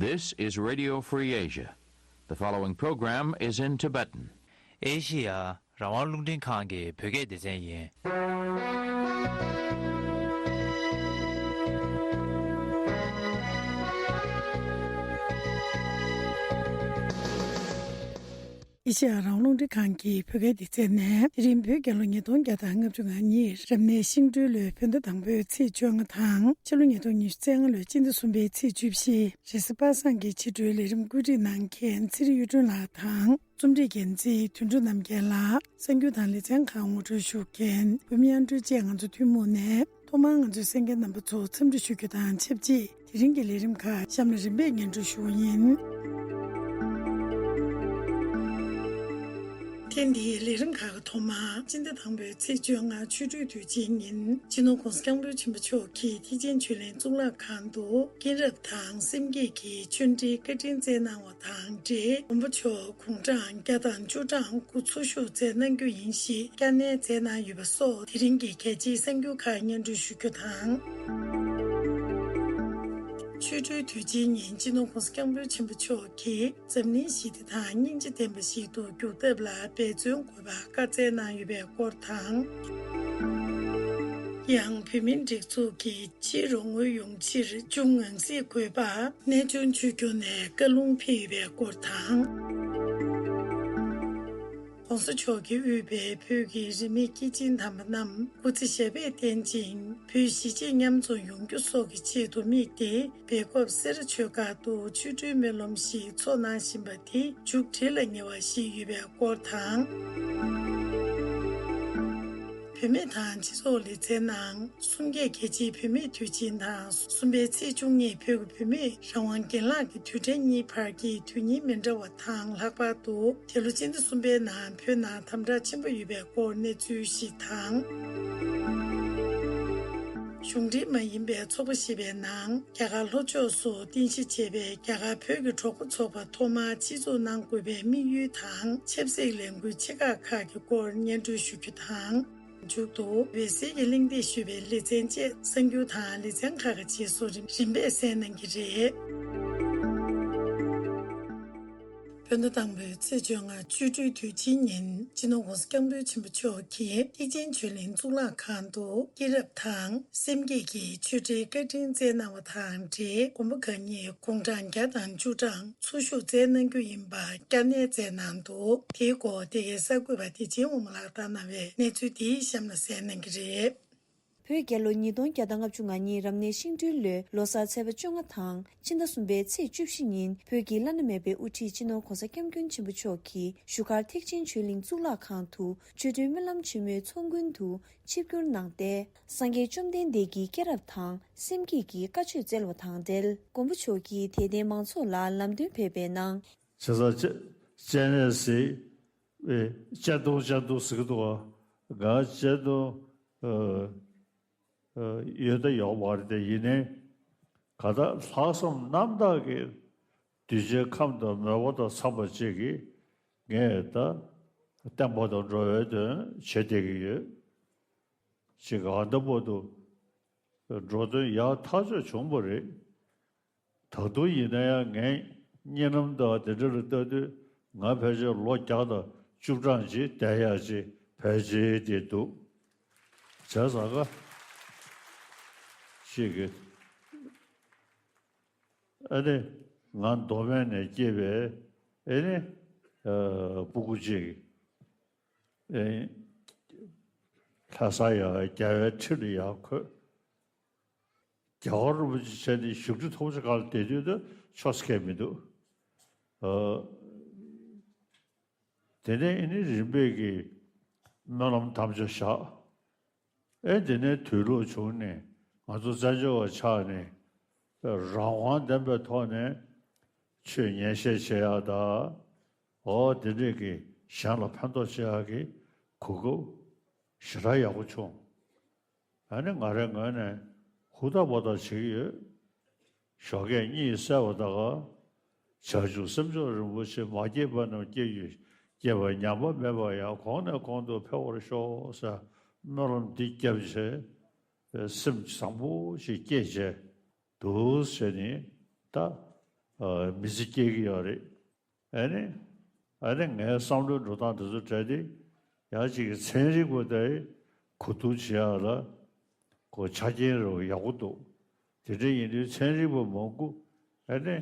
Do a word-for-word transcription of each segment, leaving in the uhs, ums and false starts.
This is Radio Free Asia. The following program is in Tibetan. ཨེ་ཤི་ཡ་རང་དབང་རླུང་འཕྲིན་ཁང་གི་བོད་སྐད་སྡེ་ཚན་ཡིན། ཨེ་ཤི་ཡ་རང་དབང་རླུང་འཕྲིན་ཁང་གི་བོད་སྐད་སྡེ་ཚན་ནས། དེ་རིང་བོད་རྒྱལ་ལོ་ཉིས་སྟོང་བརྒྱ་དང་ལྔ་བཅུ་ང་གཉིས་རབ་གནས་ཤིང་སྦྲུལ་ལོའི་བོད་ཟླ་དང་པོའི་ཚེས་བཅོ་ལྔ་དང་། ཕྱི་ལོ་ཉིས་སྟོང་ཉི་ཤུ་རྩ་ལྔ་ལོའི་སྤྱི་ཟླ་གསུམ་པའི་ཚེས་བཅུ་བཞི། རེས་གཟའ་པ་སངས་ཀྱི་ཕྱི་དྲོའི་ལས་རིམ་བཀོད་སྒྲིག་གནང་མཁན་ཚེ་རིང་གཡུ་སྒྲོན་ལགས་དང་། རྩོམ་སྒྲིག་འགན་འཛིན་དོན་གྲུབ་རྣམ་རྒྱལ་ལགས། གསར་འགྱུར་དང་ལེ་ཚན་ཁག་ངོ་སྤྲོད་ཞུ་མཁན་བུ་མོ་དབྱངས་སྒྲོལ་བཅས་ང་ཚོ་ཐུན་མོང་ནས། ཐོག་མར་ང་ཚོའི་གསན་མཁན་རྣམ་པ་ཚོ་འཚམས་འདྲི་ཞུ་རྒྱུ་དང་ཆབས་ཅིག་དེ་རིང་གི་ལས་རིམ་ཁག་གཤམ་ལ་རིམ་པས་སྙན་སྒྲོན་ཞུ་བ་ཡིན། ཐེངས་འདིའི་ལས་རིམ་ཁག་གི་ཐོག་མར། སྤྱི་ཟླ་དང་པོའི་ཚེས་བཅོ་ལྔ་ཆོ་འཕྲུལ་དུས་ཆེན་ཉིན། སྤྱི་ནོར་༧གོང་ས་༧སྐྱབས་མགོན་ཆེན་པོ་མཆོག་གིས་ཐེག་ཆེན་ཆོས་གླིང་གཙུག་ལག་ཁང་དུ། མཁྱེན་རབ་དང་སེམས་བསྐྱེད་ཀྱི་ཆོས་འབྲེལ་བཀའ་དྲིན་སྩལ་གནང་བ་དང་འབྲེལ། མགོན་པོ་མཆོག་དགུང་གྲངས་བརྒྱ་དང་བཅུ་གྲངས་སྐུ་འཚོ་བཞུགས་མཛད་གནང་རྒྱུ་ཡིན་ཞེས་བསྐྱར་ནན་མཛད་གནང་ཡོད་པ་སོགས། དེ་རིང་གི་གལ་ཆེའི་གསར་འགྱུར་ཁག་སྙན་སྒྲོན་ཞུ་རྒྱུ་དང་། ཆོ་འཕྲུལ་དུས་ཆེན་ཉིན་སྤྱི་ནོར་༧གོང་ས་༧སྐྱབས་མགོན་ཆེན་པོ་མཆོག་གིས། འཛམ་གླིང་ཞི་བདེ་དང་སྙིང་རྗེ་ལྡན་པ་ཞིག་ཏུ་འགྱུར་ཐབས་ལ་འབད་བརྩོན་དགོས་པ་བཀའ་སྩལ་གནང་ཡོད་པའི་སྐོར་དང་། ཡང་བོད་མིའི་སྒྲིག་འཛུགས་ཀྱི་ཕྱིའི་རོགས་དངུལ་ཡོང་ཕྱིར་ཅུང་ངང་ཚིག་དགོས་པ། གནས་ཆུང་ཆོས་འབྱོར་ནས་བཀའ་ལུང་ཕེབས་ཡོད་པའི་སྐོར་དང་། ྋགོང་ས་མཆོག་གིས་དབུས་པའི་བོད་ཀྱི་རིས་མེད་སྐྱེས་ཆེན་དམ་པ་རྣམས་སྐུ་ཚེ་ཞབས་པད་བརྟན་ཅིང་། བོད་གཞིས་བྱེས་མཉམ་འཛོམས་ཡོང་རྒྱུ་སོགས་ཀྱི་ཆེད་དུ་དམིགས་ཏེ། སྦེལ་ཀོབ་སེ་ར་ཆོས་སྒར་དུ་ཆོ་འཕྲུལ་སྨོན་ལམ་ཞིག་འཚོགས་གནང་བཞིན་པ་དེ་མཇུག་སྒྲིལ་ལ་ཉེ་བ་ཞིག་ཡོད་པའི་སྐོར་དང་། བུད་མེད་དང་སྤྱི་ཚོགས་ལེ་ཚན་ནང་། གསུམ་བརྒྱད་རྒྱལ་སྤྱིའི་བུད་མེད་དུས་ཆེན་དང་། གསུམ་པའི་ཚེས་བཅུ་གཉིས་བོད་ཀྱི་བུད་མེད་རང་དབང་རྒན་ལགས་ཀྱི་དུས་དྲན་གཉིས་བར་གྱི་དུས་ཡུན་མི་འདྲ་བ་དང་། ལྷག་པར་དུ་འདི་ལོ་སྤྱི་ཟླ་གསུམ་པའི་ནང་བོད་ནང་དམ་དྲག་ཆེན་པོ་ཡོད་པའི་སྐོར་གནས་ཚུལ་ཞིག་དང་། གཞུང་འབྲེལ་མ་ཡིན་པའི་ཚོགས་པ་ཞེས་པའི་ནང་། རྒྱ་གར་ལྷོ་ཕྱོགས་སུ་རྟེན་གཞི་བྱས་པའི་རྒྱ་གར་བོད་ཀྱི་གྲོགས་པོ་ཚོགས་པ་ཐོག་མར་སྤྱི་འཛུགས་གནང་དགོས་པའི་དམིགས་ཡུལ་དང་། ཆབ་སྲིད་ལས་འགུལ་ཆེ་ཁག་ཁག་གི་སྐོར་སྙན་སྒྲོན་ཞུ་རྒྱུ་དང་། མཇུག་ཏུ་འོད་ཟེར་གྱི་གླེང་སྟེགས་ཞུས་པའི་ལེ་ཚན་བཅས་གསར་འགྱུར་དང་ལེ་ཚན་ཁག་གི་རྗེས་སུ་རིམ་རིམ་པས་གསན་གནང་གི་རེད། བོད་ཟླ་དང་པོའི་ཚེས་བཅོ་ལྔ་ཆོ་འཕྲུལ་དུས་ཆེན་ཉིན། སྤྱི་ནོར་༧གོང་ས་༧སྐྱབས་མགོན་ཆེན་པོ་མཆོག་གིས་ཐེག་ཆེན་ཆོས་གླིང་གཙུག་ལག་ཁང་དུ། མཁྱེན་རབ་དང་སེམས་བསྐྱེད་ཀྱི་ཆོས་འབྲེལ་བཀའ་དྲིན་སྩལ་གནང་བ་དང་འབྲེལ། མགོན་པོ་གང་ཉིད་དགུང་གྲངས་བརྒྱ་དང་བཅུ་གྲངས་འཚོ་བཞུགས་མཛད་གནང་རྒྱུ་ཡིན་པ་བསྐྱར་ནན་མཛད་གནང་འདུག་དེའི་སྐོར་འདི་གའི་གསར་འགོད་པ་བདེ་ཆེན་དབང་མོ་ལགས་བཏང་གནང་བའི་གནས་ཚུལ་འདི་གཤམ་ལ་གསན་གནང་གི་རེད། བོད་རྒྱལ་ལོ་ཉིས་སྟོང་བརྒྱ་དང་ལྔ་བཅུ་ང་གཉིས་རབ་གནས་ཤིང་སྦྲུལ་ལོའི་ལོ་གསར་ཚེས་པ་བཅོ་ལྔ་དང་ཕྱི་ཟླ་གསུམ་པའི་ཚེས་བཅུ་བཞི་ཉིན་བོད་ཀྱི་བླ་ན་མེད་པའི་དབུ་ཁྲིད་སྤྱི་ནོར་༧གོང་ས་༧སྐྱབས་མགོན་ཆེན་པོ་མཆོག་གིས་བཞུགས་སྒར་ཐེག་ཆེན་ཆོས་གླིང་གཙུག་ལག་ཁང་དུ་ཆོ་འཕྲུལ་སྨོན་ལམ་ཆེན་མོའི་ཚོགས་མགོན་དུ་ཆིབས་བསྒྱུར་གནང་སྟེ། སངས་རྒྱས་བཅོམ་ལྡན་འདས་ཀྱི་སྐྱེས་རབས་དང་སེམས་བསྐྱེད་ཀྱི་བཀའ་ཆོས་སྩལ་བ་དང་འབྲེལ། མགོན་པོ་མཆོག་གིས་དད་ལྡན་མང་ཚོགས་ལ་ལམ་སྟོན་ཕེབས་པའི་ནང་། བྱས་ཙང་སྤྱན་རས་གཟིགས་པའི་སྤྱན་སྟོང་སྤྱན་སྟོང་ཟེར་གྱི་འདུག་བ། ང་སྤྱན་སྟོང་ཨ་ཨ་ཡོད་ད་ཡོད་མ་རེད་དེ། ཡིན་ནའི་གང་ལྟར་ལྷག་བསམ་རྣམ་དག་གིས་གདུལ་བྱའི་ཁམས་དང་མོས་པ་དང་འཚམས་པ་ཅིག་གིས་ངས་ད་བསྟན་པ་དང་འགྲོ་བའི་དོན་བྱེད་བསྡད་ཀྱི་ཡོད། ཅིག་ཨ་ད་བར་དུ་འགྲོ་དོན་ཡག་ཐག་ཆོད་བྱུང་བ་རེད། ད་དུང་ཡིན་ན་ཡང་ངའི་གཉིད་ལམ་དང་དེ་འདྲ་ལ་ལྟ་དུས་ང་ཕལ་ཆེར་ལོ་བརྒྱ་དང་བཅུ་གྲངས་ཅིག་བསྡད་ཡག་ཅིག་ཕལ་ཆེར་དེ་འདུག་བྱས་ཙང་ཀ་ཅིག་གི་ཨ་ནི་ང་མདོ་སྨད་ནས་སྐྱེས་པའི་ཨ་ནི་ཨ་སྤུ་གུ་ཅིག་ཨེ་ལྷ་ས་ཡང་རྒྱལ་བའི་ཁྲི་ལ་ཡར་འཁོད། རྒྱལ་བ་རིན་པོ་ཆེ་མཆོག་ནས་བཞུགས་ཁྲི་ཐོག་ཅིག་སྒང་ལ་བསྡད་དུས་ད་ཆོག་ས་ཁེལ་མི་འདུག་ཨ། དེ་ནས་ཨ་ནི་རིམ་པས་ཀྱིས་སྨོན་ལམ་དམ་བཅའ་བཞག་ཨེ་དེ་ནས་དུས་ལུགས་བྱུང་ནས་ང་ཚོ་བཙན་བྱོལ་བ་ཆགས་ནས་རང་དབང་ལྡན་པའི་ཐོག་ནས་ཆོས་ཉན་བཤད་བྱེད་ཡག་དང་། འོ་དེ་འདྲས་ཀྱི་གཞན་ལ་ཕན་ཐོགས་བྱེད་ཡག་གི་གོ་སྐབས་ཞེ་དྲག་ཡག་པོ་བྱུང་། ཨ་ནི་ང་རའི་ངོས་ནས་ཧུར་ཐག་པ་ཐག་བྱེད་ཀྱི་ཡོད། ཞོགས་ཀས་གཉིད་སད་པ་དང་། བྱང་ཆུབ་སེམས་མཆོག་རིན་པོ་ཆེ་མ་སྐྱེས་པ་རྣམས་སྐྱེ་གྱུར། སྐྱེས་པ་ཉམས་པ་མེད་པར་ཡང་གོང་ནས་གོང་དུ་འཕེལ་བར་ཤོག་ཟེར་སྨོན་ལམ་འདི་བརྒྱབ་བྱས། སེམས་བཟང་པོ་ཞིག་སྐྱེས་བྱས་འདུག་ཟེར་ནས་ད་ ཨ་མི་ཚེ་སྐྱེལ་གྱི་ཡོད་རེད། ཨ་ནི་ཨ་ནི་ངའི་བསམ་བློའི་འགྲོ་སྟངས་དེ་ཚོ་གྲས་དེ་ཡང་ཅིག་གི་ཚན་རིག་པ་དེ་གོ་བསྡུར་བྱེད་ཡག་ལ་གོ་ཆ་རྐྱེན་རུ་ཡག་པོ་འདུག་དེ་འདྲ་ཡིན་དུས་ཚན་རིག་པ་མང་པོ་ཨ་ནི་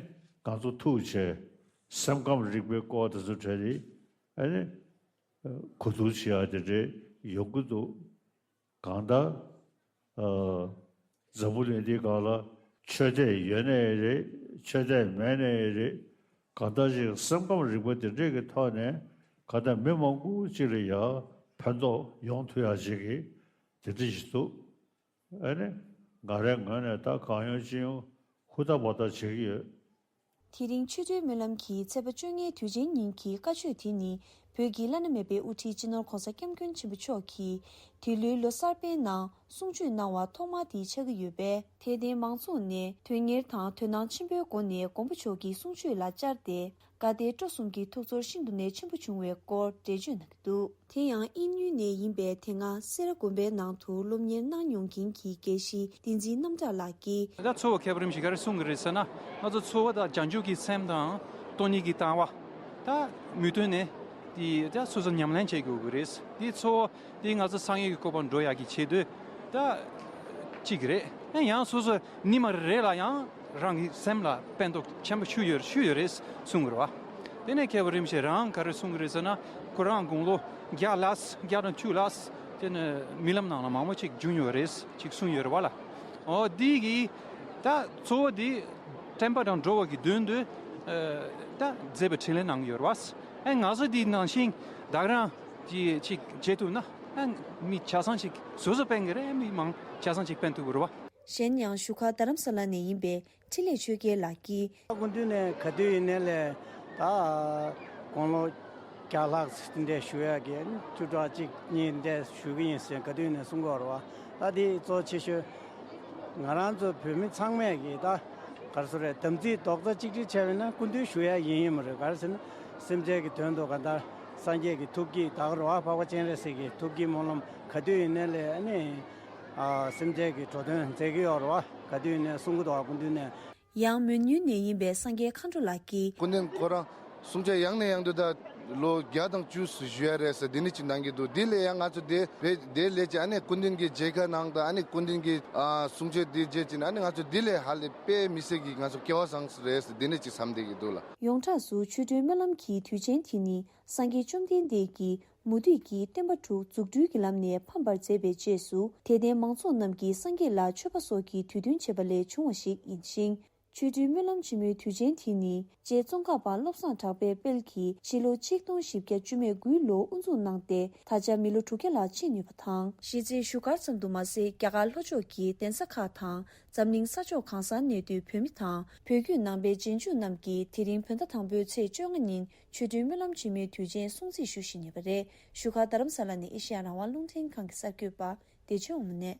ང་ཚོ་ཐུག་བྱས་སེམས་ཁམས་རིག་པའི་སྐོར་དེ་ཚོ་གྲས་དེ་ཨ་ནི་གོ་བསྡུར་བྱེད་ཡག་དེ་འདྲ་ཡོང་གི་འདུག་གང་ལྟར། ཨ། འཛམ་བུ་གླིང་འདིའི་སྒང་ལ་ཆོས་དད་ཡོད་ནའི་རེད། ཆོས་དད་མེད་ནའི་རེད། གང་ལྟར་ཅིག་སེམས་ཁམས་རིག་པ་དེ་འདྲས་ཀྱི་ཐོག་ནས་གང་ལྟར་མི་མང་པོ་ཅིག་ལ་ཡང་ཕན་ཐོགས་ཡོང་ཐུབ་ཡག་ཅིག་གི་དེ་འདྲ་ཞིག་འདུག་ཨ་ནི་ང་རའི་ངོས་ནས་ད་གང་ཡོང་ཅི་ཡོང་ཧུར་ཐག་འབད་ཐག་བྱེད་ཀྱི་ཡོད། དེ་རིང་ཆོ་འཕྲུལ་སྨོན་ལམ་གྱི་ཚེས་པ་བཅོ་ལྔའི་དུས་ཆེན་ཉིན་གྱི་བཀའ་ཆོས་དེ་ནི་བོད་ཀྱི་བླ་ན་མེད་པའི་དབུ་ཁྲིད་སྤྱི་ནོར་༧གོང་ས་༧སྐྱབས་མགོན་ཆེན་པོ་མཆོག་གིས་དེ་ལོའི་ལོ་གསར་པའི་ནང་གསུང་ཆོས་གནང་བ་ཐོག་མ་དེ་ཆགས་ཀྱི་ཡོད་པས། དད་ལྡན་མང་ཚོགས་ནས་དོན་གཉེར་དང་དོ་སྣང་ཆེན་པོའི་སྒོ་ནས་མགོན་པོ་མཆོག་གི་གསུང་ཆོས་ལ་བཅར་ཏེ། དགའ་དད་སྤྲོ་གསུམ་གྱི་ཐུགས་ཚོར་ཤིན་ཏུ་ནས་ཆེན་པོ་བྱུང་བའི་སྐོར་འགྲེལ་བརྗོད་གནང་གི་འདུག་དེ་ཡང་དབྱིན་ཡུལ་ནས་ཡིན་པའི་དེ་སྔ་སེ་ར་དགོན་པའི་ནང་དུ་སློབ་གཉེར་གནང་མྱོང་མཁན་གྱི་དགེ་བཤེས་བསྟན་འཛིན་རྣམ་གྲགས་ལགས་ཀྱིས། ད་ཚོར་བ་ཁྱད་པར་རིམ་བཞིན་ག་རེ་གསུང་གི་རེད་ཟེར་ན། ང་ཚོ་ཚོར་བ་དང་བྱང་ཆུབ་ཀྱི་སེམས་དང་སྟོང་ཉིད་ཀྱི་ལྟ་བ། ད་མི་མཐུན་ནས་དེ་ད་སོ་སོ་ཉམས་ལེན་བྱེད་དགོས་ཀྱི་རེད། དེ་ཚོར་བ་དེ་ང་ཚོ་སངས་རྒྱས་ཀྱི་གོ་འཕང་འགྲོ་ཡག་གི་ཆེད་དུ་ད་གཅིག་རེད། ཡང་སོ་སོ་ཉི་མ་རེ་རེ་ལ་ཡང་རང་གི་སེམས་ལ་ཕན་ཐོགས་ཆེན་པོ་ཞིག་ཡོད་ཞིག་ཡོད་རེད་གསུང་གི་རེད་བ། དེ་ནས་མཁས་པ་རིན་པོ་ཆེ་རང་ག་རེ་གསུང་གི་རེད་ཟེར་ན། ཁོ་རང་དགུང་ལོ་བརྒྱ་ལ་བརྒྱ་དང་བཅུ་ལ་དེ་ནས་རྨི་ལམ་ནང་ལ་མང་པོ་ཅིག་བྱུང་ཡོད་རེད་ཅིག་གསུངས་ཡོད་རེད་བ་ལ། འོ་འདི་གི་ད་ཚོར་བ་འདི་དྲན་པ་དང་འགྲོ་བ་གི་དོན་དུ་ད་མཛད་པའི་འཕྲིན་ལས་གནང་གི་ཡོད་རེད་བ། ཨ་ང་ཚོ་འདི་ནང་བཞིན་བདག་རང་གིས་ཅིག་བྱེད་ཐུབ་ན་ཨ་མི་ཆ་ཚང་ཅིག་སོ་སོ་ཕན་གི་རེད། མི་མང་ཆ་ཚང་ཅིག་ཕན་ཐུབ་ཀྱི་རེད་བ། གཞན་ཡང་བཞུགས་སྒར་རྡ་རམ་ས་ལ་ནས་ཡིན་པའི་འཕྲིན་ལས་ཆོས་རྒྱལ་ལགས་ཀྱིས། སྐུ་མདུན་ནས་ག་དུས་ཡིན་ནའི་ལས་ད་དགུང་ལོ་བརྒྱ་ལྷག་ཙམ་འདི་འདྲ་བཞུགས་ཡག་གི་བཅུ་ཕྲག་གཅིག་གཉིས་འདི་འདྲ་བཞུགས་ཀྱི་ཡིན་ཟེར་ག་དུས་ཡིན་ནའི་གསུང་གི་ཡོད་རེད་བ། ད་འདི་གཙོ་ཆེ་ཤོས་ང་རང་ཚོ་བོད་མི་ཚང་མས་ཀྱི་ད་ག་རེ་ཟེར་རེད། དམ་ཚིག་རྡོག་རྩ་གཅིག་སྒྲིལ་བྱས་པ་ཡིན་ན་སྐུ་མདུན་བཞུགས་ཡག་ཡིན་ཡིན་མ་རེད། ག་རེ་ཟེར་ན་སེམས་ཅན་གྱི་དོན་དུ་ག་ད་སངས་རྒྱས་ཀྱི་ཐུགས་བསྐྱེད་ད་ག་རེ་བ་འཕགས་པ་སྤྱན་རས་གཟིགས་ཀྱི་ཐུགས་བསྐྱེད་སྨོན་ལམ་ག་དུས་ཡིན་ནའི་ལས་ཨ་ནི། ཨ་སེམས་ཅན་གྱི་འགྲོ་དོན་མཛད་ཀྱི་ཡོད་རེད་བ། ག་དུས་ནས་གསུང་གི་འདུག་བ་སྐུ་མདུན་ནས། ཡང་མོན་ཡུལ་ནས་ཡིན་པའི་སངས་རྒྱས་མཁའ་འགྲོ་ལགས་ཀྱིས། སྐུ་མདུན་ཁོ་རང་གསུང་ཆོས་ཡང་ནས་ཡང་དུ་ད་ལོ་བརྒྱ་དང་བཅུ་ཙམ་བཞུགས་ཡ་རེད་ཟེར་འདི་ནས་ཅིག་གནང་གི་འདུག་འདི་ལས་ཡང་ང་ཚོ་དེ་རེད་དེ་ལས་ཀྱི་ཨ་ནི་སྐུ་མདུན་གྱི་མཇལ་ཁ་གནང་དང་ཨ་ནི་སྐུ་མདུན་གྱི་ཨ་གསུང་ཆོས་འདི་མཇལ་ཅིག་ཨ་ནི་ང་ཚོ་འདི་ལས་ཧ་ལས་དཔེ་མི་སྲིད་ཀྱི་ང་ཚོ་སྐལ་བ་བཟང་ས་རེད་ཟེར་འདི་ནས་ཅིག་བསམ་བསྡད་ཀྱི་འདུག་ལ། ཡོངས་གྲགས་སུ་ཆོ་འཕྲུལ་སྨོན་ལམ་གྱི་དུས་ཆེན་དེ་ནི། སངས་རྒྱས་བཅོམ་ལྡན་འདས་ཀྱིས་མུ་སྟེགས་ཀྱི་སྟོན་པ་དྲུག་རྫུ་འཕྲུལ་གྱི་ལམ་ནས་ཕམ་པར་མཛད་པའི་རྗེས་སུ། དད་ལྡན་མང་ཚོགས་རྣམས་ཀྱིས་སངས་རྒྱས་ལ་མཆོད་པ་སོགས་ཀྱི་དུས་སྟོན་བྱེད་པ་ལས་བྱུང་བ་ཞིག་ཡིན་ཞིང་། ཆོ་འཕྲུལ་སྨོན་ལམ་ཆེན་མོའི་དུས་ཆེན་དེ་ནི་རྗེ་ཙོང་ཁ་པ་བློ་བཟང་གྲགས་པའི་དཔལ་གྱིས་ཕྱི་ལོ་ཆིག་སྟོང་བཞི་བརྒྱ་བཅུ་མེད་དགུའི་ལོར་དབུ་འཛུགས་གནང་སྟེ། ད་ཆ་མི་ལོ་དྲུག་བརྒྱ་ལ་ཕྱིན་ཡོད་པ་དང་། གཞི་རྩའི་བཞུགས་སྒར་ཙམ་དུ་མ་ཟད། རྒྱ་གར་ལྷོ་ཕྱོགས་ཀྱི་གདན་ས་ཁག་དང་། འཛམ་གླིང་ས་ཕྱོགས་གང་སར་གནས་སྡོད་བོད་མི་དང་། བོད་བརྒྱུད་ནང་པའི་རྗེས་འཇུག་རྣམས་ཀྱིས་དེ་རིང་བོད་ཟླ་དང་པོའི་ཚེས་བཅོ་ལྔ་ཉིན། ཆོ་འཕྲུལ་སྨོན་ལམ་ཆེན་མོའི་དུས་ཆེན་སྲུང་བརྩི་ཞུ་བཞིན་ཡོད་པ་རེད། བཞུགས་སྒར་རྡ་རམ་ས་ལ་ནས་ཨེ་ཤེ་ཡ་རང་དབང་རླུང་འཕྲིན་ཁང་གི་གསར་འགོད་པ་བདེ་ཆེན་དབང་མོ་ནས།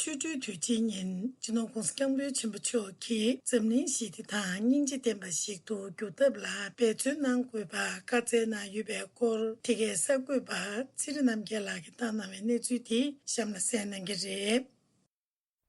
ཆོ་འཕྲུལ་དུས་ཆེན་ཉིན་སྤྱི་ནོར་༧གོང་ས་༧སྐྱབས་མགོན་ཆེན་པོ་མཆོག་གིས་འཛམ་གླིང་ཞི་བདེ་དང་སྙིང་རྗེ་ལྡན་པ་ཞིག་ཏུ་འགྱུར་ཐབས་ལ་འབད་བརྩོན་གནང་དགོས་པ་བཀའ་སྩལ་གནང་ཡོད་པའི་སྐོར། དེ་གའི་གསར་འགོད་པ་ཚེ་རིང་རྣམ་རྒྱལ་ལགས་ཀྱིས་བཏང་གནང་བའི་གནས་ཚུལ་དེ་གཤམ་ལ་གསན་གནང་གི་རེད།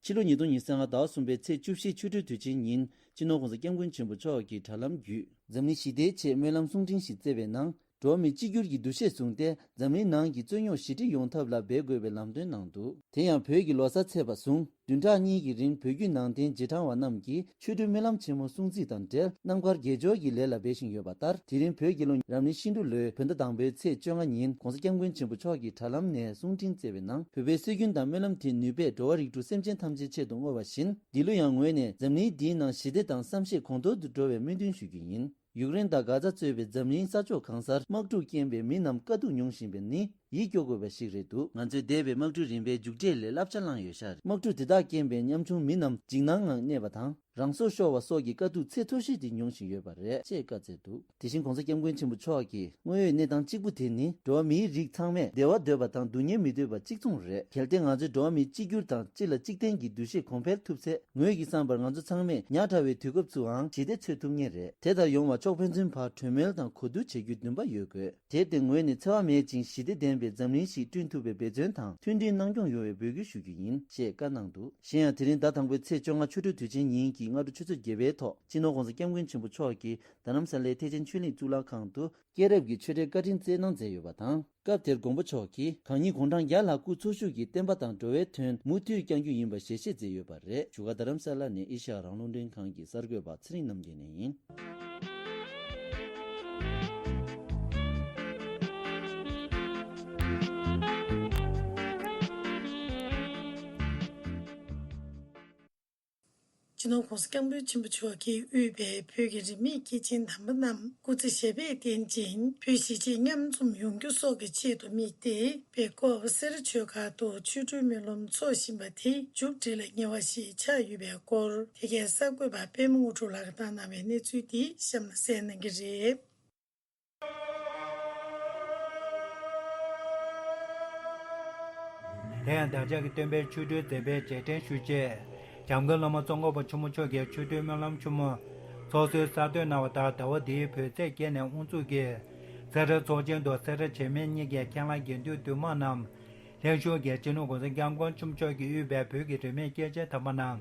ཕྱི་ལོ་ཉིས་སྟོང་ཉི་ཤུ་རྩ་ལྔ་ཟླ་བ་གསུམ་པའི་ཚེས་བཅུ་བཞི་ཆོ་འཕྲུལ་དུས་ཆེན་ཉིན་སྤྱི་ནོར་༧གོང་ས་༧སྐྱབས་མགོན་ཆེན་པོ་མཆོག་གིས་དྲ་ལམ་བརྒྱུད་འཛམ་གླིང་ཞི་བདེའི་ཆེད་སྨོན་ལམ་གསུང་འཕྲིན་ཞིག་བསྩལ་བའི་ནང་། འགྲོ་བ་མིའི་གཅིག་གྱུར་གྱི་འདུ་ཤེས་བཟུང་སྟེ་འཛམ་གླིང་ནང་གི་རྩོད་རྙོག་ཞི་འགྲིག་ཡོང་ཐབས་ལ་འབད་དགོས་པའི་ལམ་སྟོན་གནང་འདུག་དེ་ཡང་བོད་ཀྱི་ལོ་གསར་ཚེས་པ་བཟུང་བདུན་ཕྲག་གཉིས་ཀྱི་རིང་བོད་བརྒྱུད་ནང་བསྟན་རྗེས་འབྲང་བ་རྣམས་ཀྱིས་ཆོ་འཕྲུལ་སྨོན་ལམ་ཆེན་མོ་སྲུང་བརྩི་དང་འབྲེལ་རྣམ་དཀར་དགེ་སྦྱོར་གྱི་ལས་ལ་འབད་བཞིན་ཡོད་པ་ལྟར། དེ་རིང་བོད་ཀྱི་ལོ་རབ་གནས་ཤིང་འབྲུག་ལོའི་བོད་ཟླ་དང་པོའི་ཚེས་བཅོ་ལྔ་ཉིན་༧གོང་ས་༧སྐྱབས་མགོན་ཆེན་པོ་མཆོག་གིས་དྲ་ལམ་ནས་གསུང་འཕྲིན་བསྩལ་བའི་ནང་། བོད་པའི་སྲོལ་རྒྱུན་དང་སྨོན་ལམ་དེ་ནུས་པས་འགྲོ་བ་རིགས་དྲུག་སེམས་ཅན་ཐམས་ཅད་ཆེད་དུ་བསྔོ་བ་བཞིན། འདི་ལོ་ཡང་ངོས་ནས་འཛམ་གླིང་འདིའི་ནང་ཞི་བདེ་དང་བསམ་ཤེས་གོང་མཐོར་དུ་འགྲོ་བའི་སྨོན་འདུན་ཞུ་རྒྱུ་ཡིན། ཡུཀ་རེན་དང་གྷ་ཛ་གཙོས་པའི་འཛམ་གླིང་ས་ཕྱོགས་གང་སར་དམག་འཁྲུག་རྐྱེན་པས་མི་རྣམས་དཀའ་སྡུག་མྱོང་བཞིན་པ་ནི། ཡིད་སྐྱོ་དགོས་པ་ཞིག་རེད་འདུག་ང་ཚོས་འདས་པའི་དམག་འཁྲུག་རིམ་པའི་མཇུག་འབྲས་ལས་བསླབ་བྱ་བླངས་ཡོད་ཤག་དམག་འཁྲུག་དེ་དག་རྐྱེན་པས་ཉམ་ཆུང་མི་རྣམས་འཇིགས་སྣང་ངང་གནས་པ་དང་། རང་སྲོག་ཤོར་བ་སོགས་ཀྱི་དཀའ་སྡུག་ཚད་མཐོ་ཤོས་དེ་མྱོང་བཞིན་ཡོད་པ་རེད་ཅེས་བཀའ་སྩལ་འདུག་དེ་བཞིན་གོང་ས་སྐྱབས་མགོན་ཆེན་པོ་མཆོག་གིས་དངོས་ཡོད་གནས་སྟངས་གཅིག་པུ་དེ་ནི་འགྲོ་བ་མིའི་རིགས་ཚང་མས་བདེ་བ་འདོད་པ་དང་སྡུག་བསྔལ་མི་འདོད་པ་གཅིག་མཚུངས་རེད། གལ་ཏེ་ང་ཚོས་འགྲོ་བ་མིའི་གཅིག་གྱུར་དང་སྤྱི་ལ་གཅིག་བརྟེན་གྱི་འདུ་ཤེས་གོང་འཕེལ་ཐུབ་ཚེ། ངོས་ཀྱི་བསམ་པར་ང་ཚོ་ཚང་མས་ཉག་ཕྲ་བའི་དུས་སྐབས་སུའང་ཞི་བདེ་འཚོལ་ཐུབ་ངེས་རེད། དེ་ལྟར་ཡོང་བར་མཆོག་ཕན་ཚུན་བར་གྲོས་མོལ་དང་གོ་བསྡུར་བྱེད་རྒྱུའི་འདུན་པ་ཡོད་དགོས། དེར་བརྟེན་ངོས་ནས་འཚེ་བ་མེད་ཅིང་ཞི་བདེ་ལྡན་པའི་འཛམ་གླིང་ཞིག་བསྐྲུན་ཐུབ་པའི་འབད་བརྩོན་དང་མཐུན་སྒྲིལ་གནང་སྐྱོང་ཡོང་བའི་འབོད་སྐུལ་ཞུ་རྒྱུ་ཡིན་ཞེས་བཀའ་གནང་འདུག་གཞན་ཡང་དེ་རིང་ཟླ་དང་པོའི་ཚེས་བཅོ་ལྔ་ཆོ་འཕྲུལ་དུས་ཆེན་ཉིན་གྱི་སྔ་དྲོ་ཆུ་ཚོད་བརྒྱད་པའི་ཐོག་སྤྱི་ནོར་༸གོང་ས་༸སྐྱབས་མགོན་ཆེན་པོ་མཆོག་གིས་རྡ་རམ་ས་ལའི་ཐེག་ཆེན་ཆོས་གླིང་གཙུག་ལག་ཁང་དུ་སྐྱེས་རབས་ཀྱི་ཆོས་འབྲེལ་བཀའ་དྲིན་སྩལ་གནང་མཛད་ཡོད་པ་དང་། སྐབས་དེར་མགོན་པོ་མཆོག་གིས་གང་ཉིད་དགུང་གྲངས་བརྒྱ་ལྷག་སྐུ་འཚོ་བཞུགས་ཀྱིས་བསྟན་པ་དང་འགྲོ་བའི་དོན་མུ་མཐུད་བསྐྱང་རྒྱུ་ཡིན་པ་ཞལ་བཞེས་མཛད་ཡོད་པ་རེད། བཞུགས་སྒར་རྡ་རམ་ས་ལ་ནས་ཨེ་ཤ་ཡ་རང་དབང་རླུང་འཕྲིན་ཁང་གི་གསར་འགོད་པ་ཚེ་རིང་རྣམ་རྒྱལ་ནས་ཡིན། སྤྱི་ནོར་༸གོང་ས་༸སྐྱབས་མགོན་ཆེན་པོ་མཆོག་གིས་དབུས་པའི་བོད་ཀྱི་རིས་མེད་སྐྱེས་ཆེན་དམ་པ་རྣམས་སྐུ་ཚེ་ཞབས་པད་བརྟན་ཅིང་བོད་གཞིས་བྱེས་མཉམ་འཛོམས་ཡོང་རྒྱུ་སོགས་ཀྱི་ཆེད་དུ་དམིགས་ཏེ། སྦེལ་ཀོབ་སེ་ར་ཆོས་སྒར་དུ་ཆོ་འཕྲུལ་སྨོན་ལམ་འཚོགས་བཞིན་པ་དེ་མཇུག་སྒྲིལ་ལ་ཉེ་བ་ཞིག་ཆགས་ཡོད་པའི་སྐོར། དེ་གའི་གསར་འགོད་པ་པད་མ་དངོས་གྲུབ་ལགས་ཀྱིས་བཏང་གནང་བའི་གནས་ཚུལ་འདི་གཤམ་ལ་གསན་གནང་གི་རེད། དེ་ཡང་བདག་ཅག་གི་སྟོན་པའི་ཆོ་འཕྲུལ་མཛད་པའི་རྗེས་དྲན་ཞུ་ཆེད། འཇམ་མགོན་བླ་མ་ཙོང་ཁ་པ་ཆེན་པོ་མཆོག་གིས་ཆོ་འཕྲུལ་སྨོན་ལམ་ཆེན་མོ་ཚོགས་གཙོའི་གསར་འདོན་གནང་བ་ལྟར། ཟླ་བ་འདིའི་བོད་ཚེས་བརྒྱད་ནས་དབུ་འཛུགས་ཀྱིས་སེ་ར་ཚོགས་ཆེན་དུ་སེ་ར་བྱེས་སྨད་གཉིས་ཀྱི་མཁན་བླ་དགེ་འདུན་འདུས་མང་རྣམས་ལྷན་ཞུགས་ཀྱིས་སྤྱི་ནོར་༸གོང་ས་༸སྐྱབས་མགོན་ཆེན་པོ་མཆོག་གིས་དབུས་པའི་བོད་ཀྱི་རིས་མེད་སྐྱེས་ཆེན་དམ་པ་རྣམས་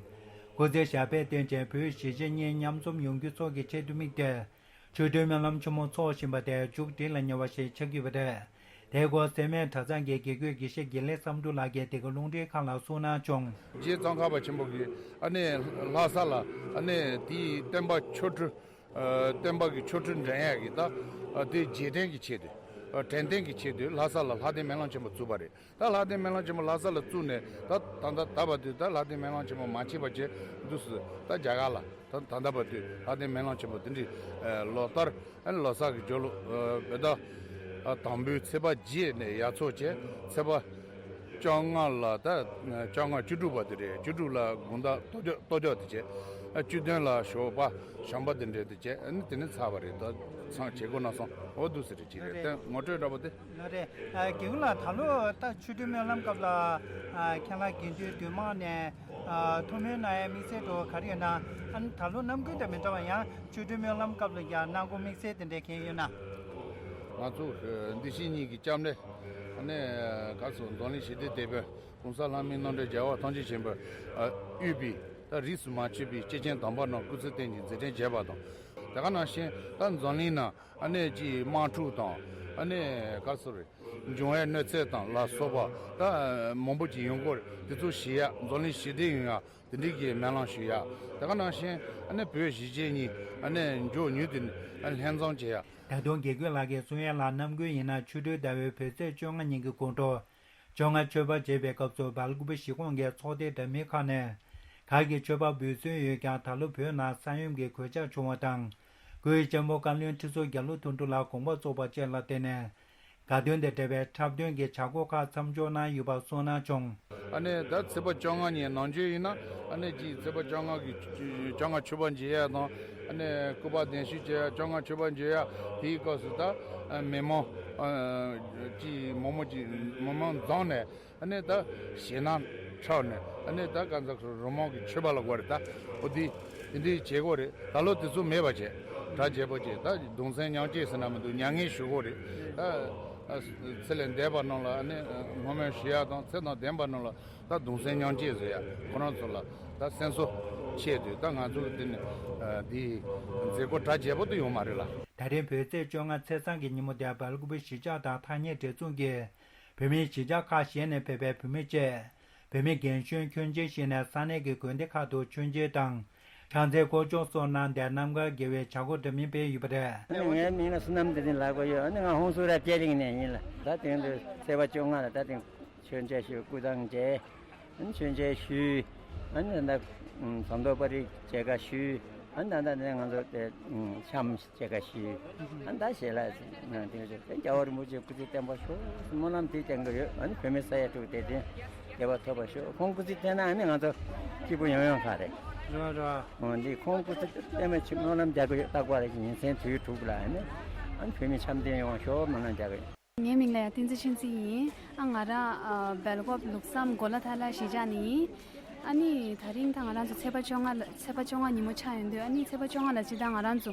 སྐུ་ཚེ་ཞབས་པད་བརྟན་ཅིང་བོད་གཞིས་བྱེས་གཉིས་མཉམ་འཛོམས་ཡོང་རྒྱུ་སོགས་ཀྱི་ཆེད་དུ་དམིགས་ཏེ། ཆོ་འཕྲུལ་སྨོན་ལམ་ཆེན་མོ་འཚོགས་བཞིན་པ་དེ་མཇུག་སྒྲིལ་ལ་ཉེ་བ་ཞིག་ཆགས་ཀྱི་ཡོད་པ་རེད། དེའི་སྐོར་སེར་སྨད་གྲྭ་ཚང་གི་དགེ་བསྐོས་དགེ་བཤེས་དགེ་ལེགས་བསམ་འགྲུབ་ལགས་ཀྱིས་འདི་ག་རླུང་འཕྲིན་ཁང་ལ་གསུངས་གནང་བྱུང་། རྗེ་ཙོང་ཁ་པ་ཆེན་པོ་གིས་ཨ་ནི་ལྷ་ས་ལ་ཨ་ནི་དེའི་བསྟན་པ་ཆོ་འཕྲུལ་ཨ་བསྟན་པ་གི་ཆོ་འཕྲུལ་འགྲན་ཡག་གི་ད་ཨ་དེ་རྗེས་དྲན་གྱི་ཆེད་དུ་ཨ་དྲན་རྟེན་གྱི་ཆེད་དུ་ལྷ་ས་ལ་ལྷ་ལྡན་སྨོན་ལམ་ཆེན་མོ་བཙུགས་པ་རེད། ད་ལྷ་ལྡན་སྨོན་ལམ་ཆེན་མོ་ལྷ་ས་ལ་བཙུགས་ནས་ད་ད་ད་ད་བར་དུ་ད་ལྷ་ལྡན་སྨོན་ལམ་ཆེན་མོ་མ་བྱས་པ་བྱས་འདུག་སེ་ད་རྒྱ་གར་ལ་ད་ད་ད་བར་དུ་ལྷ་ལྡན་སྨོན་ལམ་ཆེན་མོ་དེ་འདྲའི་ཨ་ལོ་ལྟར་ཨ་ནི་ལོ་གསར་གྱི་རྒྱབ་ལོགས་ཨ་བོད་ཟླ་ཨ་དང་པོའི་ཚེས་པ་བརྒྱད་ནས་ཡར་ཚོགས་བྱས། ཚེས་པ་བཅོ་ལྔ་ལ་ད་བཅོ་ལྔ་བཅུ་དྲུག་པ་དེ་རེད། བཅུ་དྲུག་ལ་དགོང་དག་གཏོ་བཅོ་གཏོ་བཅོ་དེ་བྱས། ཨ་བཅུ་བདུན་ལ་ཞོགས་པ་བྱམས་པ་དེ་འདྲ་དེ་བྱས། ཨ་ནི་དེ་ནས་ཚར་བ་རེད། ད་ཚང་བྱེད་སྒོ་སྣ་ཚོགས་འོ་འདུག་སེ་རེད་ཅིག་རེད། ད་ངོ་སྤྲོད་འདྲ་པོ་དེ། ལགས་རེད། ཨ་དགེ་སྐོས་ལགས། ད་ལོ་ད་ཆོ་འཕྲུལ་སྨོན་ལམ་སྐབས་ལ་ཨ་མཁན་བླ་དགེ་འདུན་འདུས་མང་ནས་ཨ་ཐུགས་སྨོན་གནང་ཡའི་དམིགས་བསལ་འགྲོ་ག་རེ་ཡོད་ན། ཨ་ནི་ད་ལོ་ནམ་རྒྱུན་དང་མི་འདྲ་བ་ཡང་ཆོ་འཕྲུལ་སྨོན་ལམ་སྐབས་ལ་ཡང་གནང་སྒོ་དམིགས་བསལ་དེ་འདྲ་གང་ཡོད་ན། ང་ཚོ་འདི་ཕྱི་གཉིས་ཀྱི་སྐྱབས་གནས་ཨ་ནི་ག་ཚོད་འཛམ་གླིང་ཞི་བདེའི་དེད་དཔོན་༸གོང་ས་ལྷ་མིའི་རྣམ་འདྲེན་རྒྱལ་བ་ཐམས་ཅད་མཁྱེན་པ་ཨ་དབུས་པའི་ད་རིས་སུ་མ་ཆད་པའི་སྐྱེས་ཆེན་དམ་པ་རྣམས་སྐུ་ཚེ་བརྟན་ཅིང་མཛད་འཕྲིན་རྒྱས་པ་དང་། དེ་ག་ནང་བཞིན་ད་འཛམ་གླིང་ནང་ཨ་ནི་ཅིག་དམག་འཁྲུག་དང་ཨ་ནི་ག་ཚོད་རེད། འབྱུང་བའི་གནོད་འཚེ་དང་ལ་སོགས་པ་ད་མང་པོ་ཅིག་ཡོང་གི་རེད། དེ་ཚོ་ཞི་ཡག་འཛམ་གླིང་ཞི་བདེ་ཡོང་ཡག་དེ་འདྲའི་གི་སྨོན་ལམ་ཞུ་ཡག་དེ་ག་ནང་བཞིན་ཨ་ནི་བོད་གཞིས་བྱེས་གཉིས་ཨ་ནི་མགྱོགས་མྱུར་དུ་ཨ་ལྷན་འཛོམས་བྱེད་ཡག་ད་དུང་དགེ་སྐོས་ལགས་ཀྱིས་གསུང་ཡག་ལ་ནམ་རྒྱུན་ཡིན་ན་ཆོ་འཕྲུལ་ཟླ་བའི་བོད་ཚེས་བཅོ་ལྔ་ཉིན་གྱི་དགོང་དྲོ་བཅོ་ལྔ་མཆོད་པ་བརྗེས་པའི་སྐབས་སུ་སྦེལ་ཀོབ་གཞིས་ཁོངས་ཀྱི་ཚོགས་སྡེ་འདྲ་མིན་ཁག་ནས་གར་གྱི་མཆོད་པ་འབུལ་སྲོལ་ཡོད་ཀྱང་། ད་ལོ་བོད་ནང་ས་ཡོམ་གྱི་གོད་ཆག་བྱུང་བ་དང་། སྐུའི་གཅེན་པོ་བཀའ་བློན་ཁྲི་ཟུར་རྒྱ་ལོ་དོན་གྲུབ་ལགས་དགོངས་པ་རྫོགས་པ་བཅས་ལ་བརྟེན་ནས། དགའ་སྟོན་དང་འབྲེལ་བའི་འཁྲབ་སྟོན་གྱི་བྱ་སྒོ་ཁག་མཚམས་འཇོག་གནང་ཡོད་པ་གསུངས་གནང་བྱུང་། ཨ་ནི་ད་ཚེས་པ་བཅོ་ལྔ་ཉིན་ནམ་རྒྱུན་ཡིན་ན་ཨ་ནི་ཅིག་ཚེས་པ་བཅོ་ལྔ་གི་བཅོ་ལྔ་མཆོད་པ་མཇལ་ཡག་དང་། ཨ་ནི་སྐུ་པར་གདན་ཞུ་བྱེད་ཡག་བཅོ་ལྔ་མཆོད་པ་མཇལ་ཡག་དེའི་སྐབས་སུ་ད་མི་མང་ཅིག་མང་མང་ཅིག་མི་མང་འཛོམས་ནས། ཨ་ནི་ད་ཞེད་སྣང་འཁྲབ་ནས་ཨ་ནི་ད་ག་ཚོད་རི་མོ་གི་མཆོད་པ་ལ་གོ་རེད། ད་འོ་དེ་དེ་འདྲའི་བྱེད་སྒོ་རེད། ད་ལོ་དེ་ཚོ་མེད་པ་བྱས། གྲ་རྒྱས་པོ་བྱས། ད་གདུང་སེམས་མཉམ་སྐྱེད་ཟེར་ན་མི་འདུག་མྱ་ངན་ཞུ་སྒོ་རེད། ད་ཚེ་ལས་འདས་པ་རྣམས་ལ་ཨ་ནི་བསྔོ་སྨོན་ཞུ་ཡག་དང་། ཚེ་དང་ལྡན་པ་རྣམས་ལ་ད་གདུང་སེམས་མཉམ་སྐྱེད་ཟེར་ཡག་ཁོ་རང་ཚོ་ལ་ད་སེམས་གསོ་ཆེད་དུ་ད་ང་ཚོ་གི་དེ་ནི་འདི་མཛད་སྒོ་གྲ་རྒྱས་པོ་དུ་ཡོད་མ་རེད་ལ། ད་རིང་བོད་ཚེས་བཅོ་ལྔ་ཚེས་བཟང་གི་ཉིན་མོ་དེར་སྦེལ་ཀོབ་གཞིས་ཆགས་དང་ཐག་ཉེ་གྲྭ་ཚང་གིས་བོད་མིའི་གཞིས་ཆགས་ཁག་གཞན་ནས་ཕེབས་པའི་བོད་མི་བཅས་བོད་མི་རྒན་གཞོན་ཁྱོན་ཆེ་ཞིག་ནས་ས་གནས་ཀྱི་དགོན་སྡེ་ཁག་ཏུ་མཆོད་མཇལ་དང་། ཕྱག་འཚལ་སྐོར་སྐྱོད་སོགས་གནང་སྟེ་རྣམ་དཀར་དགེ་བའི་བྱ་སྒོ་འདྲ་མིན་སྤེལ་ཡོད་པ་རེད། ངའི་མིང་ལ་བསོད་ནམས་བདེ་ཆེན་ལགས་པ་ཡོད། ང་ཧོན་སུར་ར་སྐྱེ་རིང་ནས་ཡིན་ལ། ད་དེང་དུ་ཚེས་པ་བཅོ་ལྔ་ལ་ད་དེང་མཆོད་མཇལ་ཞུ། སྐུ་ཐང་མཇལ། མཆོད་མཇལ་ཞུས། ད་ཟམ་གདོང་དཔའ་རིས་མཇལ་ཁ་ཞུས། ཨ་ནི་ད་ལྟ་ནས་ང་ཚོ་དེ་འཆམ་སྐྱེ་ཁ་ཞིག་ཨ་ནི་ད་ཞེ་ལ་ང་དེ་དེ་རྒྱལ་བ་རིན་པོ་ཆེ་སྐུ་ཚེ་བརྟན་པ་ཤོག་སྨོན་ལམ་དེ་བསྐྱང་གི་ཡོད། ཨ་ནི་བོད་མི་ས་ཡ་དྲུག་དེ་དེ་བདེ་བ་ཐོབ་པ་ཤོག་ཁོང་སྐུ་ཚེ་བརྟན་ན་ཨ་ནི་ང་ཚོ་སྐྱིད་པོ་ཡོང་ཡོང་ཁ་རེད། རེད་རེད། འོ་འདི་ཁོང་སྐུ་ཚེ་བརྟན་པའི་ཆེད་སྨོན་ལམ་རྒྱག་གི་ཡོད། རྟག་པར་ཉིན་མཚན་དུས་དྲུག་ལ་ཨ་ནི་ཨ་ནི་བོད་མི་འཆམ་མཐུན་ཡོང་ཤོག་སྨོན་ལམ་རྒྱག་གི་ཡོད། ངའི་མིང་ལ་ཡ་བསྟན་འཛིན་ཆོས་འཛིན་ཡིན། ཨ་ང་རང་སྦེལ་ཀོབ་ལུགས་བསམ་གོ་ལ་ཐ་ལ་གཞིས་ཆགས་ནས་ཡིན། ཨ་ནི་ད་རིང་ད་ང་རང་ཚོ་ཚེས་པ་བཅོ་ལྔ་ལ་ཚེས་པ་བཅོ་ལྔ་ཉིན་མོ་ཆགས་ཡོང་དུས། ཨ་ནི་ཚེས་པ་བཅོ་ལྔ་ལ་ཅི་ད་ང་རང་ཚོ་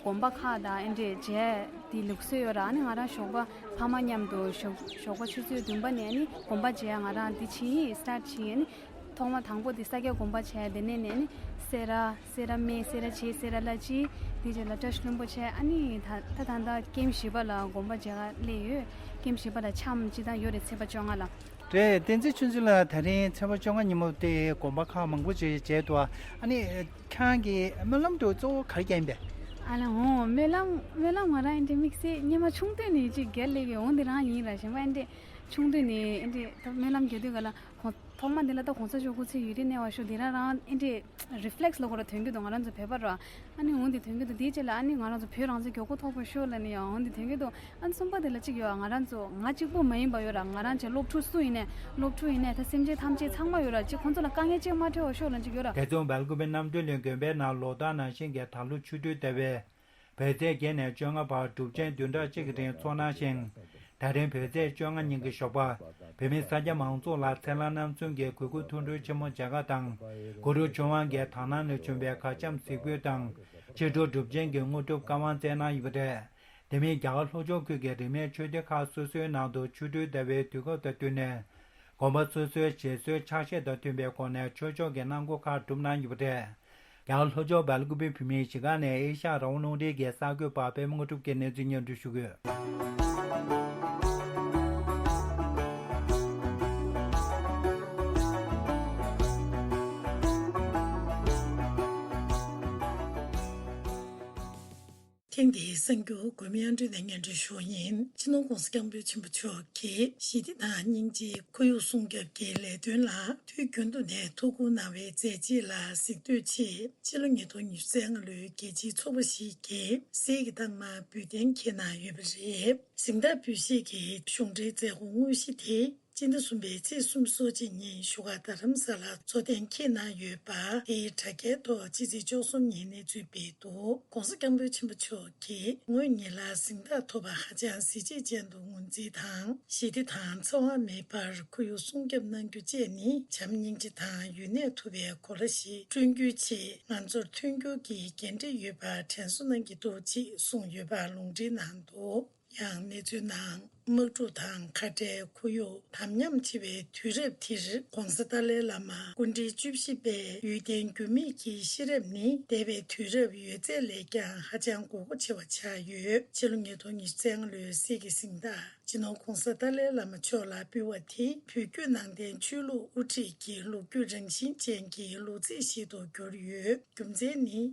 དགོན་པ་ཁག་དང་ཨེ་འདྲས་མཇལ་དེ་ལུགས་སྲོལ་ཡོད་ར། ཨ་ནི་ང་རང་ཞོགས་པ་ཕ་མ་མཉམ་དུ་ཞོགས་ཞོགས་པ་ཆུ་ཚོད་བདུན་པ་ནས་ཨ་ནི་དགོན་པ་མཇལ་ང་རང་འདི་ཕྱིན་ཡིན་སི་ཊར་ཊི་ཕྱིན་ཡིན། ཨ་ནི་ཐོག་མ་དང་པོ་དེ་ས་སྐྱ་དགོན་པ་བྱས། དེ་ནས་ནས་ནི་སེ་ར་སེ་ར་སྨད་སེ་ར་བྱེས་སེ་ར་བླ་སྤྱི། དེ་རྗེས་ལ་བཀྲ་ཤིས་ལྷུན་པོ་བྱས། ཨ་ནི་ད་ད་ད་ད་ཀེམ་བཞི་པ་ལ་དགོན་པ་མཇལ་ག་སླེབས་ཡོད། ཀེམ་བཞི་པ་ལ་འཆམ་ཅི་ད་ཡོད་རེད་ཚེས་པ་བཅོ་ལྔ་ལ། རེད། བསྟན་འཛིན་ཆོས་འཛིན་ལགས་ད་རིང་ཚེས་པ་བཅོ་ལྔ་ཉིན་མོ་དེ་དགོན་པ་ཁག་མང་པོ་ཅིག་མཇལ་འདུག་ཨ་ནི་ཁྱེད་ཀྱི་སྨོན་ལམ་དེ་གཙོ་བོ་ག་རེ་རྒྱག་ཡིན་པས། ཨ་ལ་འོང་སྨོན་ལམ་སྨོན་ལམ་ང་རང་ཨེ་འདྲས་དམིགས་བསལ་སྔོན་མ་ཆུང་དུས་ནས་ཅིག་རྒྱལ་ལེགས་ཡོང་དེ་རང་ཡིན་ར། གཞན་པ་ཨེ་འདྲས་ཆུང་དུས་ནས་ཨེ་འདྲས་ད་སྨོན་ལམ་རྒྱག་དུས་ག་ལ་གོང་ཐོག་མ་འདི་ལ་ད་གོང་ས་མཆོག་སྐུ་ཚེ་ཡུན་རིང་གནས་པར་ཤོག་འདི་རང་རང་ཨེ་འདྲས་རི་ཕི་ལེག་སི་ལོ་གོ་ར་ཐོན་གྱི་འདུག་ང་རང་ཚོ་བོད་པ་ར། ཨ་ནི་འོང་འདི་ཐོན་གྱི་འདུག་དེའི་རྗེས་ལ་ཨ་ནི་ང་རང་ཚོ་བོད་རང་བཙན་མགྱོགས་པོ་ཐོབ་པར་ཤོག་ལབ་ནས་ཡང་འོང་འདི་ཐོན་གྱི་འདུག་ཨ་ནི་གསུམ་པ་དེ་ལ་གཅིག་ཡོད། ང་རང་ཚོ་ང་གཅིག་པུ་མ་ཡིན་པ་ཡོད་ར། ང་རང་ཚོ་སློབ་ཕྲུག་སུ་ཡིན་ནས་སློབ་ཕྲུག་ཡིན་ནས་ད་སེམས་ཅན་ཐམས་ཅད་ཚང་མ་ཡོད་ར། གཅིག་ཁོང་ཚོ་ལ་དཀའ་ངལ་གཅིག་མ་འཕྲད་པར་ཤོག་ལབ་ནས་གཅིག་ཡོད་ར། རྒྱལ་བཙུན་སྦེལ་ཀོབ་པའི་རྣམ་གྲོལ་ལ་དགོན་པའི་ནང་ལོ་ལྟར་ནང་བཞིན་གྱི་ད་ལོ་ཆུ་སྦྲུལ་ཟླ་བའི་བོད་ཚེས་བརྒྱད་ནས་བཅོ་ལྔ་བར་སྒྲུབ་ཆེན་བདུན་ཕྲག་གཅིག་གི་རིང་ཚོགས་གནང་ཞིང་། ད་རིང་བོད་ཚེས་བཅོ་ལྔ་ཉིན་གྱི་ཞོགས་པ་བོད་མི་ས་སྐྱ་མང་ཚོགས་ལ་ཚེ་ལྷ་རྣམ་གསུམ་གྱི་གུས་བཀུར་ཐུགས་སྤྲོ་ཆེན་མོ་མཇལ་ཁ་དང་། གུ་རུ་ཆོས་དབང་གིས་དག་སྣང་ནས་བྱུང་བའི་མཁའ་ཁྱབ་གཟིགས་འབུལ་དང་། ཕྱི་དྲོ་སྒྲུབ་ཆེན་གྱི་དངོས་གྲུབ་བཀའ་དབང་སྩལ་གནང་ཡོད་པ་རེད། དེ་མིན་རྒྱ་གར་ལྷོ་ཕྱོགས་ཁུལ་གྱི་རིས་མེད་ཆོས་སྡེ་ཁག་སོ་སོའི་ནང་དུ་ཆུ་སྦྲུལ་ཟླ་བའི་དུས་སྐབས་དང་བསྟུན་ནས། དགོན་པ་སོ་སོའི་བཞེད་སྲོལ་ཕྱག་བཞེས་དང་མཐུན་པའི་སྒོ་ནས་ཆོས་ཕྱོགས་ཀྱི་གནང་སྒོ་ཁག་སྒྲུབ་གནང་ཡོད་པ་རེད། རྒྱ་གར་ལྷོ་ཕྱོགས་སྦེལ་ཀོབ་པའི་བོད་མིའི་གཞིས་ཁང་ནས་ཨེ་ཤ་ཡ་རང་དབང་རླུང་འཕྲིན་གྱི་གསར་འགོད་པ་པད་མ་དངོས་གྲུབ་ཀྱིས་གནས་ཚུལ་སྙན་སྒྲོན་ཞུ་གི་ཡོད། ཐེངས་འདིའི་གསར་འགྱུར་དགོས་མི་ཨ་འདྲུ་ནས་སྙན་སྒྲོན་ཞུ་ཡིན། སྤྱི་ནོར་༸གོང་ས་༸སྐྱབས་མགོན་ཆེན་པོ་མཆོག་གིས་ཞི་བདེ་དང་སྙིང་རྗེ་ཁོར་ཡུག་སྲུང་སྐྱོབ་ཀྱི་ལས་དོན་ལ་དུས་རྒྱུན་དུ་ནས་ཐུགས་ཁུར་གནང་བའི་མཛད་རྗེས་ལ་གཟིགས་འདོད་ཆེད། ཕྱི་ལོ་ཉིས་སྟོང་ཉི་ཤུ་རྩ་ལྔ་ལོའི་རྒྱལ་སྤྱིའི་ཚོགས་པ་ཞིག་གི་གཟེངས་ཀྱི་རྟགས་མ་འབུལ་གཏན་འཁེལ་གནང་ཡོད་པ་རེད། གཟེངས་རྟགས་འབུལ་བཞེས་ཀྱི་གཞུང་འབྲེལ་མཛད་སྒོ་དངོས་གཞི་དེ། སྤྱི་ཟླ་གསུམ་པའི་ཚེས་སུམ་ཅུ་སོ་གཅིག་ཉིན་བཞུགས་སྒར་རྡ་རམ་ས་ལར་གཙོ་བསྟན་འཁེལ་གནང་ཡོད་པ། དེའི་དྲ་རྒྱའི་ཐོག་ཕྱི་ཚེས་བཅུ་གསུམ་ཉིན་གནས་ཚུལ་སྤེལ་འདུག ༸གོང་ས་༸སྐྱབས་མགོན་ཆེན་པོ་མཆོག་གིས་ངོས་ཉིད་ལ་གཟེངས་རྟགས་ཐོབ་པ་ཧ་ཅང་གཟི་བརྗིད་ཅན་དུ་ངོས་འཛིན་དང་། ཞི་བདེ་དང་འཚེ་བ་མེད་པར་ཁོར་ཡུག་སྲུང་སྐྱོབ་གནང་རྒྱུ་བཅས་ནི་བྱམས་སྙིང་རྗེ་དང་ཡུན་གནས་ཐུབ་པའི་གོ་ལ་ཞིག་བསྐྲུན་རྒྱུའི་ཆེད་ང་ཚོར་མཐུན་འགྱུར་གྱི་འགན་འཁྲི་ཡོད་པ་དྲན་གསོ་གནང་གི་འདུག་ཅེས་གསུངས་ཡོད་པ་ལུང་འདྲེན་གནང་འདུག་ཡང་གནས་ཚུལ་ནང་། དམག་འཁྲུག་དང་ཁ་བྲལ་ཁོར་ཡུག་དམ་ཉམས་ཆེ་བའི་དུས་རབས་འདིར་༸གོང་ས་ཏཱ་ལའི་བླ་མ་སྐུ་ཕྲེང་བཅུ་བཞི་པས་ཡུལ་བརྟན་འགྱུར་མེད་ཀྱི་ཤེས་རབ་ནི་འདས་པའི་དུས་རབས་ཡོད་ཚད་ལས་ཀྱང་ཧ་ཅང་དགོས་མཁོ་ཆེ་བ་ཆགས་ཡོད། ཕྱི་ལོ་ཉིས་སྟོང་ཉི་ཤུ་རྩ་ལྔ་ལོའི་གཟེངས་ཀྱི་གཟེངས་རྟགས་སྤྱི་ནོར་༸གོང་ས་ཏཱ་ལའི་བླ་མ་མཆོག་ལ་ཕུལ་བ་དེ་བོད་བརྒྱུད་ནང་བསྟན་ཆོས་ལུགས་དབུ་ཁྲིད་ཀྱི་ལོ་རྒྱུས་རང་བཞིན་ཅན་གྱི་ལོ་ཚིགས་ཤིག་ཏུ་གྱུར་ཡོད། རྒྱུ་མཚན་ནི།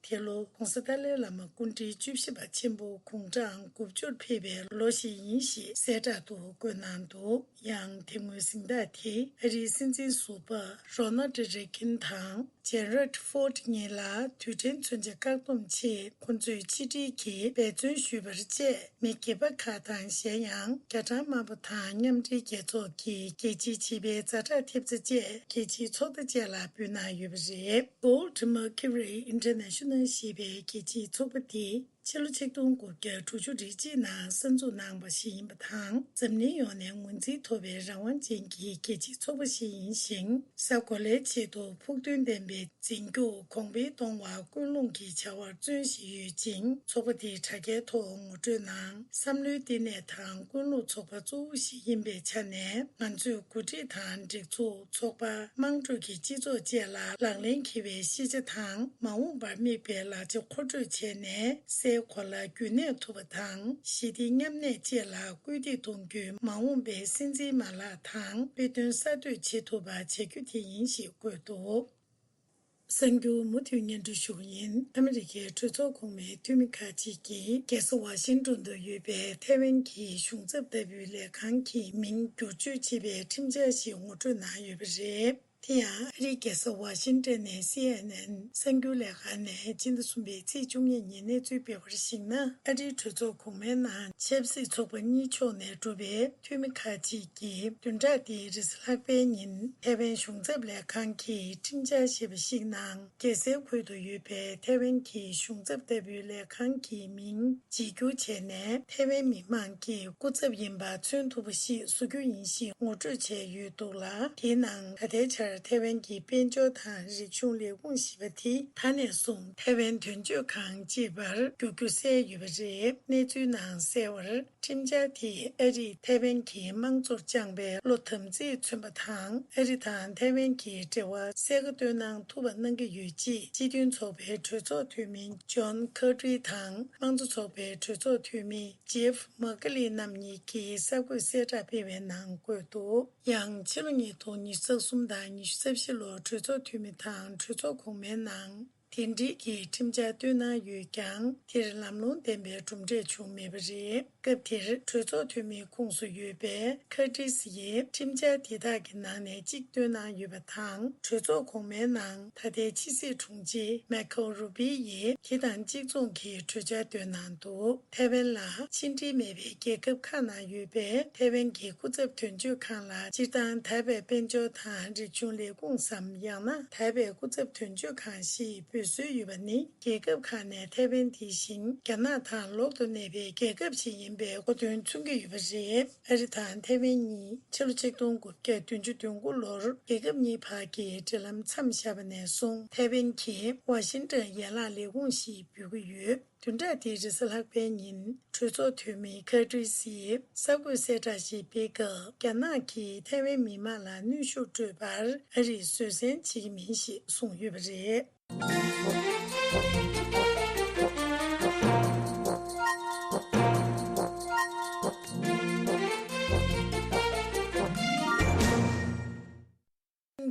དེ་ལོ་༸གོང་ས་ཏཱ་ལའི་བླ་མ་སྐུ་ཕྲེང་བཅུ་བཞི་པ་ཆེན་པོ་དགུང་གྲངས་དགུ་བཅུར་ཕེབས་པའི་ལོ་ཞིག་ཡིན་ཞེས་གསལ་བསྒྲགས་དུ་བཀོད་གནང་འདུག་ཡང་དེ་སྔོན་གཟེངས་རྟགས་དེ་ཨ་རིའི་སྲིད་འཛིན་ཟུར་པ་རོ་ན་ལྡ་རེ་གྷིན་དང་ཇེ་རལ་ཧྥོར་ཌི་གཉིས་ལ་དུས་དྲན་མཚོན་ཆ་བཀག་སྡོམ་ཆེད་ཁོ་ཚོས་ཕྱི་འབྲེལ་གྱིས་འབད་བརྩོན་ཞུས་པར་བཅས། མི་སྒེར་པ་ཁག་དང་གཞན་ཡང་རྒྱ་གྲམ་དམར་པོ་དང་མཉམ་འབྲེལ་རྒྱལ་ཚོགས་ཀྱི་རྒྱལ་སྤྱིའི་བྱིས་པའི་ཛ་དྲག་ཐེབས་རྩ་བཅས་རྒྱལ་སྤྱིའི་ཚོགས་སྡེ་བཅས་ལ་འབུལ་གནང་ཡོད་པ་རེད། Gold Mercury International ཞེས་པའི་རྒྱལ་སྤྱིའི་ཚོགས་པ་འདི་ཕྱི་ལོ་ཆིག་སྟོང་དགུ་བརྒྱ་དྲུག་ཅུ་རེ་གཅིག་ནང་གསར་འཛུགས་གནང་བ་ཞིག་ཡིན་པ་དང་། འཛམ་གླིང་ཡོངས་ནས་ངོས་འཛིན་ཐོབ་པའི་རང་དབང་ཅན་གྱི་རྒྱལ་སྤྱིའི་ཚོགས་པ་ཞིག་ཡིན་ཞིང་། གཟའ་གོ་ལའི་ཆེད་དུ་ཕུགས་འདུན་ལྡན་པའི་འཛིན་སྐྱོང་གོང་འཕེལ་གཏོང་བར་ཀུན་སློང་གི་བྱ་བར་བརྩོན་བཞིན་ཡོད་ཅིང་། ཚོགས་པ་དེའི་དྲ་རྒྱའི་ཐོག་ངོ་སྤྲོད་ནང་བསམ་བློའི་བསྟི་གནས་དང་ཀུན་སློང་ཚོགས་པ་གཙོ་བོ་ཞིག་ཡིན་པའི་ཆ་ནས། ང་ཚོས་འགོ་ཁྲིད་དང་སྒྲིག་འཛུགས། ཚོགས་པ། དམངས་ཁྲོད་ཀྱི་སྤྱི་ཚོགས་བཅས་ལ་ལག་ལེན་འཁེལ་བའི་ཤེས་བྱ་དང་། མ་འོངས་པར་དམིགས་པའི་ལག་ཆ་མཁོ་སྤྲོད་བྱས་ནས། སའི་གོ་ལ་རྒྱུན་གནས་ཐུབ་པ་དང་། ཞི་བདེ་མཉམ་གནས་བཅས་ལ་སྐུལ་འདེད་གཏོང་རྒྱུའི་མ་འོངས་པའི་སྲིད་འཛིན་མ་ལག་དང་། དཔེ་སྟོན་གསར་གཏོད་བྱེད་ཐུབ་པ་བྱ་རྒྱུ་དེ་ཡིན་ཞེས་བཀོད་འདུག་གསར་འགྱུར་མུ་མཐུད་སྙན་སྒྲོན་ཞུ་གི་ཡིན། ཨ་མི་རི་ཀའི་གྲོས་ཚོགས་གོང་མའི་འཐུས་མི་ཁག་ཅིག་གིས་རྒྱལ་ས་ཝ་ཤིང་ཏོན་དུ་ཡོད་པའི་ཐའེ་ཝན་གྱི་གཞུང་ཚབ་ལྟ་བུའི་ལས་ཁང་གི་མིང་བསྒྱུར་བཅོས་བྱེད་པའི་ཁྲིམས་འཆར་ཞིག་ངོ་སྤྲོད་གནང་ཡོད་པ་རེད། དེ་ཡང་ཨ་རིའི་རྒྱལ་ས་ཝ་ཤིང་ཏོན་ནས་སི་ཨེན་ཨེན་གསར་འགྱུར་ལས་ཁང་ནས་སྤྱི་ཟླ་གསུམ་པའི་ཚེས་བཅུ་གཉིས་ཉིན་གནས་ཚུལ་སྤེལ་བར་གཞིགས་ན། ཨ་རིའི་གྲོས་ཚོགས་གོང་མའི་ནང་ཆབ་སྲིད་ཚོགས་པ་གཉིས་ཕྱོགས་ནས་གྲུབ་པའི་འཐུས་མི་ཁག་ཅིག་གིས་བདུན་ཕྲག་འདིའི་རེས་གཟའ་ལྷག་པའི་ཉིན་ཐའེ་ཝན་གཞུང་ཚབ་ལས་ཁང་གིས་ཁྲིམས་འཆར་ཞེས་པ་ཞིག་ནང་། རྒྱལ་སའི་ཁུལ་དུ་ཡོད་པའི་ཐའེ་ཝན་གྱི་གཞུང་ཚབ་ལྟ་བུའི་ལས་ཁང་གི་མིང་བརྗེ་བསྒྱུར་བྱས་ནས། ཐའེ་ཝན་མི་མང་གི་སྐུ་ཚབ་ཡིན་པ་མཚོན་ཐུབ་པ་ཞིག་བཟོ་རྒྱུ་ཡིན་ཞེས་ངོ་སྤྲོད་བྱས་ཡོད་འདུག་ལ། དེའི་ནང་ད་ལྟའི་ཆར་ཐའེ་ཝན་གྱི་དཔལ་འབྱོར་དང་རིག་གཞུང་ལས་ཁུངས་ཞེས་པ་དེ་ད་ནས་བཟུང་ཐའེ་ཝན་དོན་གཅོད་ཁང་ཅེས་པར་འགྱུར་རྒྱུ་གསལ་ཡོད་པ་རེད། གནས་ཚུལ་ནང་གསལ་བར། ཁྲིམས་འཆར་དེས་ཨ་རིས་ཐའེ་ཝན་གྱི་དམངས་གཙོར་བཅངས་པའི་བློ་དམ་ཚིག་མཚོན་པ་དང་། ཨ་རི་དང་ཐའེ་ཝན་གྱི་འབྲེལ་བ་གསལ་ཁ་བཏོན་གནང་ཐུབ་པ་གནང་གི་ཡོད་ཅེས་སྤྱི་མཐུན་ཚོགས་པའི་གྲོས་ཚོགས་འཐུས་མི་ཇོན་ཁར་ཏི་དང་། དམངས་གཙོ་ཚོགས་པའི་གྲོས་ཚོགས་འཐུས་མི་ཇེབ་མག་ལི་རྣམ་གཉིས་ཀྱིས་གསར་འགོད་གསལ་བསྒྲགས་སྤེལ་བའི་ནང་འཁོད་འདུག་ཡང་ཕྱི་ལོ་ཉིས་སྟོང་ཉི་ཤུ་རྩ་གསུམ་དང་ཉི་ཤུ་རྩ་བཞི་ལོར་གྲོས་ཚོགས་འཐུས་མི་དང་གྲོས་ཚོགས་གོང་མའི་ནང་། དེ་འབྲེལ་གྱི་ཁྲིམས་འཆར་བཏོན་གནང་ཡོད་ཀྱང་། དེར་ལམ་ལྷོང་ལྡན་པའི་གྲུབ་འབྲས་བྱུང་མེད་པ་རེད། སྐབས་དེར་གྲོས་ཚོགས་འཐུས་མིའི་ཁོངས་སུ་ཡོད་པའི་ཁར་ཏིས་ཡིས་ཁྲིམས་འཆར་དེ་དག་གི་ནང་ནས་གཅིག་བཏོན་གནང་ཡོད་པ་དང་། གྲོས་ཚོགས་གོང་མའི་ནང་ད་ལྟའི་ཕྱི་སྲིད་དྲུང་ཆེ་མེ་ཁོ་རུ་པི་ཡིས་དེ་དང་གཅིག་མཚུངས་ཀྱི་གྲོས་འཆར་བཏོན་གནང་འདུག་ཐའེ་ཝན་ལ་ཕྱི་འབྲེལ་མེད་པའི་རྒྱལ་ཁབ་ཁག་ནང་ཡོད་པའི་ཐའེ་ཝན་གྱི་སྐུ་ཚབ་དོན་གཅོད་ཁང་ལ། སྤྱིར་བཏང་ཐའེ་པའི་དཔལ་འབྱོར་དང་རིག་གཞུང་ལས་ཁུངས་སམ། ཡང་ན་ཐའེ་པའི་སྐུ་ཚབ་དོན་གཅོད་ཁང་ཞེས་འབོད་སྲོལ་ཡོད་པ་ནི། རྒྱལ་ཁབ་ཁག་ནས་ཐའེ་ཝན་དེ་བཞིན་རྒྱ་ནག་དང་ལོགས་སུ་གནས་པའི་རྒྱལ་ཁབ་ཞིག་ཡིན་པའི་གོ་དོན་མཚོན་གྱི་ཡོད་པ་རེད། ཨ་རི་དང་ཐའེ་ཝན་གཉིས་ཕྱི་ལོ་ཆིག་སྟོང་དགུ་བརྒྱ་བདུན་ཅུ་དོན་དགུ་ལོར་རྒྱལ་ཁབ་གཉིས་བར་གྱི་འབྲེལ་ལམ་མཚམས་བཞག་པ་ནས་བཟུང་། ཐའེ་ཝན་གྱིས་ཝ་ཤིང་ཏོན་ཡན་ལག་ལས་ཁུངས་ཞེས་འབོད་ཀྱི་ཡོད། བདུན་ཕྲག་འདིའི་རེས་གཟའ་ལྷག་པའི་ཉིན་གྲོས་ཚོགས་འཐུས་མི་ཁར་ཏིས་ཡིས་གསར་འགོད་གསལ་བསྒྲགས་ཤིག་སྤེལ་སྐབས། རྒྱ་ནག་གིས་ཐའེ་ཝན་མི་མང་ལ་གནོན་ཤུགས་སྤྲོད་པར་ཨ་རིས་བཟོད་བསྲན་བྱེད་ཀྱི་མིན་ཞེས་གསུངས་ཡོད་པ་རེད། གསར་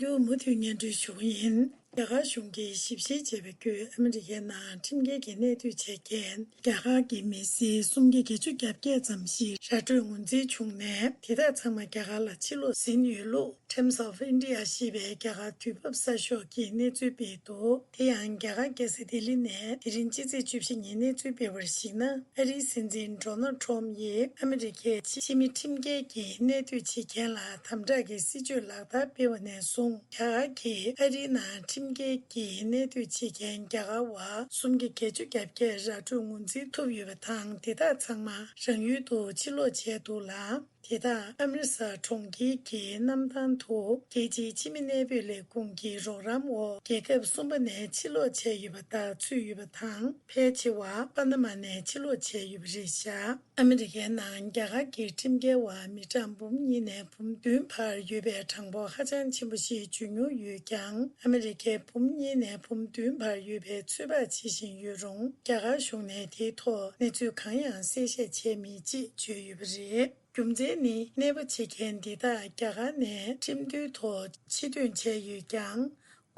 འགྱུར་མུ་མཐུད་སྙན་སྒྲོན་ཞུ་གི་ཡིན། རྒྱ་གར་གཞུང་གིས་ཞིབ་བཤེར་བྱས་པ་བརྒྱུད། ཨ་མི་རི་ཀའི་ནང་ཁྲིམས་འགལ་གྱི་གནས་སྡོད་བྱེད་མཁན་རྒྱ་གར་གྱི་མི་སེར་སུམ་བརྒྱ་བརྒྱད་ཅུ་གྱ་བརྒྱད་ཙམ་ཞིག་ར་སྤྲོད་ངོས་འཛིན་བྱུང་ནས། དེ་དག་ཚང་མ་རྒྱ་གར་ལ་ཕྱིར་ལོག་ཟིན་ཡོད་ལུགས། Times of India ཞེས་པའི་རྒྱ་གར་དུས་བབ་གསར་ཤོག་གིས་གནས་ཚུལ་སྤེལ་འདུག་དེ་ཡང་རྒྱ་གར་རྒྱལ་ས་ལྡི་ལི་ནས་དེ་རིང་སྤྱི་ཚེས་བཅུ་བཞི་ཉིན་གནས་ཚུལ་སྤེལ་བར་གཞིགས་ན། ཨ་རིའི་སྲིད་འཛིན་ཌོ་ནལ་ཊམ་ཡིས་ཨ་མི་རི་ཀའི་ཕྱི་མི་ཁྲིམས་འགལ་གྱི་གནས་སྡོད་བྱེད་མཁན་ལ་དམ་དྲག་གི་སྲིད་བྱུས་ལག་བསྟར་སྤེལ་བ་ནས་བཟུང་། རྒྱ་གར་གྱིས་ཨ་རིའི་ནང་ཁྲིམས་འགལ་གྱི་གནས་སྡོད་བྱེད་མཁན་རྒྱ་གར་བ་སུམ་བརྒྱ་བརྒྱད་ཅུ་གྱ་བརྒྱད་ར་སྤྲོད་ངོས་འཛིན་ཐུབ་ཡོད་པ་དང་། དེ་དག་ཚང་མ་རང་ཡུལ་དུ་ཕྱིར་ལོག་བྱས་འདུག་ལ། དེ་དག་ཨ་མི་རི་ས་གྲོང་ཁྱེར་གྱི་གནམ་ཐང་དུ་རྒྱལ་སྤྱིའི་ཕྱི་མི་གནས་སྤོས་ལས་ཁུངས་ཀྱི་རོགས་རམ་འོག་རྒྱལ་ཁབ་གསུམ་པ་ནས་ཕྱིར་ལོག་བྱས་ཡོད་པ་དག་ཚུད་ཡོད་པ་དང་། ཕལ་ཆེ་བ་པ་ན་མ་ནས་ཕྱིར་ལོག་བྱས་ཡོད་པ་རེད་བཞག་ཨ་མི་རི་ཀའི་ནང་རྒྱ་གར་གྱི་ཁྲིམས་འགལ་བ་མི་གྲངས་འབུམ་གཉིས་ནས་འབུམ་བདུན་བར་ཡོད་པའི་གྲངས་འབོར་ཧ་ཅང་ཆེན་པོ་ཞིག་འབྱོར་མྱོང་ཡོད་ཀྱང་། ཨ་མི་རི་ཀས་འབུམ་གཉིས་ནས་འབུམ་བདུན་བར་ཡོད་པའི་ཚོད་དཔག་བྱེད་བཞིན་ཡོད་རུང་། རྒྱ་གར་གཞུང་ནས་དེའི་ཐོག་གནས་ཚུལ་གང་ཡང་གསལ་བཤད་བྱས་མེད་ཅེས་བརྗོད་ཡོད་པ་རེད། རྒྱུ་མཚན་ནི། གནས་སྤོ་བྱེད་མཁན་འདི་དག་རྒྱ་གར་ནས་ཁྲིམས་མཐུན་ཐོག་ཕྱིར་ཐོན་བྱས་ཡོད་ཀྱང་།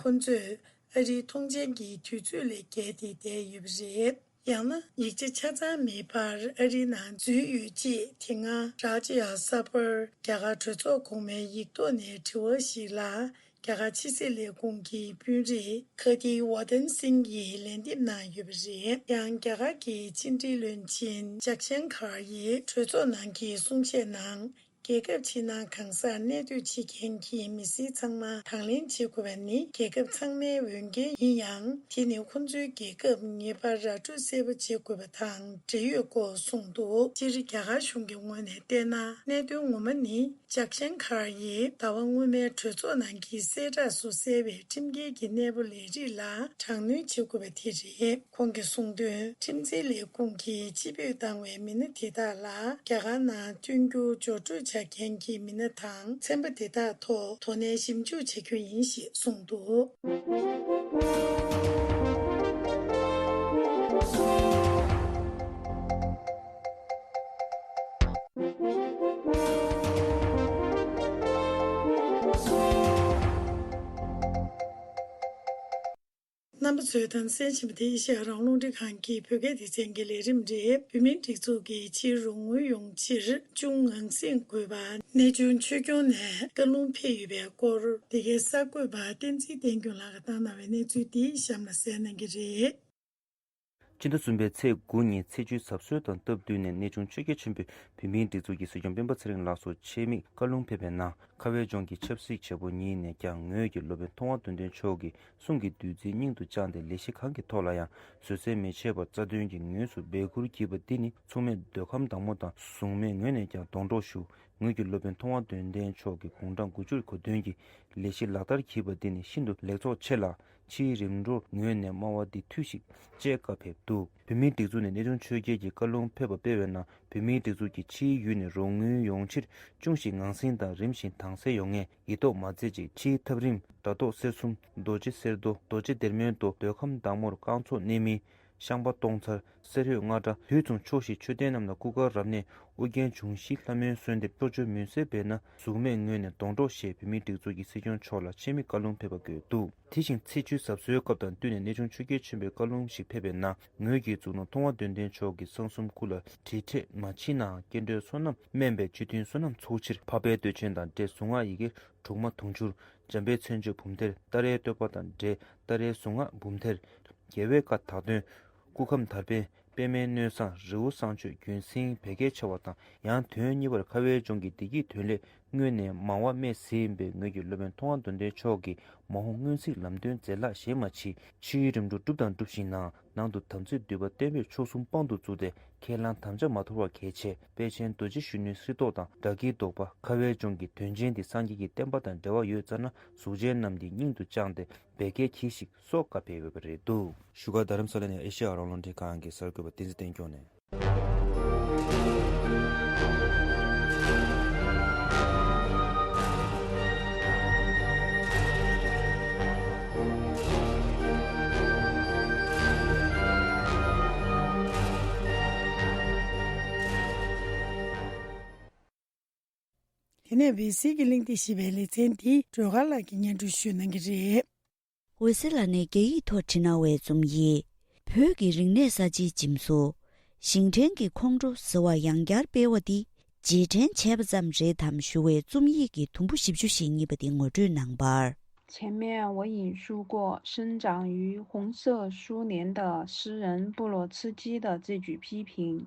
ཁོ་ཚོས་ཨ་རིའི་ཐོངས་མཆན་གྱི་དུས་ཚོད་ལས་བརྒལ་ཏེ་བསྡད་ཡོད་པ་རེད། ཡང་ན། ཡིག་ཆ་ཆ་ཚང་མེད་པར་ཨ་རིའི་ནང་འཛུལ་ཡོད་ཅེས། དེ་སྔ། རཱ་ཇི་ཡ་ས་བྷར་རྒྱ་གར་གྲོས་ཚོགས་གོང་མའི་ཡིག་ཐོག་ནས་དྲི་བ་ཞིག་ལ། རྒྱ་གར་ཕྱི་སྲིད་ལས་ཁུངས་ཀྱི་དཔོན་རིགས་ཁ་ཏི་ཝར་དན་སིང་གིས་ལན་འདེབས་གནང་ཡོད་པ་རེད། ཡང་རྒྱ་གར་གྱི་ཕྱི་འབྲེལ་བློན་ཆེན་ཇག་ཤན་ཁར་ཡིས་གྲོས་ཚོགས་ནང་གི་གསུང་བཤད་ནང་། རྒྱལ་ཁབ་ཕྱི་ནང་གང་སར་གནས་སྡོད་བྱེད་མཁན་གྱི་མི་སེར་ཚང་མ་དང་ལེན་བྱེད་དགོས་པ་ནི་རྒྱལ་ཁབ་ཚང་མའི་འོས་འགན་ཡིན་ཡང་། དེ་ནི་ཁོ་ཚོའི་རྒྱལ་ཁབ་ངེས་པར་ར་སྤྲོད་གསལ་པོ་བྱེད་དགོས་པ་དང་འབྲེལ་ཡོད་སྐོར་གསུངས་འདུག་སྤྱིར་རྒྱ་གར་གཞུང་གི་ངོས་ནས་བལྟས་ན། གནད་དོན་ངོ་མ་ནི། ཇག་ཤན་ཁར་ཡིས་ཟླ་བ་སྔོན་མའི་གྲོས་ཚོགས་ནང་གི་གསལ་བསྒྲགས་སུ་གསལ་བའི་ཁྲིམས་འགལ་གྱི་གནས་སྤོ་ལས་རིགས་ལ་དྲག་གནོན་བྱེད་དགོས་པ་དེ་རེད། ཁོང་གིས་གསུངས་དོན། ཁྲིམས་འཛིན་ལས་ཁུངས་ཀྱིས་ཕྱིར་འབུད་བཏང་བའི་མི་སྣ་དེ་དག་ལ་རྒྱ་གར་ནང་བསྟུན་རྒྱུ་འབྱོར་སྤྲོད་བྱ་མཁན་གྱི་མི་སྣ་དང་ཚན་པ་དེ་དག་ཐོག་དོ་ནན་ཞིབ་འཇུག་བྱ་རྒྱུ་ཡིན་ཞེས་གསུངས་འདུག་གནམ་ ཚོས་དང་གསན་བཞིན་པ་དེ་ཨེ་ཤེ་ཡ་རང་དབང་རླུང་འཕྲིན་ཁང་གི་བོད་སྐད་སྡེ་ཚན་གྱི་ལས་རིམ་རེད། བོད་མིའི་སྒྲིག་འཛུགས་ཀྱིས་ཕྱིའི་རོགས་དངུལ་ཡོང་ཕྱིར་ཅུང་ངང་སེང་དགོས་པ། གནས་ཆུང་ཆོས་སྐྱོང་ནས་བཀའ་ལུང་ཕེབས་ཡོད་པའི་སྐོར། འདི་གའི་གསར་འགོད་པ་བསྟན་འཛིན་བསྟན་སྐྱོང་ལགས་ཀྱིས་བཏང་གནང་བའི་གནས་ཚུལ་འདི་གཤམ་ལ་གསན་གནང་གི་རེད། ཕྱི་ཟླ་གསུམ་པའི་ཚེས་དགུ་ཉིན་ཚེས་བཅུའི་གཟབ་གསོལ་དང་སྟབས་བསྟུན་ནས་གནས་ཆུང་ཆོས་རྒྱལ་ཆེན་པོས་བོད་མིའི་སྒྲིག་འཛུགས་ཀྱི་སྲིད་སྐྱོང་སྤེན་པ་ཚེ་རིང་ལགས་སུ་ཆེད་དམིགས་བཀའ་ལུང་ཕེབས་པའི་ནང་། ཁ་བའི་ལྗོངས་ཀྱི་ཆབ་སྲིད་བྱེད་པོ་ཉིད་ནས་ཀྱང་ངོས་ཀྱི་སློབ་དཔོན་མཐོང་བ་དོན་ལྡན་མཆོག་གི་གསུང་གི་བདུད་རྩི་སྙིང་དུ་བཅངས་ཏེ་ལས་གཞི་གང་གི་ཐོག་ལ་ཡང་བཟོད་བསྲན་མི་བྱེད་པར་རྩ་དོན་གྱི་ངོས་སུ་འབད་ཁུར་བགྱིས་པ་འདི་ནི་མཚུངས་མེད་འདོད་ཁམས་དྭངས་མོ་དང་། གཟུགས་མེད་ངོས་ནས་ཀྱང་སྡོང་གྲོགས་ཞུ། ངོས་ཀྱི་སློབ་དཔོན་མཐོང་བ་དོན་ལྡན་མཆོག་གི་དགུང་གྲངས་དགུ་བཅུར་གོ་སྟོན་གྱི་ལས་གཞི་ལག་བསྟར་བགྱིས་པ་འདི་ནི་ཤིན་ཏུ་ལེགས་ཚོགས་ཆེ་ལ། ཕྱིའི་རིམ་གྲོར་ངོས་ནས་སྨྲ་བ་འདི་ཐུལ་ཞིག་ཅེས་བཀའ་ཕེབས་འདུག་བོད་མིའི་སྒྲིག་འཛུགས་ནས་གནས་ཆུང་ཆོས་རྒྱལ་གྱི་བཀའ་ལུང་ཕེབས་པ་སྤེལ་བའི་ནང་། བོད་མིའི་སྒྲིག་འཛུགས་ཀྱིས་ཕྱིའི་ཡུལ་ནས་རོགས་དངུལ་ཡོང་ཕྱིར་ཅུང་ཞིག་ངང་སེང་དང་རིམ་བཞིན་དྭངས་གསལ་ཡོང་ངེས། ཡིད་དོགས་མ་མཛད་ཅིག་ཕྱིའི་ཐབས་རིམ་སྒྲ་རྟོག་གསེར་གསུམ། རྡོ་རྗེ་གསེར་རྡོ། རྡོ་རྗེ་སྡེར་མོའི་རྡོ། འདོད་ཁམས་དྭངས་མོར་རྐང་ཚོགས་གནས་མིན། ཤངས་པ་སྟོང་ཚར། གསེར་འོད་རྔ་སྒྲ། དུས་མཚུངས་ཕྱོགས་བཞི་མཆོད་རྟེན་རྣམས་ལ་སྐུ་དཀར་རབ་གནས། ཨོ་རྒྱན་འབྱུང་བཞིའི་ལྷ་མོའི་གསོལ་འདེབས། སྤྲོ་བཅུ་མུན་སེལ་བས་ན། གཟུགས་མེད་ངོས་ནས་སྡོང་གྲོགས་ཞེས་བོད་མིའི་སྒྲིག་འཛུགས་ཀྱི་སྲིད་སྐྱོང་མཆོག་ལ་ཆེད་དམིགས་བཀའ་ལུང་ཕེབས་པ་དགོས་འདུག་དེ་བཞིན་ཚེས་བཅུའི་གཟབ་གསོལ་སྐབས་དང་བསྟུན་ནས་གནས་ཆུང་ཆོས་རྒྱལ་ཆེན་པོས་བཀའ་ལུང་ཞིག་ཕེབས་པའི་ནང་། ངོས་ཀྱིས་གཙུག་ན་མཐོང་བ་དོན་ལྡན་མཆོག་གི་གསང་གསུམ་སྐུ་ལ་དྲི་བྲལ་མ་མཆིས་ནའང་། སྐྱེ་འགྲོའི་བསོད་ནམས་དམན་པས་སྤྱི་མཐུན་བསོད་ནམས་ཚོགས་ཕྱིར། འཕགས་པའི་བསྟོད་ཆེན་དང་འབྲེལ་གཟུངས་སྔགས་ཡི་གེ་དྲུག་མ་དུང་ཕྱུར། འཇམ་དཔལ་མཚན་བརྗོད་འབུམ་ཐེར། ཏཱ་རེའི་བསྟོད་པ་དང་འབྲེལ་ཏཱ་རེའི་གཟུངས་སྔགས་འབུམ་ཐེར། རྒྱལ་བའི་བཀའ་དག་དོན། སྐུ་ཁམས་དར་འཕེལ། པདྨའི་སྣོད་བཟང་། རི་བོ་བསང་མཆོད་རྒྱུན་སྲིང་བད་ཀན་ཆེ་བ་དང་། ཡང་དོན་གཉིས་པར་ཁ་བའི་ལྗོངས་ཀྱི་བདེ་སྐྱིད་དོན་སླད་སྔོན་ནས་མང་བ་སྨྲས་ཟིན་པའི་ངོས་ཀྱི་སློབ་དཔོན་མཐོང་བ་དོན་ལྡན་མཆོག་གིས་མ་འོངས་སྔོན་གཟིགས་ལམ་སྟོན་མཛད་ལྷག་གཞན་མ་མཆིས། ཕྱིའི་རིམ་གྲོ་བསྒྲུབས་དང་སྒྲུབ་བཞིན་ནའང་། ནང་དུ་དམ་ཚིག་འདུས་པ་བསྟན་པའི་མཆོག་གསུམ་དཔང་དུ་བཙུགས་ཏེ་ཁས་བླངས་དམ་བཅའ་མ་དོར་བ་གལ་ཆེ། དཔལ་ཆེན་རྡོ་རྗེ་གཞོན་ནུའི་སིལ་ཏོག་དང་སྦྲ་གིའི་བདོག་པ། ཁ་བའི་ལྗོངས་ཀྱི་དོན་ཆེན་འདི་སངས་རྒྱས་ཀྱི་བསྟན་པ་དང་འབྲེལ་བ་ཡོད་ཙང་ན། གཟུགས་ཅན་རྣམས་ཀྱི་སྙིང་དུ་བཅངས་ཏེ་བད་ཀན་གྱིས་ཤིག་སོགས་བཀའ་ཕེབས་ཡོད་པ་རེད་འདུག་བཞུགས་སྒར་རྡ་རམ་ས་ལ་ནས་ཨེ་ཤེ་ཡ་རང་དབང་རླུང་འཕྲིན་ཁང་གི་གསར་འགོད་པ་བསྟན་འཛིན་བསྟན་སྐྱོང་ནས། དེ་ནས་འོད་ཟེར་གྱི་གླེང་སྟེགས་ཞེས་པའི་ལེ་ཚན་འདི་སྒྲོལ་དཀར་ལགས་ཀྱིས་སྙན་སྒྲོན་ཞུ་གནང་གི་རེད། འོད་ཟེར་ལགས་ནས་རྒྱ་ཡིག་ཐོག་བྲིས་གནང་བའི་རྩོམ་ཡིག་བོད་ཀྱི་རིག་གནས་གསར་བརྗེའི་འཇིམ་བཟོ། ཞིང་བྲན་གྱི་ཁོང་ཁྲོ་ཟེར་བ་ཡང་བསྐྱར་སྤེལ་བ་འདི་རྗེས་དྲན་བྱས་པ་ཙམ་རེད་དམ་ཞུ་བའི་རྩོམ་ཡིག་གི་དུམ་བུ་བཞི་བཅུ་ཞེ་གཉིས་པ་འདི་ངོ་སྤྲོད་གནང་བར། 前面我引述过生长于红色苏联的诗人布罗茨基的这句批评，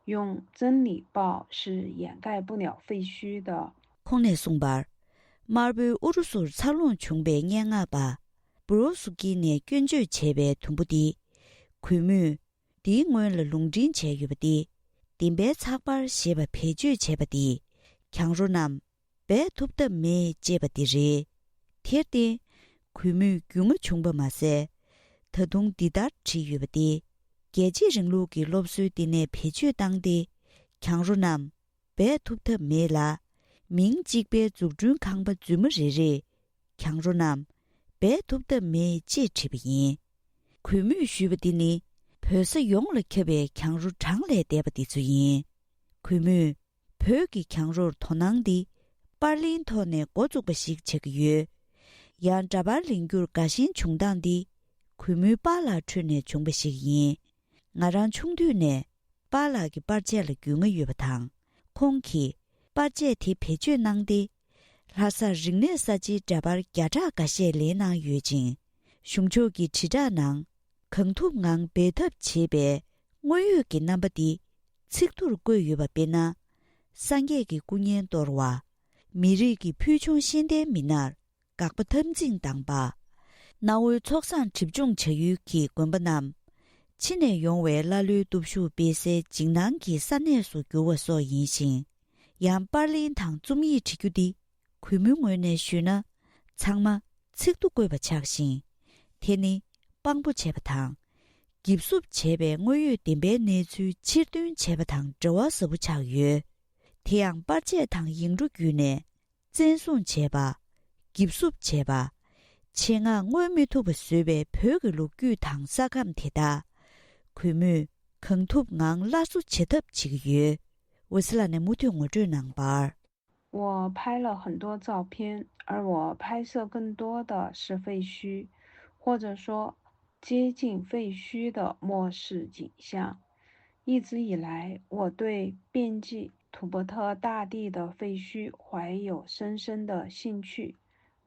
用真理报是掩盖不了废墟的。 ཁོང་ནས་གསུངས་པར། དམར་པོའི་ཨུ་རུ་སུར་འཚར་ལོངས་བྱུང་པའི་སྙན་ངག་པ་བུ་རོ་སུ་ཀི་ནས་སྐྱོན་བརྗོད་བྱས་པའི་དུམ་བུ་འདི། གུས་མོས་འདིའི་སྔོན་ལ་ལུང་འདྲེན་བྱས་ཡོད་པ་འདི། བདེན་པའི་ཚགས་པར་ཞེས་པ་བེད་སྤྱོད་བྱས་པ་འདི། གྱང་རོ་རྣམས་སྦས་ཐུབ་ཐབས་མེད་ཅེས་པ་འདི་རེད། དེར་བརྟེན། གུས་མོས་རྒྱུས་མངའ་བྱུང་པ་མ་ཟད། ད་དུང་འདི་ལྟར་བྲིས་ཡོད་པ་སྟེ། རྒྱལ་གཅེས་རིང་ལུགས་ཀྱི་སློབ་གསོའི་བསྟི་གནས་བེད་སྤྱོད་བཏང་སྟེ། གྱང་རོ་རྣམས་སྦས་ཐུབ་ཐབས་མེད་ལ། མིང་གཅིག་པའི་འཛུགས་སྐྲུན་ཁང་པ་རྫུན་མ་རེ་རེས་གྱང་རོ་རྣམས་སྦས་ཐུབ་ཐབས་མེད་ཅེས་བྲིས་པ་ཡིན། གུས་མོས་ཞུས་པ་འདི་ནི་བོད་ས་ཡོངས་ལ་ཁྱབ་པའི་གྱང་རོ་གྲངས་ལས་འདས་པ་འདི་ཚོ་ཡིན། གུས་མོས། བོད་ཀྱི་གྱང་རོར་དོ་སྣང་འདི་པར་གླིང་ཐོག་ནས་འགོ་བཙུགས་པ་ཞིག་ཆགས་ཀྱི་ཡོད། ཡང་འདྲ་པར་ལེན་རྒྱུར་དགའ་ཞེན་བྱུང་སྟངས་འདི་གུས་མོའི་པཱ་ལགས་ཁྲོད་ནས་བྱུང་བ་ཞིག་ཡིན། ང་རང་ཆུང་དུས་ནས་པཱ་ལགས་ཀྱི་པར་ཆས་ལ་རྒྱུས་མངའ་ཡོད་པ་དང་། ཁོང་གིས་པར་ཆས་དེ་བེད་སྤྱོད་གནང་སྟེ། ལྷ་སར་རིག་གནས་གསར་བརྗེའི་འདྲ་པར་བརྒྱ་ཕྲག་འགའ་ཤས་ལེན་གནང་ཡོད་ཅིང་། གཞུང་ཕྱོགས་ཀྱི་དྲིལ་བསྒྲགས་ནང་། གང་ཐུབ་ངང་འབད་ཐབས་བྱེད་པའི་དངོས་ཡོད་ཀྱི་རྣམ་པ་འདི་ཚིག་ཐོར་བཀོད་ཡོད་པ་དཔེར་ན། སངས་རྒྱས་ཀྱི་སྐུ་བརྙན་གཏོར་བ། མི་རིགས་ཀྱི་ཕུལ་བྱུང་ཤེས་ལྡན་མི་སྣར་དགག་པ་འཐབ་འཛིང་བཏང་པ། གནའ་བོའི་ཚོགས་བསགས་གྲིབ་སྦྱོང་བྱ་ཡུལ་གྱི་དགོན་པ་རྣམས། ཕྱི་ནས་ཡོང་བའི་ཀླ་ཀློའི་སྟོབས་ཤུགས་སྤེལ་སའི་འཇིགས་སྣང་གི་ས་གནས་སུ་གྱུར་བ་སོགས་ཡིན་ཞིང་། ཡང་པར་ལེན་དང་རྩོམ་ཡིག་བྲི་རྒྱུ་འདི། གུས་མོའི་ངོས་ནས་ཞུས་ན། ཚང་མ་ཚིག་ཏུ་བཀོད་པ་ཆགས་ཤིང་། དེ་ནི་དཔང་པོ་བྱས་པ་དང་། འགེབས་སུབ་བྱས་པའི་དངོས་ཡོད་བདེན་པའི་གནས་ཚུལ་ཕྱིར་འདོན་བྱས་པ་དང་འབྲེལ་བ་ཟབ་པོ་ཆགས་ཡོད། དེ་ཡང་པར་ཆས་དང་ཡིག་འབྲུ་བརྒྱུད་ནས་བཙན་བཟུང་བྱས་པ། འགེབས་སུབ་བྱས་པ། ཆེད་མངགས་མངོན་མི་ཐུབ་པ་བཟོས་པའི་བོད་ཀྱི་ལོ་རྒྱུས་དང་ས་ཁམས་དེ་དག་གུས་མོས་གང་ཐུབ་ངང་སླར་གསོ་བྱེད་ཐབས་བྱེད་ཀྱི་ཡོད། འོད་ཟེར་ལགས་ནས་མུ་མཐུད་ངོ་སྤྲོད་གནང་བར། 我拍了很多照片，而我拍摄更多的是废墟，或者说，接近废墟的末世景象。一直以来，我对遍及土伯特大地的废墟怀有深深的兴趣。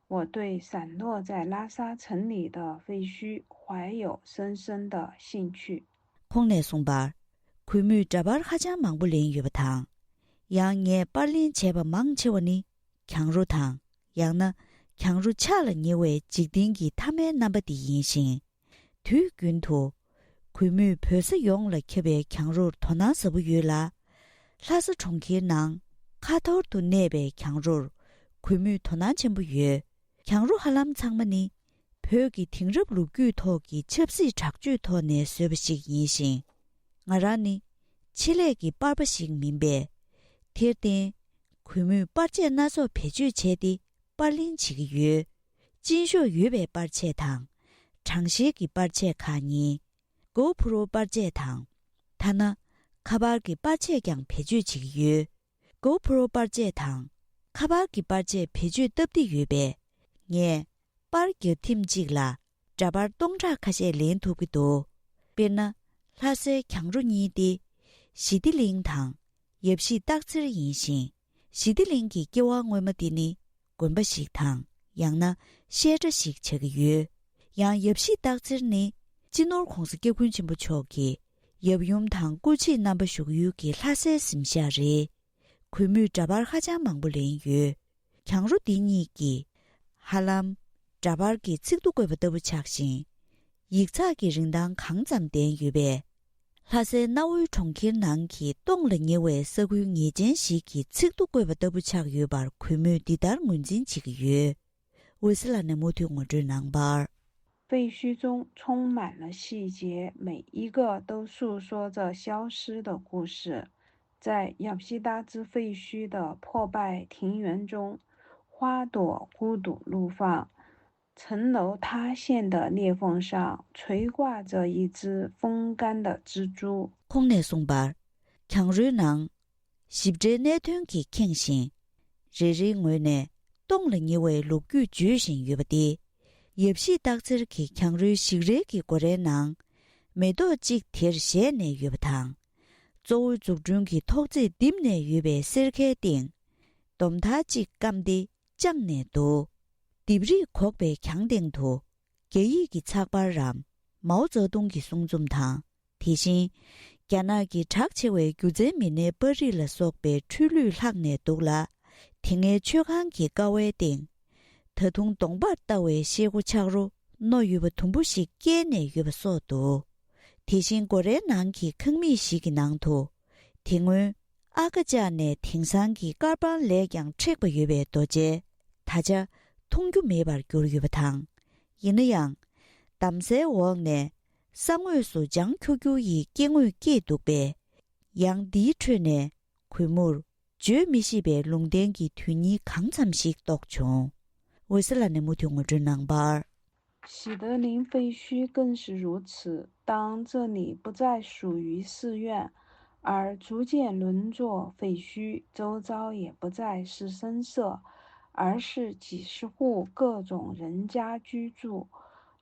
我对散落在拉萨城里的废墟怀有深深的兴趣。 ཁོང་ནས་གསུངས་པར། གུས་མོས་འདྲ་པར་ཧ་ཅང་མང་པོ་ལེན་ཡོད་པ་དང་། ཡང་ངས་པར་ལེན་བྱས་པ་མང་ཆེ་བ་ནི་གྱང་རོ་དང་། ཡང་ན་གྱང་རོ་ཆག་ལ་ཉེ་བའི་འཇིག་རྟེན་གྱི་མཐའ་མའི་རྣམ་པ་འདི་ཡིན་ཞིང་། དུས་རྒྱུན་དུ་གུས་མོས་བོད་ས་ཡོངས་ལ་ཁྱབ་པའི་གྱང་རོར་དོ་སྣང་ཟབ་པོ་ཡོད་ལ། ལྷ་ས་གྲོང་ཁྱེར་ནང་ཁ་ཐོར་དུ་གནས་པའི་གྱང་རོར་གུས་མོས་དོ་སྣང་ཆེན་པོ་ཡོད། གྱང་རོ་ཧ་ལམ་ཚང་མ་ནི་བོད་ཀྱི་དེང་རབས་ལོ་རྒྱུས་ཐོག་གི་ཆབ་སྲིད་དྲག་སྤྱོད་ཐོག་ནས་བཟོས་པ་ཞིག་ཡིན་ཞིང་། ང་རང་ནི་ཆེད་ལས་ཀྱི་པར་པ་ཞིག་མིན་པས། དེར་བརྟེན་གུས་མོས་པར་ཆས་སྣ་ཚོགས་བེད་སྤྱོད་བྱས་ཏེ་པར་ལེན་བྱེད་ཀྱི་ཡོད། སྤྱིན་ཤོག་ཡོད་པའི་པར་ཆས་དང་། གྲངས་བཤེར་གྱི་པར་ཆས་ཁག་གཉིས། གོ་ཕུ་རོ་པར་ཆས་དང་། ཐ་ན་ཁ་པར་གྱི་པར་ཆས་ཀྱང་བེད་སྤྱོད་བྱེད་ཀྱི་ཡོད། གོ་ཕུ་རོ་པར་ཆས་དང་ཁ་པར་གྱི་པར་ཆས་བེད་སྤྱོད་སྟབས་བདེ་ཡོད་པས། ངས་པར་རྒྱག་ཐེངས་གཅིག་ལ་འདྲ་པར་སྟོང་ཕྲག་ཁ་ཤས་ལེན་ཐུབ་ཀྱི་འདུག་དཔེར་ན། ལྷ་སའི་གྱང་རོ་གཉིས་ཏེ། ཞི་བདེ་གླིང་དང་། ཡབ་གཞིས་སྟག་འཚེར་ཡིན་ཞིང་། ཞི་བདེ་གླིང་གི་སྐྱེ་བ་སྔོན་མ་དེ་ནི་དགོན་པ་ཞིག་དང་། ཡང་ན་བཤད་གྲྭ་ཞིག་ཆགས་ཀྱི་ཡོད། ཡང་ཡབ་གཞིས་སྟག་འཚེར་ནི་སྤྱི་ནོར་༧གོང་ས་༧སྐྱབས་མགོན་ཆེན་པོ་མཆོག་གི་ཡབ་ཡུམ་དང་སྐུ་མཆེད་རྣམ་པ་བཞུགས་ཡུལ་གྱི་ལྷ་སའི་གཟིམ་ཤག་རེད། གུས་མོས་འདྲ་པར་ཧ་ཅང་མང་པོ་ལེན་ཡོད། གྱང་རོ་འདི་གཉིས་ཀྱིས་ཧ་ལམ་འདྲ་པར་གྱི་ཚིག་ཏོ་བཀོད་པ་ལྟ་བུ་ཆགས་ཤིང་། ཡིག་ཚགས་ཀྱི་རིན་ཐང་གང་ཙམ་ལྡན་ཡོད་པས། ལྷ་སའི་གནའ་བོའི་གྲོང་ཁྱེར་ནང་གི་སྟོང་ལ་ཉེ་བའི་ས་ཁུལ་ངེས་ཅན་ཞིག་གི་ཚིག་ཏོ་བཀོད་པ་ལྟ་བུ་ཆགས་ཡོད་པར་གུས་མོས་འདི་ལྟར་ངོས་འཛིན་བྱེད་ཀྱི་ཡོད། འོད་ཟེར་ལགས་ནས་མུ་མཐུད་ངོ་སྤྲོད་གནང་བར། 废墟中充满了细节，每一个都诉说着消失的故事。在雅西达之废墟的破败庭园中，花朵孤独怒放， 层楼塌陷的裂缝上垂挂着一只风干的蜘蛛。 ཁོང་ནས་གསུངས་པར། གྱང་རོའི་ནང་ཞིབ་ཕྲའི་གནད་དོན་གྱིས་ཁེངས་ཤིང་། རེ་རེའི་ངོས་ནས་སྟོང་ལ་ཉེ་བའི་ལོ་རྒྱུས་བརྗོད་བཞིན་ཡོད་པ་སྟེ། ཡབ་གཞིས་སྟག་འཚེར་གྱི་གྱང་རོའི་ཞིག་རལ་གྱི་སྒོ་རའི་ནང་མེ་ཏོག་གཅིག་དེར་བཞད་ནས་ཡོད་པ་དང་། གཙོ་བོ་འཛུགས་སྐྲུན་གྱི་ཐོག་བརྩེགས་བརྡིབས་ནས་ཡོད་པའི་སེར་ཁའི་སྟེང་། དོམ་ཐག་གཅིག་བསྐམས་ཏེ་དཔྱངས་ནས་འདུག་ལྡེབས་རིས་གོག་པའི་གྱང་སྟེང་དུ། རྒྱ་ཡིག་གི་ཚགས་པར་རམ། མའོ་ཙེ་ཏུང་གི་གསུང་རྩོམ་དང་། དེ་བཞིན། རྒྱ་ནག་གི་གྲགས་ཆེ་བའི་སྒྱུ་རྩལ་མི་སྣའི་པར་རིས་ལ་སོགས་པའི་འཕྲུལ་ལུས་ལྷག་ནས་འདུག་ལ། དེ་སྔའི་མཆོད་ཁང་གི་ཀ་བའི་སྟེང་། ད་དུང་གདོང་པར་ལྟ་བའི་ཤེལ་སྒོ་ཆག་རོ་རྣོ་ཡོད་པ་དུམ་བུ་ཞིག་བཀལ་ནས་ཡོད་པ་སོགས་འདུག་དེ་བཞིན་སྒོ་རའི་ནང་གི་ཁང་མིག་ཞིག་གི་ནང་དུ། དེ་སྔོན་ཨ་ཀ་བཅག་ནས་དེང་སང་གི་དཀར་པང་ལས་ཀྱང་མཁྲེགས་པ་ཡོད་པའི་རྡོ་གཅལ་ད་ཆ་མཐོང་རྒྱུ་མེད་པར་གྱུར་ཡོད་པ་དང་། ཡིན་ན་ཡང་། འདམ་སའི་འོག་ནས་ས་ངོས་སུ་ལྗང་ཁྱུག་ཁྱུག་ཡི་སྐྱེ་དངོས་སྐྱེས་འདུག་པས། ཡང་འདིའི་ཁྲོད་ནས་གུས་མོར་བརྗོད་མི་ཤེས་པའི་ལུང་བསྟན་གྱི་དོན་སྙིང་གང་འཚམ་ཞིག་རྟོགས་བྱུང་། འོད་ཟེར་ལགས་ནས་མུ་མཐུད་ངོ་སྤྲོད་གནང་བར། 喜德林废墟更是如此。当这里不再属于寺院，而逐渐沦作废墟，周遭也不再是深色，而是几十户各种人家居住，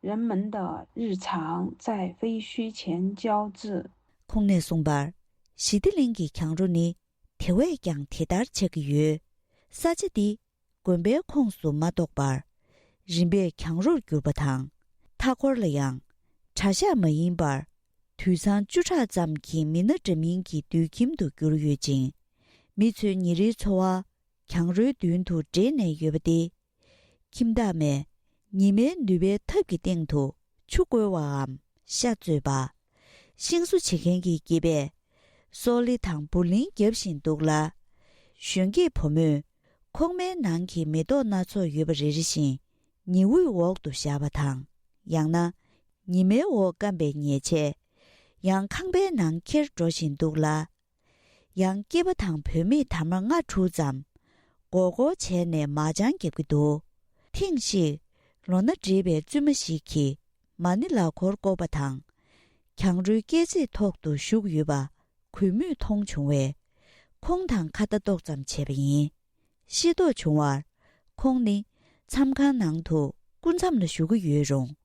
人们的日常在废墟前交织。 ཁོང་ནས་གསུངས་པར། ཞི་བདེ་གླིང་གི་གྱང་རོ་ནི་དེ་བས་ཀྱང་དེ་ལྟར་ཆགས་ཀྱི་ཡོད། ས་ཆ་འདི་དགོན་པའི་ཁོངས་སུ་མ་གཏོགས་པར། རིམ་པས་གྱང་རོར་གྱུར་པ་དང་། མཐའ་འཁོར་ལ་ཡང་། གྲྭ་ཤག་མ་ཡིན་པར། དུད་ཚང་བཅུ་ཕྲག་ཙམ་གྱི་མི་སྣ་འདྲ་མིན་གྱི་སྡོད་ཁྱིམ་དུ་གྱུར་ཡོད་ཅིང་། མི་ཚོའི་ཉིན་རེའི་འཚོ་བ་གྱང་རོའི་མདུན་དུ་འདྲེས་ནས་ཡོད་པ་སྟེ། ཁྱིམ་བདག་མས་ཉི་མའི་ནུས་པའི་ཐབ་ཀྱི་སྟེང་དུ་ཆུ་བསྐོལ་བའམ་ཤ་བཙོས་པ། ཤིང་བཟོ་བྱེད་མཁན་གྱི་སྐྱེས་པས་སོག་ལེ་དང་འབུར་ལིང་བརྒྱབ་བཞིན་འདུག་ལ། གཞོན་སྐྱེས་བུ་མོས་ཁོག་མའི་ནང་གི་མེ་ཏོག་སྣ་ཚོགས་ཡོད་པ་རེ་རེ་བཞིན་ཉི་འོད་འོག་ཏུ་བཞག་པ་དང་། ཡང་ན་ཉི་མའི་འོག་སྐམ་པའི་ཉལ་ཆས། ཡང་ཁང་པའི་ནང་འཁྱེར་འགྲོ་བཞིན་འདུག་ལ། ཡང་སྐྱེས་པ་དང་བུད་མེད་དར་མ་ལྔ་དྲུག་ཙམ་སྒོར་སྒོར་བྱས་ནས་མར་འཆང་རྒྱབ་ཀྱི་འདུག་ཐེངས་ཤིག་ལོ་ན་བགྲེས་པའི་བཙུན་མ་ཞིག་གིས་མ་ཎི་ལག་འཁོར་བསྐོར་བ་དང་། གྱང་རོའི་སྐས་འཛེག་ཐོག་ཏུ་བཞུགས་ཡོད་པ་གུས་མོས་མཐོང་བྱུང་བས། ཁོང་དང་ཁ་ལྟ་ཏོག་ཙམ་བྱས་པ་ཡིན། ཤེས་རྟོགས་བྱུང་བར། ཁོང་ནི་མཚམས་ཁང་ནང་དུ་སྐུ་མཚམས་ལ་བཞུགས་ཀྱི་ཡོད་རུང་།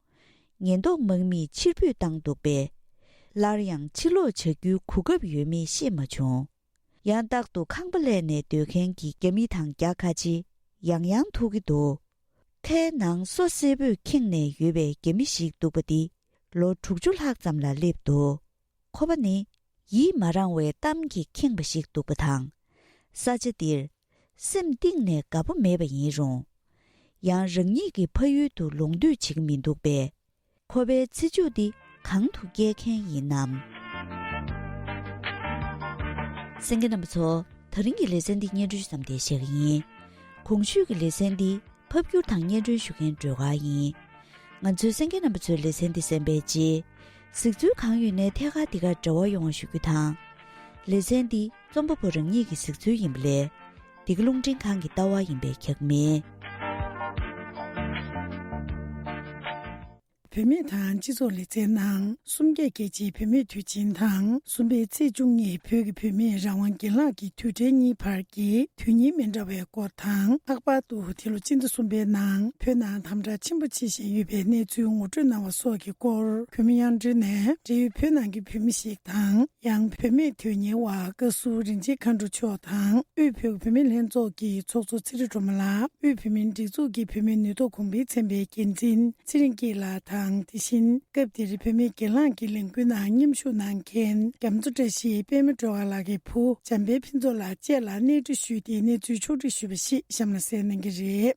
ཉེན་རྟོག་དམག་མིས་ཕྱིར་འབུད་བཏང་འདུག་པས། སླར་ཡང་ཕྱིར་ལོག་བྱ་རྒྱུའི་གོ་སྐབས་ཡོད་མེད་ཤེས་མ་བྱུང་། ཡང་རྟག་ཏུ་ཁང་པ་གླས་ནས་སྡོད་མཁན་གྱི་རྒྱ་མི་དང་རྒྱ་ཁ་ཆེ་ཡང་ཡང་ཐུག་གི་འདུག །མཐའི་ནང་སོ་སེར་པོས་ཁེངས་ནས་ཡོད་པའི་རྒྱ་མི་ཞིག་འདུག་པ་འདི་ལོ་དྲུག་ཅུ་ལྷག་ཙམ་ལ་སླེབས་འདུག །ཁོ་པ་ནི་ཡིད་མ་རངས་བའི་གཏམ་གྱིས་ཁེངས་པ་ཞིག་འདུག་པ་དང་། ས་ཆ་འདིར་སེམས་གཏིང་ནས་དགའ་པོ་མེད་པ་ཡིན་རུང་། ཡང་རང་ཉིད་ཀྱི་ཕ་ཡུལ་དུ་ལོག་འདོད་བྱེད་ཀྱི་མི་འདུག་པས། ཁོ་པའི་ཚེ་མཇུག་འདི་གང་དུ་བསྐྱལ་མཁན་ཡིན་ནམ། གསན་མཁན་རྣམ་པ་ཚོ། ད་རིང་གི་ལེ་ཚན་འདི་སྙན་སྒྲོན་ཞུ་མཚམས་འདིར་བཞག་གི་ཡིན། གོང་ཞུས་ཀྱི་ལེ་ཚན་འདི་ཕབ་སྒྱུར་དང་སྙན་སྒྲོན་ཞུ་མཁན་སྒྲོལ་དཀར་ཡིན། ང་ཚོའི་གསན་མཁན་རྣམ་པ་ཚོས་ལེ་ཚན་འདི་གསན་པའི་རྗེས། གཟིགས་ཚུལ་གང་ཡོད་ནས་ཐད་ཀར་འདི་གར་འབྲེལ་བ་ཡོང་བ་ཞུ་རྒྱུ་དང་། ལེ་ཚན་འདི་རྩོམ་པ་པོ་རང་ཉིད་ཀྱི་གཟིགས་ཚུལ་ཡིན་པ་ལས། འདི་ག་རླུང་འཕྲིན་ཁང་གི་ལྟ་བ་ཡིན་པས་ཁྱབ་མེད། བུད་མེད་དང་སྤྱི་ཚོགས་ལེ་ཚན་ནང་། གསུམ་བརྒྱད་རྒྱལ་སྤྱིའི་བུད་མེད་དུས་ཆེན་དང་། གསུམ་པའི་ཚེས་བཅུ་གཉིས་བོད་ཀྱི་བུད་མེད་རང་དབང་རྒན་ལགས་ཀྱི་དུས་དྲན་གཉིས་བར་གྱི་དུས་ཡུན་མི་འདྲ་བའི་སྐོར་དང་། ལྷག་པར་དུ་འདི་ལོ་སྤྱི་ཟླ་གསུམ་པའི་ནང་བོད་ནང་དམ་དྲག་ཆེན་པོ་བྱེད་བཞིན་ཡོད་པའི་གནས་ཚུལ་ངོ་སྤྲོད་གནང་བ་སོགས་ཀྱི་སྐོར། གུས་མོ་གཡང་སྒྲོན་ནས་འབྲེལ་ཡོད་བོད་ནང་གི་བུད་མེད་ཞིག་དང་། ཡང་བུད་མེད་དོན་གཉེར་བ་བཀའ་ཟུར་རིན་ཆེན་མཁའ་འགྲོ་མཆོག་དང་། དབུས་བོད་ཀྱི་བུད་མེད་ལྷན་ཚོགས་ཀྱི་ཚོགས་གཙོ་ཚེ་རིང་སྒྲོལ་མ་ལགས། དབུས་བོད་མིའི་སྒྲིག་འཛུགས་ཀྱི་བུད་མེད་ནུས་ཐོག་གོང་འཕེལ་ཚན་པའི་འགན་འཛིན་ཚེ་རིང་སྐྱིད་ལགས་དང་། དེ་བཞིན་སྐབས་དེར་བུད་མེད་རྒན་ལགས་ཀྱི་ལས་འགུལ་ནང་མཉམ་ཞུགས་གནང་མཁན་རྒྱ་མཚོ་བཀྲ་ཤིས་པད་མ་སྒྲོལ་དཀར་ལགས་ཀྱི་བུ་འཇམ་དཔལ་ཕུན་ཚོགས་ལགས་བཅས་ལ་གནས་འདྲི་ཞུས་ཏེ་གནས་ཚུལ་ཕྱོགས་སྒྲིག་ཞུས་པ་ཞིག་གཤམ་ལ་གསན་གནང་གི་རེད།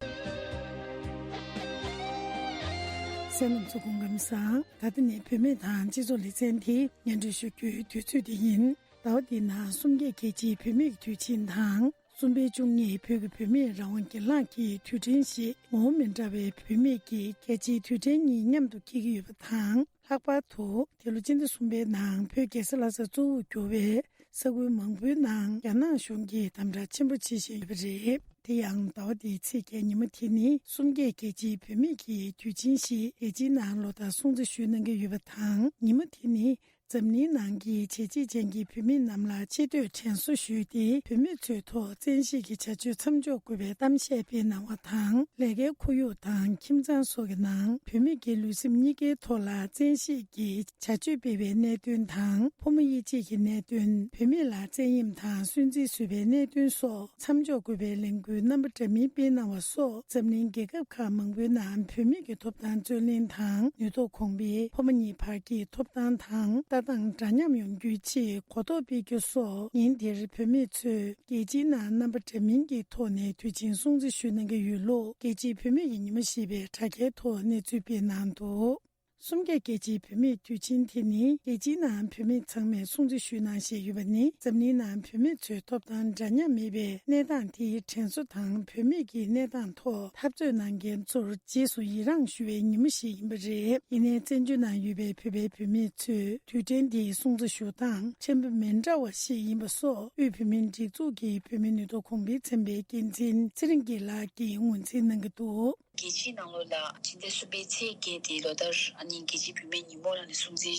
གསན་མཁན་རྣམ་པ་ཚོ་སྐུ་ཁམས་བཟང་། ད་ལྟ་ནས་བུད་མེད་དང་སྤྱི་ཚོགས་ལེ་ཚན་དེ་སྙན་སྒྲོན་ཞུ་རྒྱུའི་དུས་ཚོད་དེ་ཡིན། ཟླ་བ་འདིའི་ནང་གསུམ་བརྒྱད་རྒྱལ་སྤྱིའི་བུད་མེད་ཀྱི་དུས་ཆེན་དང་། གསུམ་པའི་བཅུ་གཉིས་བོད་ཀྱི་བུད་མེད་རང་དབང་སྒེར་ལངས་ཀྱི་དུས་དྲན་ཞེས་ངོ་བོ་མི་འདྲ་བའི་བུད་མེད་ཀྱི་རྒྱལ་སྤྱིའི་དུས་དྲན་གཉིས་མཉམ་དུ་འཁེལ་གྱི་ཡོད་པ་དང་། ལྷག་པར་དུ་འདི་ལོ་སྤྱི་ཟླ་གསུམ་པའི་ནང་བོད་རྒྱལ་ས་ལྷ་སར་གཙོ་བོར་གྱུར་བའི་ས་ཁུལ་མང་པོའི་ནང་རྒྱ་ནག་གཞུང་གིས་དམ་དྲག་ཆེན་པོ་བྱེད་བཞིན་ཡོད་པ་རེད། དེ་ཡང་ཟླ་བ་འདིའི་ཚེས་བརྒྱད་ཉི་མ་དེ་ནི་གསུམ་བརྒྱད་རྒྱལ་སྤྱིའི་བུད་མེད་ཀྱི་དུས་ཆེན་ཞེས་རྒྱལ་སྤྱིའི་ནང་ལོ་ལྟར་སྲུང་བརྩི་ཞུས་གནང་གི་ཡོད་པ་དང་། ཉི་མ་དེ་ནི་འཛམ་གླིང་ནང་གི་བྱས་རྗེས་ཅན་གྱི་བུད་མེད་རྣམས་ལ་ཆེ་བསྟོད་དྲན་གསོ་ཞུས་ཏེ། བུད་མེད་ཚོའི་ཐོག་བཙན་ཤེད་ཀྱི་བྱ་སྤྱོད་མཚམས་འཇོག་དགོས་པའི་གཏམ་བཤད་སྤེལ་གནང་བ་དང་། ལས་ཀའི་ཁོར་ཡུག་དང་ཁྱིམ་ཚང་སོགས་ཀྱི་ནང་བུད་མེད་ཀྱི་ལུས་སེམས་གཉིས་ཀའི་ཐོག་ལ་བཙན་ཤེད་ཀྱི་བྱ་སྤྱོད་སྤེལ་བའི་གནད་དོན་དང་། ཕོ་མོ་དབྱེ་འབྱེད་ཀྱི་གནད་དོན། བུད་མེད་ལ་བཙན་གཡེམ་དང་སུན་གཙེར་བཟོས་པའི་གནད་དོན་སོགས་མཚམས་འཇོག་དགོས་པའི་ལས་འགུལ་རྣམ་པ་འདྲ་མིན་སྤེལ་གནང་བ་སོགས། འཛམ་གླིང་རྒྱལ་ཁབ་ཁག་མང་པོའི་ནང་བུད་མེད་ཀྱི་ཐོབ་ཐང་རྩོད་ལེན་དང་། ནུས་ཐོག་གོང་འཕེལ། ཕོ་མོ་གཉིས་བར་གྱི་ཐོབ་ཐང་དང་ལྟ་སྟངས་འདྲ་མཉམ་ཡོང་རྒྱུའི་ཆེད་གོ་རྟོགས་སྤེལ་རྒྱུ་སོགས། ཉིན་དེར་བུད་མེད་ཚོས་རྒྱལ་སྤྱིའི་ནང་རྣམ་པ་འདྲ་མིན་གྱི་ཐོག་ནས་དུས་ཆེན་སྲུང་བརྩི་ཞུས་གནང་གི་ཡོད་ལུགས། རྒྱལ་སྤྱིའི་བུད་མེད་ཀྱི་ཉིན་མོ་ཞེས་པའི་དྲ་རྒྱའི་ཐོག་གནས་ཚུལ་སྤེལ་གནང་འདུག། གསུམ་བརྒྱད་རྒྱལ་སྤྱིའི་བུད་མེད་དུས་ཆེན་དེ་ནི། རྒྱལ་སྤྱིའི་ནང་བུད་མེད་ཚང་མས་སྲུང་བརྩི་ཞུས་གནང་བཞིན་ཡོད་པ་ནི། འཛམ་གླིང་ནང་བུད་མེད་ཚོའི་ཐོབ་ཐང་འདྲ་མཉམ་མེད་པའི་གནས་སྟངས་དེའི་དྲན་གསོ་དང་། བུད་མེད་ཀྱི་གནས་སྟངས་ཐོག་འཐབ་རྩོད་གནང་མཁན་ཚོར་རྗེས་སུ་ཡི་རངས་ཞུ་བའི་ཉིན་མོ་ཞིག་ཡིན་པ་རེད། ཡིན་ནའི་བཙན་བྱོལ་ནང་ཡོད་པའི་བོད་པའི་བུད་མེད་ཚོས་དུས་དྲན་འདིའི་སྲུང་བརྩི་ཞུ་སྟངས་ཕྲན་བུ་མི་འདྲ་བ་ཞིག་ཡིན་པ་སོགས། དབུས་བོད་མིའི་སྒྲིག་འཛུགས་ཀྱི་བོད་མིའི་ནུས་ཐོག་གོང་འཕེལ་ཚན་པའི་འགན་འཛིན་ཚེ་རིང་སྐྱིད་ལགས་ཀྱིས་ངོས་འཛིན་གནང་གི་འདུག། རྒྱལ་སྤྱིའི་ནང་ལོགས་ལ་སྤྱི་ཟླ་གསུམ་པའི་ཚེས་བརྒྱད་དེ་ལོ་ལྟར་ཨ་ནི་རྒྱལ་སྤྱིའི་བུད་མེད་ཉིན་མོ་ལ་ནི་སྲུང་བརྩི་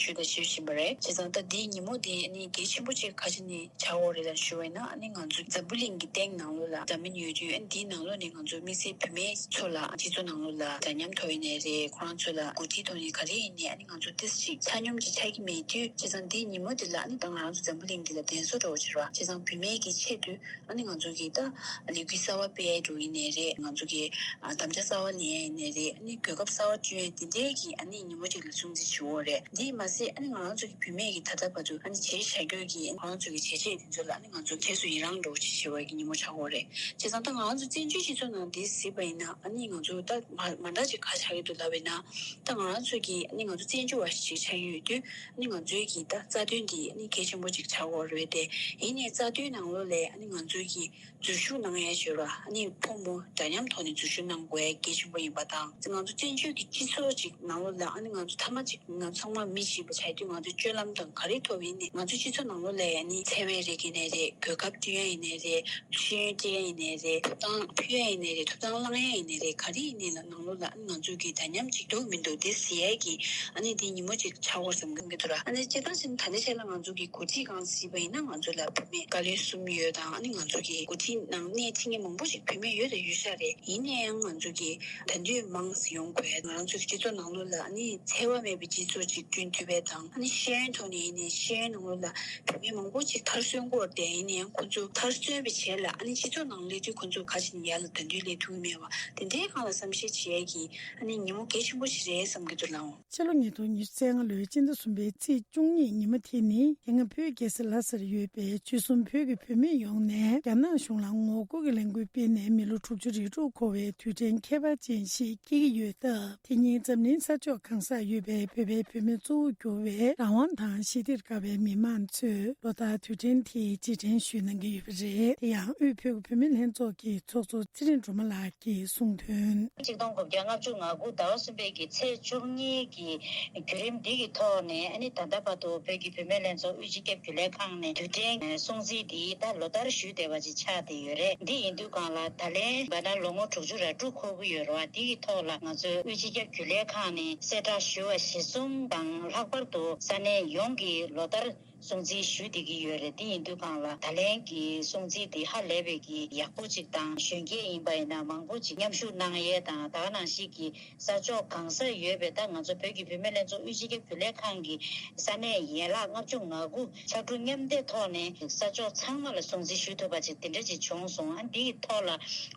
ཞུ་དང་ཞུ་བཞིན་པ་རེད། བྱས་ཙང་ད་འདིའི་ཉིན་མོ་དེ་ཨ་ནི་གལ་ཆེན་པོ་ཅིག་ག་ཅི་ནས་ཆགས་ཡོད་རེད་ལབ་ཞུ་བ་ཡིན་ན། ཨ་ནི་ང་ཚོ་འཛམ་བུ་གླིང་གི་སྟེང་ནང་ལོགས་ལ་འདྲ་མིན་ཡོད་དུས། ཨ་ནི་འདིའི་ནང་ལོགས་ནས་ང་ཚོ་དམིགས་བསལ་བུད་མེད་ཚོ་ལ་སྤྱི་ཚོགས་ནང་ལོགས་ལ་འདྲ་མཉམ་ཐོག་ཡིན་ནའི་རེད། ཁོ་རང་ཚོ་ལ་འགོ་ཁྲིད་ཐོག་ནས་ག་རེ་ཡིན་ནའི་ཨ་ནི་ང་ཚོ་ཏོག་ཙམ་ཅིག་ཆ་སྙོམས་ཅིག་ཆགས་ཀྱི་མེད་དུས། བྱས་ཙང་འདིའི་ཉིན་མོ་དེ་ལ་ཨ་ནི་ད་ང་རང་ཚོ་འཛམ་བུ་གླིང་འདི་ལ་དྲན་གསོ་འདྲ་བོ་ཅིག་རེད་བ། བྱས་ཙང་བུད་མེད་ཀྱི་ཆེད་དུ། ཨ་ནི་ང་ཚོ་གིས་ད་ལས་འགུལ་གསར་བ་སྤེལ་ཡ་འགྲོ་ཡིན་ནའི་རེད། ང་ཚོ་གིས་ཨ་དམ་བཅའ་གསར་བ་ལེན་ཡ་ཡིན་ནའི་རེད། ཨ་ནི་གོ་སྐབས་གསར་བ་བསྐྲུན་ཡ་དེ་འདྲའི་གི་ཨ་ནི་ཉིན་མོ་ཅིག་ལ་སྲུང་བརྩི་ཞུ་འོ་རེད། འདིས་མ་ཟད་ཨ་ནི་ང་རང་ཚོ་གི་བུད་མེད་ཀྱི་ད་ལྟ་བར་དུ་ཨ་ནི་བྱས་བཞག་རྒྱུ་གི་ང་རང་ཚོ་གི་བྱས་རྗེས་དེ་ཚོ་ལ་ཨ་ནི་ང་ཚོ་རྗེས་སུ་ཡི་རངས་འགྲོ་ཅིག་ཞུ་བ་གི་ཉིན་མོ་ཆགས་འོ་རེད། བྱས་ཙང་ད་ང་རང་ཚོ་བཙན་བྱོལ་སྤྱི་ཚོགས་ནང་འདི་གཟིགས་པ་ཡིན་ན། ཨ་ནི་ང་ཚོ་ད་མ་མ་འདྲ་ཅིག་ག་ཆགས་ཀྱི་འདུག་ལབ་པ་ཡིན་ན། ད་ང་རང་ཚོ་གི་ཨ་ནི་ང་ཚོ་བཙན་བྱོལ་བ་ཞིག་ཆགས་ཀྱི་ཡོད་དུས། ཨ་ནི་ང་ཚོའི་གི་ད་རྩ་དོན་འདི་ཨ་ནི་གལ་ཆེན་པོ་ཅིག་ཆགས་འོ་རེད་དེ། ཡིན་ནའི་རྩ་དོན་ནང་ལོགས་ལ་ཨ་ནི་ང་ཚོའི་གི་འཛུལ་ཞུགས་གནང་ཡས་བྱོས་ར། ཨ་ནི་ཕོ་མོ་འདྲ་མཉམ་ཐོག་ནས་འཛུལ་ཞུགས་གནང་དགོས་ཡས་གལ་ཆེན་པོ་ཡིན་པ་དང་། ང་ཚོ་བཙན་བྱོལ་གྱི་སྤྱི་ཚོགས་ཅིག་ནང་ལོགས་ལ་ཨ་ནི་ང་ཚོ་མཐའ་མ་ཅིག་ང་ཚང་མ་མི་ཞིག་པ་ཆགས་དུས། ང་ཚོ་སྤྱོད་ལམ་དང་ག་རེ་ཐོབ་ཡིན་ནའི། ང་ཚོ་སྤྱི་ཚོགས་ནང་ལོགས་ལ་ཨ་ནི་འཚེ་བའི་རིགས་ཡིན་ནའི་རེད། གོ་སྐབས་བསྐྲུན་ཡ་ཡིན་ནའི་རེད། ཤེས་ཡོན་སྤྲད་ཡ་ཡིན་ནའི་རེད། ཐོབ་ཐང་ཕུལ་ཡ་ཡིན་ནའི་རེད། ཐོབ་ཐང་བླང་ཡ་ཡིན་ནའི་རེད། ག་རེ་ཡིན་ནའི་ལ་ནང་ལོགས་ལ་ཨ་ནི་ང་ཚོ་གི་འདྲ་མཉམ་ཅིག་འདུག་མི་འདུག་དེ་གཟིགས་ཡ་གི་ཨ་ནི་དེ་ཉིན་མོ་ཅིག་ཆགས་འོ་བསམ་གི་འདུག་ར། ཨ་ནི་སྤྱིར་བཏང་བྱས་ན་ད་ལྟའི་ཆ་ལ་ང་ཚོ་གི་འགོ་ཁྲིད་སྒང་གཟིགས་པ་ཡིན་ན། ང་ཚོ་ལ་བུད་མེད་བཀའ་བློན་གསུམ་ཡོད་དང་། ཨ་ནི་ང་ཚོ་གི་འགོ་ཁྲིད་ནང་གནས་ཁྲིད་མཁན་མང་པོ་ཞིག་བུད་མེད་ཡོད་དང་ཡོད་ཤག་རེད། ཡིན་ན་ཡང་ང་ ང་ཚོ་གི་དེང་དུས་མང་ཙམ་ཡོང་དགོས། ང་ཚོ་གི་སྤྱི་ཚོགས་ནང་ལོགས་ལ་ཨ་ནི་འཚེ་བ་མེད་པའི་སྤྱི་ཚོགས་ཅིག་བསྐྲུན་ཐུབ་པ་དང་། ཨ་ནི་ཤེས་ཡོན་ཐོག་ནས་ཡིན་ནའི་ཤེས་ཡོན་ནང་ལོགས་ལ་བུད་མེད་མང་པོ་ཅིག་མཐར་སོན་སྐོར་དེ་ཡིན་ནའི་ཁོང་ཚོ་མཐར་སོན་པའི་རྗེས་ལ་ཨ་ནི་སྤྱི་ཚོགས་ནང་སླེབས་དུས་ཁོང་ཚོ་ག་ཞིག་ནས་ཡར་ལ་ད་དུང་སླེབས་ཐུབ་ཀྱི་མེད་པ་དེ་འདྲའི་སྒང་ལ་བསམ་ཤེས་བྱེད་ཡས་ཀྱི་ཨ་ནི་ཉིན་མོ་གལ་ཆེན་པོ་ཞིག་རེད་བསམ་གྱི་འདུག་ལགས། ཕྱི་ལོ་ཉིས་སྟོང་ཉི་ཤུ་རྩ་ལྔ་ལོའི་སྤྱི་ཟླ་གསུམ་པའི་ཚེས་བཅུ་གཉིས་ཉི་མ་དེ་ནི་དེ་སྔ་བོད་རྒྱལ་ས་ལྷ་སར་ཡོད་པའི་ཆོལ་གསུམ་བོད་ཀྱི་བུད་མེད་ཡོངས་ནས་རྒྱ་ནག་གཞུང་ལ་ངོ་རྒོལ་གྱི་ལས་འགུལ་སྤེལ་ནས་མི་ལོ་དྲུག་ཅུ་རེ་དྲུག་འཁོར་བའི་དུས་དྲན་ཁྱད་པར་ཅན་ཞིག་སྐྱེལ་གྱི་ཡོད་སྟབས། དེ་ཉིན་འཛམ་གླིང་ས་ཕྱོགས་གང་སར་ཡོད་པའི་བོད་པའི་བུད་མེད་གཙོ་བོར་གྱུར་བའི་རང་དབང་དང་ཞི་བདེར་དགའ་བའི་མི་མང་ཚོས་ལོ་ལྟར་དུས་དྲན་དེའི་རྗེས་དྲན་ཞུས་གནང་གི་ཡོད་པ་རེད། དེ་ཡང་དབུས་བོད་ཀྱི་བུད་མེད་ལྷན་ཚོགས་ཀྱི་ཚོགས་གཙོ་ཚེ་རིང་སྒྲོལ་མ་ལགས་ཀྱིས་གསུངས་དོན། ཆིག་སྟོང་དགུ་བརྒྱ་ལྔ་བཅུ་ང་དགུ་ཟླ་བ་གསུམ་པའི་གི་ཚེས་བཅུ་གཉིས་ཀྱི་བརྒྱུད་རིམ་འདི་གི་ཐོག་ནས་ཨ་ནི་ད་ལྟ་བར་དུ་བོད་ཀྱི་བུད་མེད་ལྷན་ཚོགས་དབུས་སྤྱི་ཁྱབ་རྒྱུན་ལས་ཁང་ནས་དུས་དྲན་སྲུང་བརྩི་འདི་ད་ལོ་ལྟར་ཞུས་བསྡད་པ་ཅིག་ཆགས་བསྡད་ཡོད་རེད། འདི་ཡིན་དུས་སྒང་ལ་ད་ལན་བར་ན་ལོ་ངོ་དྲུག་ཅུ་རེ་དྲུག་འཁོར་གྱི་ཡོད་རེད་བ། འདི་གི་ཐོག་ལ་ང་ཚོའི་དབུས་སྤྱི་ཁྱབ་རྒྱུན་ལས་ཁང་ནས་གསལ་བསྒྲགས་ཞུ་བ་གཞིར་བཟུང་དང་། ལྷག་པར་དུ་ས་གནས་ཡོངས་ཀྱི་ལོ་ལྟར་སྲུང་བརྩི་ཞུ་བསྡད་ཀྱི་ཡོད་རེད། དེ་ཡིན་དུས་སྒང་ལ་ད་ལན་གྱི་སྲུང་བརྩི་དེ་ཧ་ལས་པའི་གི་ཡག་པོ་ཅིག་དང་། གཞོན་སྐྱེས་ཡིན་པ་ཡིན་ན་མང་པོ་ཅིག་མཉམ་ཞུགས་གནང་ཡས་དང་། ད་ག་ནང་བཞིན་གྱི་ས་ཕྱོགས་གང་སར་ཡོད་པའི་ད་ང་ཚོ་བོད་ཀྱི་བུད་མེད་ལྷན་ཚོགས་དབུས་སྤྱི་ཁྱབ་རྒྱུན་ལས་ཁང་གི་ས་གནས་ཡན་ལག་ལྔ་བཅུ་ང་དགུ་ཕྱར་གྲུ་མཉམ་འདེགས་ཐོག་ནས་ས་ཕྱོགས་ཚང་མ་ལ་སྲུང་བརྩི་ཞུ་ཐུབ་པ་ཅིག་དེ་འདྲ་ཅིག་བྱུང་སོང་། ཨ་འདིའི་ཐོག་ལ་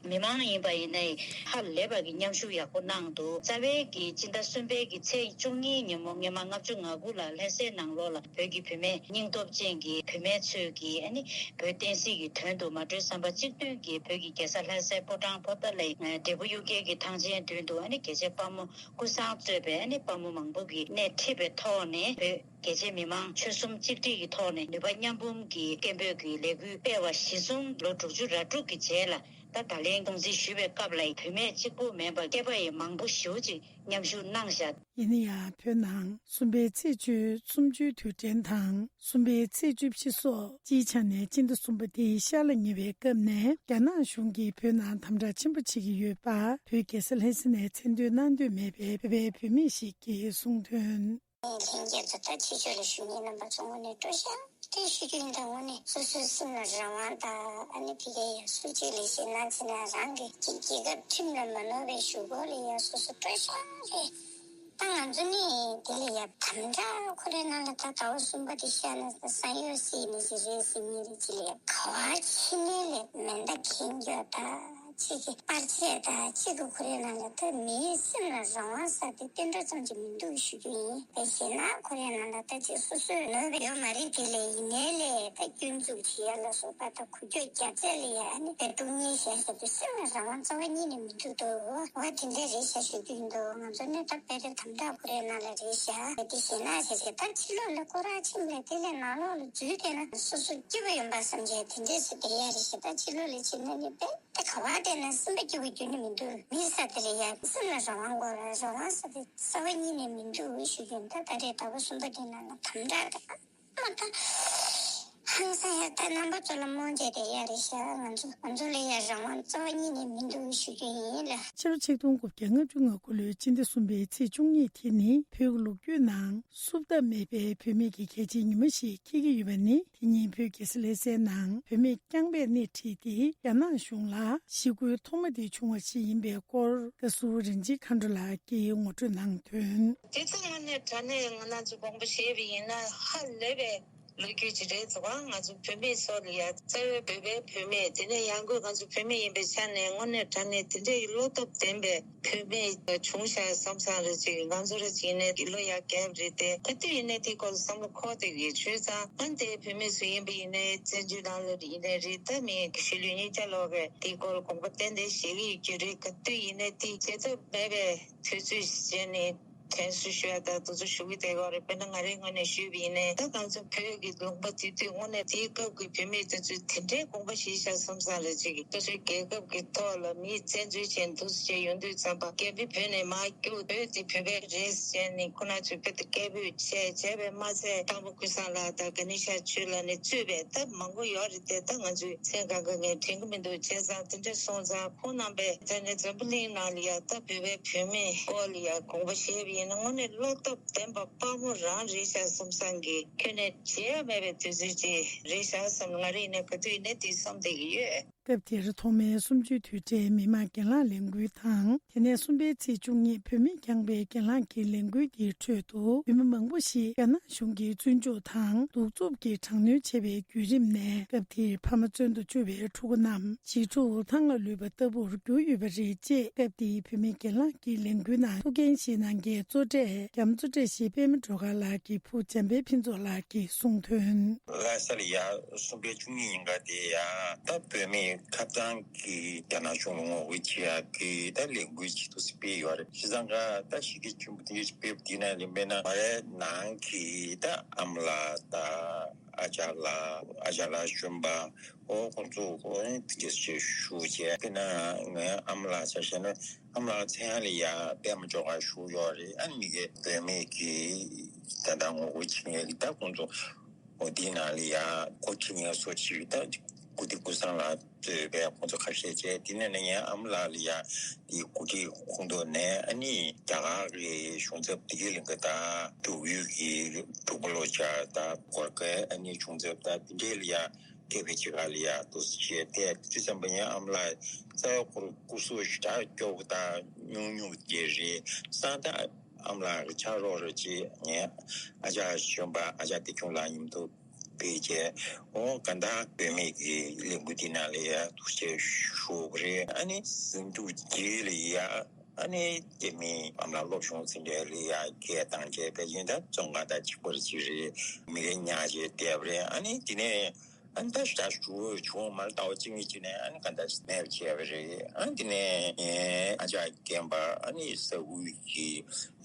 མི་མང་ཡིན་པ་ཡིན་ནའི་ཧ་ལས་པ་གི་མཉམ་ཞུགས་ཡག་པོ་གནང་འདུག་རྩ་བའི་གི་སྤྱི་ཟླ་གསུམ་པའི་གི་ཚེས་བཅུ་གཉིས་ཉིན་མོ་སྔོན་མ་ལྔ་བཅུ་ང་དགུ་ལ་ལྷ་སའི་ནང་ལོགས་ལ་བོད་ཀྱི་བུད་མེད་སྙིང་སྟོབས་ཅན་གྱི་བུད་མེད་ཚོས་ཀྱིས་ཨ་ནི་བོད་བསྟན་སྲིད་ཀྱི་དོན་དུ་མ་གྲོས་བསམ་པ་གཅིག་མཐུན་གྱིས་བོད་ཀྱི་རྒྱལ་ས་ལྷ་སའི་ཕོ་བྲང་པོ་ཏཱ་ལའི་འབྲས་བུ་གཡུ་རྒྱལ་གྱི་ཐང་ཆེན་མདུན་དུ་ཨ་ནི་རྒྱལ་གཅེས་དཔའ་མོ་ཀུན་བཟང་གཙོས་པའི་ཨ་ནི་དཔའ་མོ་མང་པོ་གིས་སྣེ་ཁྲིད་པའི་ཐོག་ནས་བོད་རྒྱལ་གཅེས་མི་མང་ཆོལ་གསུམ་གཅིག་སྒྲིལ་གྱི་ཐོག་ནས་ནུས་པ་མཉམ་སྤུངས་ཀྱི་སྐད་འབོད་ཀྱི་ལས་འགུལ་སྤེལ་བ་གཞིར་བཟུང་ལོ་དྲུག་ཅུ་རེ་དྲུག་གི་རྗེས་ལ་ད་ད་ལན་སྲུང་བརྩི་ཞུ་བའི་སྐབས་ལ་བུད་མེད་གཅིག་པུ་མིན་པར་སྐྱེས་པ་ཡི་མང་པོ་ཞེ་པོ་ཅིག་མཉམ་ཞུགས་གནང་བཞག་ཡིན་ན་ཡང་བོད་ནང་གསུམ་པའི་ཚེས་བཅུའི་གསུམ་བཅུའི་དུས་དྲན་དང་གསུམ་པའི་ཚེས་བཅུ་བཞི་སོགས་སྤྱིའི་ཆ་ནས་སྤྱི་ཟླ་གསུམ་པ་དེའི་ཤར་ལ་ཉེ་བའི་སྐབས་ནས་རྒྱ་ནག་གཞུང་གིས་བོད་ནང་དམ་དྲག་ཆེན་པོ་བྱེད་ཀྱི་ཡོད་པ་བོད་རྒྱལ་ས་ལྷ་ས་ནས་མཚན་འདོན་གནང་འདོད་མེད་པའི་བོད་པའི་བུད་མེད་ཞིག་གིས་གསུངས་དོན། ལྷན་རྒྱས་ཚོ་ད་ཕྱི་ཕྱོགས་ལ་བཞུགས་མཁན་རྣམ་པ་ཚོ་དངོས་གནས་སྤྲོ་བཤད་དེ་ཞུ་རྒྱུ་ཡིན། ད་དངོས་གནས་སོ་སོའི་སེམས་ལ་རང་དབང་དང་ཨ་ནི་ཕ་གིའི་ཡ་སུ་གཅིག་ལས་བྱེད་གནང་བྱས་ན་རང་གི་གཅིག་རྒྱལ་ཁབ་ཁྲིམས་ལ་མ་ནོར་བའི་ཞུ་སྐོར་ལ་ཡ་སོ་སོ་སྤྲོ་བཤད་རེད། ད་ང་ཚོ་ནི་དེ་ལ་ཡ་དམ་དྲག་ཁོ་རའི་ནང་ལ་ད་ཟླ་བ་གསུམ་པ་དེ་ཤར་ན་ད་ས་ཡོ་སི་ནི་ཞིག་རེད་ཟེར་མཁན་རེད། ཅི་ལ་ཡ་ག་བ་ཕྱི་ནས་ལས་མེ་མདའ་འཁྱེར་རྒྱུ་ད། གཅིག་གི་པར་ཆས་དང་གཅིག་གི་ཁོ་རའི་ནང་ལ་ད་མིའི་སེམས་ལ་རང་དབང་ཟེར་དེ་བསྟན་འགྲོ་ཙམ་གྱི་མི་འདུག་ཞུ་རྒྱུ་ཡིན། དེ་བྱས་ན་ཁོ་རའི་ནང་ལ་ད་ཅིག་སོ་སོའི་ནོར་བ་ཡོད་མ་རེད། དེ་ལས་ཡིན་ནའི་ལས་ད་སྐྱོན་འཛུགས་བྱེད་ཡ་ལ་སོགས་པ་ད་འགུལ་སྐྱོད་རྒྱག་ཚད་ལ་ཡ་ཨ་ནི་ད་སྡུག་བསྔལ་བཞག་བཞག་དུས་སེམས་ལ་རང་དབང་རྩ་བ་ཉིད་ནས་མི་འདུག་དོ། འོ་དེ་འདྲ་རེད་ཤག་ཞུ་རྒྱུ་ཡིན་དོ། ང་ཚོ་ནི་ད་དཔེ་རེད་དམ་དྲག་ཁོ་རའི་ནང་ལ་རེད་ཤག་དེ་བྱས་ན་བྱས་བྱས་ད་ཕྱི་ལོགས་ལ་སྐོར་ར་ཕྱིན་ལ་དེ་ལས་ནང་ལོགས་ལ་འཛུལ་བསྡད་ན་སོ་སོ་སྐྱིད་པོ་ཡོང་པ་བསམ་བྱས་དེ་འདྲས་སུ་བསྡད་ཡ་རེད་ཤག་ད་ཕྱི་ལོགས་ལ་ཕྱིན་ན་ནི་དཔེ། ད་ག་བ་བསྡད་ན་སེམས་པ་སྐྱིད་པོ་རྒྱུན་ནི་མི་འདུག་མི་ས་དེ་ལ་ཡ་སེམས་ལ་རང་དབང་དགོས་ར། རང་དབང་ས་དེ་རྩ་བ་ཉིད་ནས་མི་འདུག་ཞུ་རྒྱུ་ཡིན། ད་ད་རེས་ཟླ་བ་གསུམ་པ་དེ་ནང་ལ་དམ་དྲག་ད་མ་ད་ཧང་སང་ཡ་ད་རྣམ་པ་ཚོ་ལ་རྨོངས་བྱས་བསྡད་ཡ་རེད་ཤག་ང་ཚོ་ང་ཚོ་ལ་ཡ་རང་དབང་རྩ་བ་ཉིད་ནས་མི་འདུག་ཞུ་རྒྱུ་ཡིན་ལ། ཕྱི་ལོ་ཆིག་སྟོང་དགུ་བརྒྱ་ལྔ་བཅུ་ང་དགུ་ལོའི་སྤྱི་ཟླ་གསུམ་པའི་ཚེས་བཅུ་གཉིས་དེ་ནི་བོད་ཀྱི་ལོ་རྒྱུས་ནང་བསུབ་ཐབས་མེད་པའི་བུད་མེད་ཀྱི་གལ་ཆེའི་ཉིན་མོ་ཞིག་འཁེལ་གྱི་ཡོད་པ་ནི། དེ་ཉིན་བོད་རྒྱལ་ས་ལྷ་སའི་ནང་བུད་མེད་རྐྱང་པས་སྣེ་ཁྲིད་དེ་རྒྱ་ནག་གཞུང་ལ་ཞི་རྒོལ་ཐོག་མ་དེ་བྱུང་བ་ཞིག་ཡིན་པའི་སྐོར་བཀའ་ཟུར་རིན་ཆེན་མཁའ་འགྲོ་ལགས་ཀྱིས་ངོ་སྤྲོད་གནང་དོན། དེ་ཚོ་དངོས་གནས་དྲང་གནས་ང་རང་ཚོ་དགོངས་པ་བཞེས་པ་ཡིན་ན་ཧ་ལས་པའི་ལོ་རྒྱུས་ཅིག་རེད་འདུག་ག་ང་ཚོ་བུད་མེད་ཚོ་ལ་ཡ་རྩ་བའི་བོད་པའི་བུད་མེད་དེ་ནས་ཡང་སྒོས་ང་ཚོ་བུད་མེད་ཡིན་པའི་ཆ་ནས་དངོས་གནས་དྲང་གནས་དེ་འདྲའི་བློ་སྟོབས་ལྡན་པའི་བུད་མེད་བྱུང་ཤག་བསམ་བསམ་རེ་ཅིག་ང་ཚོ་རེ་ཅིག་ཡིན་ནའི་ལོ་ཡ་རྒས་པ་རེད་དེ། ག་དུས་ཡིན་ནའི་དེའི་སྐོར་ལ་བསམ་བློ་འཁོར་བསྡད་ཀྱི་ཡོད། བྱས་ཙང་ཨ་ནི་དེའི་བུད་མེད་ཚོ་ཡིན་པ་ཡིན་ནའི་བཙན་བྱོལ་ནང་ལ་ཡིན་ནའི་རེད། ད་མི་གཞིས་ལུས་གཉིས་ཆ་ལོག་གི་དེའི་སྐོར་ལ་དགོངས་པ་ཏན་ཏན་བཞེས་ཀྱི་ཡོད་ཀྱི་རེད། ག་དུས་ཡིན་ནའི་དེ་བྱེད་ཐབས་མེད་པའི་དུས་ཚོད་བྱས་ནས་དྲན་གསོ་ཞུ་ཡ་དང་དུས་ཚོད་ཞུ་གི་བསྡད་ཡོད་རེད། དཔེར་ན་ང་རའི་ངོས་ནས་ཞུས་པ་ཡིན་ནའི་ད་ང་ཚོ་བོད་ཀྱི་ལུང་པ་དེ་དུས་དངོས་གནས་དེའི་སྐབས་ཀྱི་བུད་མེད་དེ་ཚོས་དེ་འདྲའི་དགོངས་པ་བཞེས་ཤག་བསམ་བསམ་རེ་ཅིག་སོ་སོའི་རྒྱལ་ཁབ་ཀྱི་ཐོག་ལ་མིས་བཙན་འཛུལ་བྱས་འདུག་ཟེར་ཡོང་དུས་ཙམ་པ་རྒན་པོའི་བོད་ནས་མར་རྒྱུགས། བོད་དེ་བོད་པའི་རེད་ཟེར་ནས་ཁོ་ན་ཚོས་དཔེ་དེ་སྐད་འབོད་བྱས་བྱས་པས་མ་ཚད་དཔའ་མོ་ཀུན་བཟང་ལགས་དང་གྷ་ནི་ཤ་ཆོས་ལགས་ནས་གཙོས་པའི་སྟབས་མང་པོ་ཡོད་རེད་དེ། ད་ང་ཚོས་མཚན་གང་ག་ངས་དྲན་གྱི་མི་འདུག་བྱས་ཙང་དེ་འདྲ་སོང་ཙང་ཁོང་རྣམ་པས་ད་ནི་འཛམ་བུ་གླིང་ནང་ལ་ཡ་ད་བོད་པའི་བུད་མེད་སྐོར་ལ་ཡ་དགོངས་པ་བཞེས་པ་ཡིན་ན་དངོས་གནས་བློ་སྟོབས་ལྡན་པ་དཔའ་མོ་རང་རེད་ཤག་བསམ་བསམ་གྱི་ཁྱོན་ནས་བརྗེད་ཡ་མེད་པའི་དུས་ཚོད་ཅིག་རེད་ཤག་བསམ། ང་རང་ཡིན་ནའི་ག་དུས་ཡིན་ནའི་དེ་བསམ་བསྡད་ཀྱི་ཡོད། སྐབས་དེར་ཐོག་མའི་གསུམ་བཅུའི་དུས་དྲན་མི་མང་གྱེན་ལངས་ལས་འགུལ་དང་། དེ་ནས་གསུམ་པའི་ཚེས་བཅུ་གཉིས་བུད་མེད་རྐྱང་པའི་གྱེན་ལངས་ཀྱི་ལས་འགུལ་གྱི་ཁྲོད་དུ། བོད་མི་མང་པོ་ཞིག་རྒྱ་ནག་གཞུང་གི་བཙོན་འཇུག་དང་གདུག་རྩུབ་ཀྱི་དྲག་གནོན་བྱས་པའི་བརྒྱུད་རིམ་ནས། སྐབས་དེར་ཕ་མ་བཙོན་དུ་བཅུག་པའི་ཕྲུ་གུ་རྣམས་བྱིས་ཕྲུག་ཐང་ལ་ལུས་པ་ལྟ་བུར་གྱུར་ཡོད་པ་རེད་ཅེས། སྐབས་དེའི་བུད་མེད་གྱེན་ལངས་ཀྱི་ལས་འགུལ་ནང་ཐུགས་འགན་བཞེས་གནང་མཁན་གཙོ་གྲས་རྒྱ་མཚོ་བཀྲ་ཤིས་པད་མ་སྒྲོལ་དཀར་ལགས་ཀྱི་བུ་འཇམ་དཔལ་ཕུན་ཚོགས་ལགས་ཀྱིས་གསུངས་དོན། ལྷ་ས་ལ་ཡ་གསུམ་པའི་བཅུ་གཉིས་ཉིན་ཀ་དེ་ཡ་ད་བོད་མིའི་ཐོབ་ཐང་གི་རྒྱ་ནག་གཞུང་ལ་ངོ་རྒོལ་བྱེད་ཡག་གི་ད་ལས་འགུལ་ཅིག་ཏུ་སྤེལ་ཡོད་རེད། བྱས་ཙང་ཀ་ད་གཞི་རྒྱ་ཆེན་པོ་དེ་འདྲ་ཞིག་སྤེལ་བ་དེ་ན་ལེན་པས་ན། ང་རའི་ནང་གི་ད་ཨ་མ་ལགས་ད་ཨ་ཅག་ལགས་ཨ་ཅག་ལགས་གཞོན་པ་ཨོ་ཁོང་ཚོ་ཨོ་དེ་འདྲ་ཞིག་ཞུ་བྱས། དཔེར་ན་ངའི་ཨ་མ་ལགས་ཆ་བཞག་ན། ཨ་མ་ལགས་མཚན་ཡང་ལ་ཡ་པད་མ་ལྕོག་ག་ཞུ་ཡོད་རེད། ཨ་ནི་མི་གའི་བོད་མི་གི་ད་ལྟ་ངོ་རྒོལ་བྱེད་མཁན་ལ་ད་ཁོང་ཚོ་འོ་དེའི་ནང་ལ་ཡ་འགོ་ཁྲིད་མཁན་སོགས་ཅིག་ད་སྐུ་དེ་སྐུ་སྲང་ལ་གཙོས་པའི་ཁོང་ཚོ་ཁ་ཤས་བྱས། དེ་ནས་ནི་ངའི་ཨ་མ་ལགས་ལ་ཡ་དེའི་འགོ་ཁྲིད་ཁོངས་གཏོགས་ནས་ཨ་ནི་རྒྱ་གར་གི་གཞུང་ཚབ་དེ་གའི་ལ་ད་འབྲུག་ཡུལ་གྱི་འབྲུག་པ་ལོ་བྱ་ད་གོར་ཁའི་ཨ་ནི་གཞུང་ཚབ་ད་དེ་འདྲའི་ལ་ཡ། སྐད་ཕེ་ཆི་ག་ལ་ཡ་འདུག་སེ་བྱས་ཏེ། དེ་ཙམ་པ་ཡིན་ཨ་མ་ལགས་རྩ་བའི་སྐོར་སྐུ་གཟུགས་ཞེ་དྲག་སྐྱོ་པོ་དང་སྙུང་སྙུང་དེ་རེད། སང་ད་ཨ་མ་ལགས་ཀྱི་ཕྱག་རོགས་རེ་བྱེད། ངས་ཨ་ཅག་གཞོན་པ་ཨ་ཅག་བདེ་སྐྱོང་ལགས་མཉམ་དུ་ཕེབས་བྱས། འོ་ག་ད་བོད་མི་གི་ལས་འགུལ་འདི་ནང་ལ་ཡ་ཐུགས་རྗེ་ཞུ་དགོས་རེད། ཨ་ནི་ཟིང་འཁྲུག་རྗེས་ལ་ཡ་ཨ་ནི་རྒྱ་མི་ཨ་མ་ལགས་སློབ་སྦྱོང་ཚན་པ་ལ་ཡ་སྐད་བཏང་བྱས། དཔེ་ཅིག་ད་བཙོན་ཁང་དང་གཅིག་པ་རེད་ཅིག་རེད། མི་རེ་ཉག་ཅིག་བསྡད་པ་རེད། ཨ་ནི་དེ་ནས། ཨ་ནི་ད་ཞག་ཞུ་བྱུང་མ་ལྟ་བ་གཅིག་མིན་གཅིག་ནས་ཨ་ནི་ག་འདྲ་ཞིག་གནས་པ་བྱས་པ་རེད། ཨ་ནི་དེ་ནས་ངའི་ཨ་ཅག་རྒན་པ་ཨ་ནི་ས་ཁུལ་གྱི་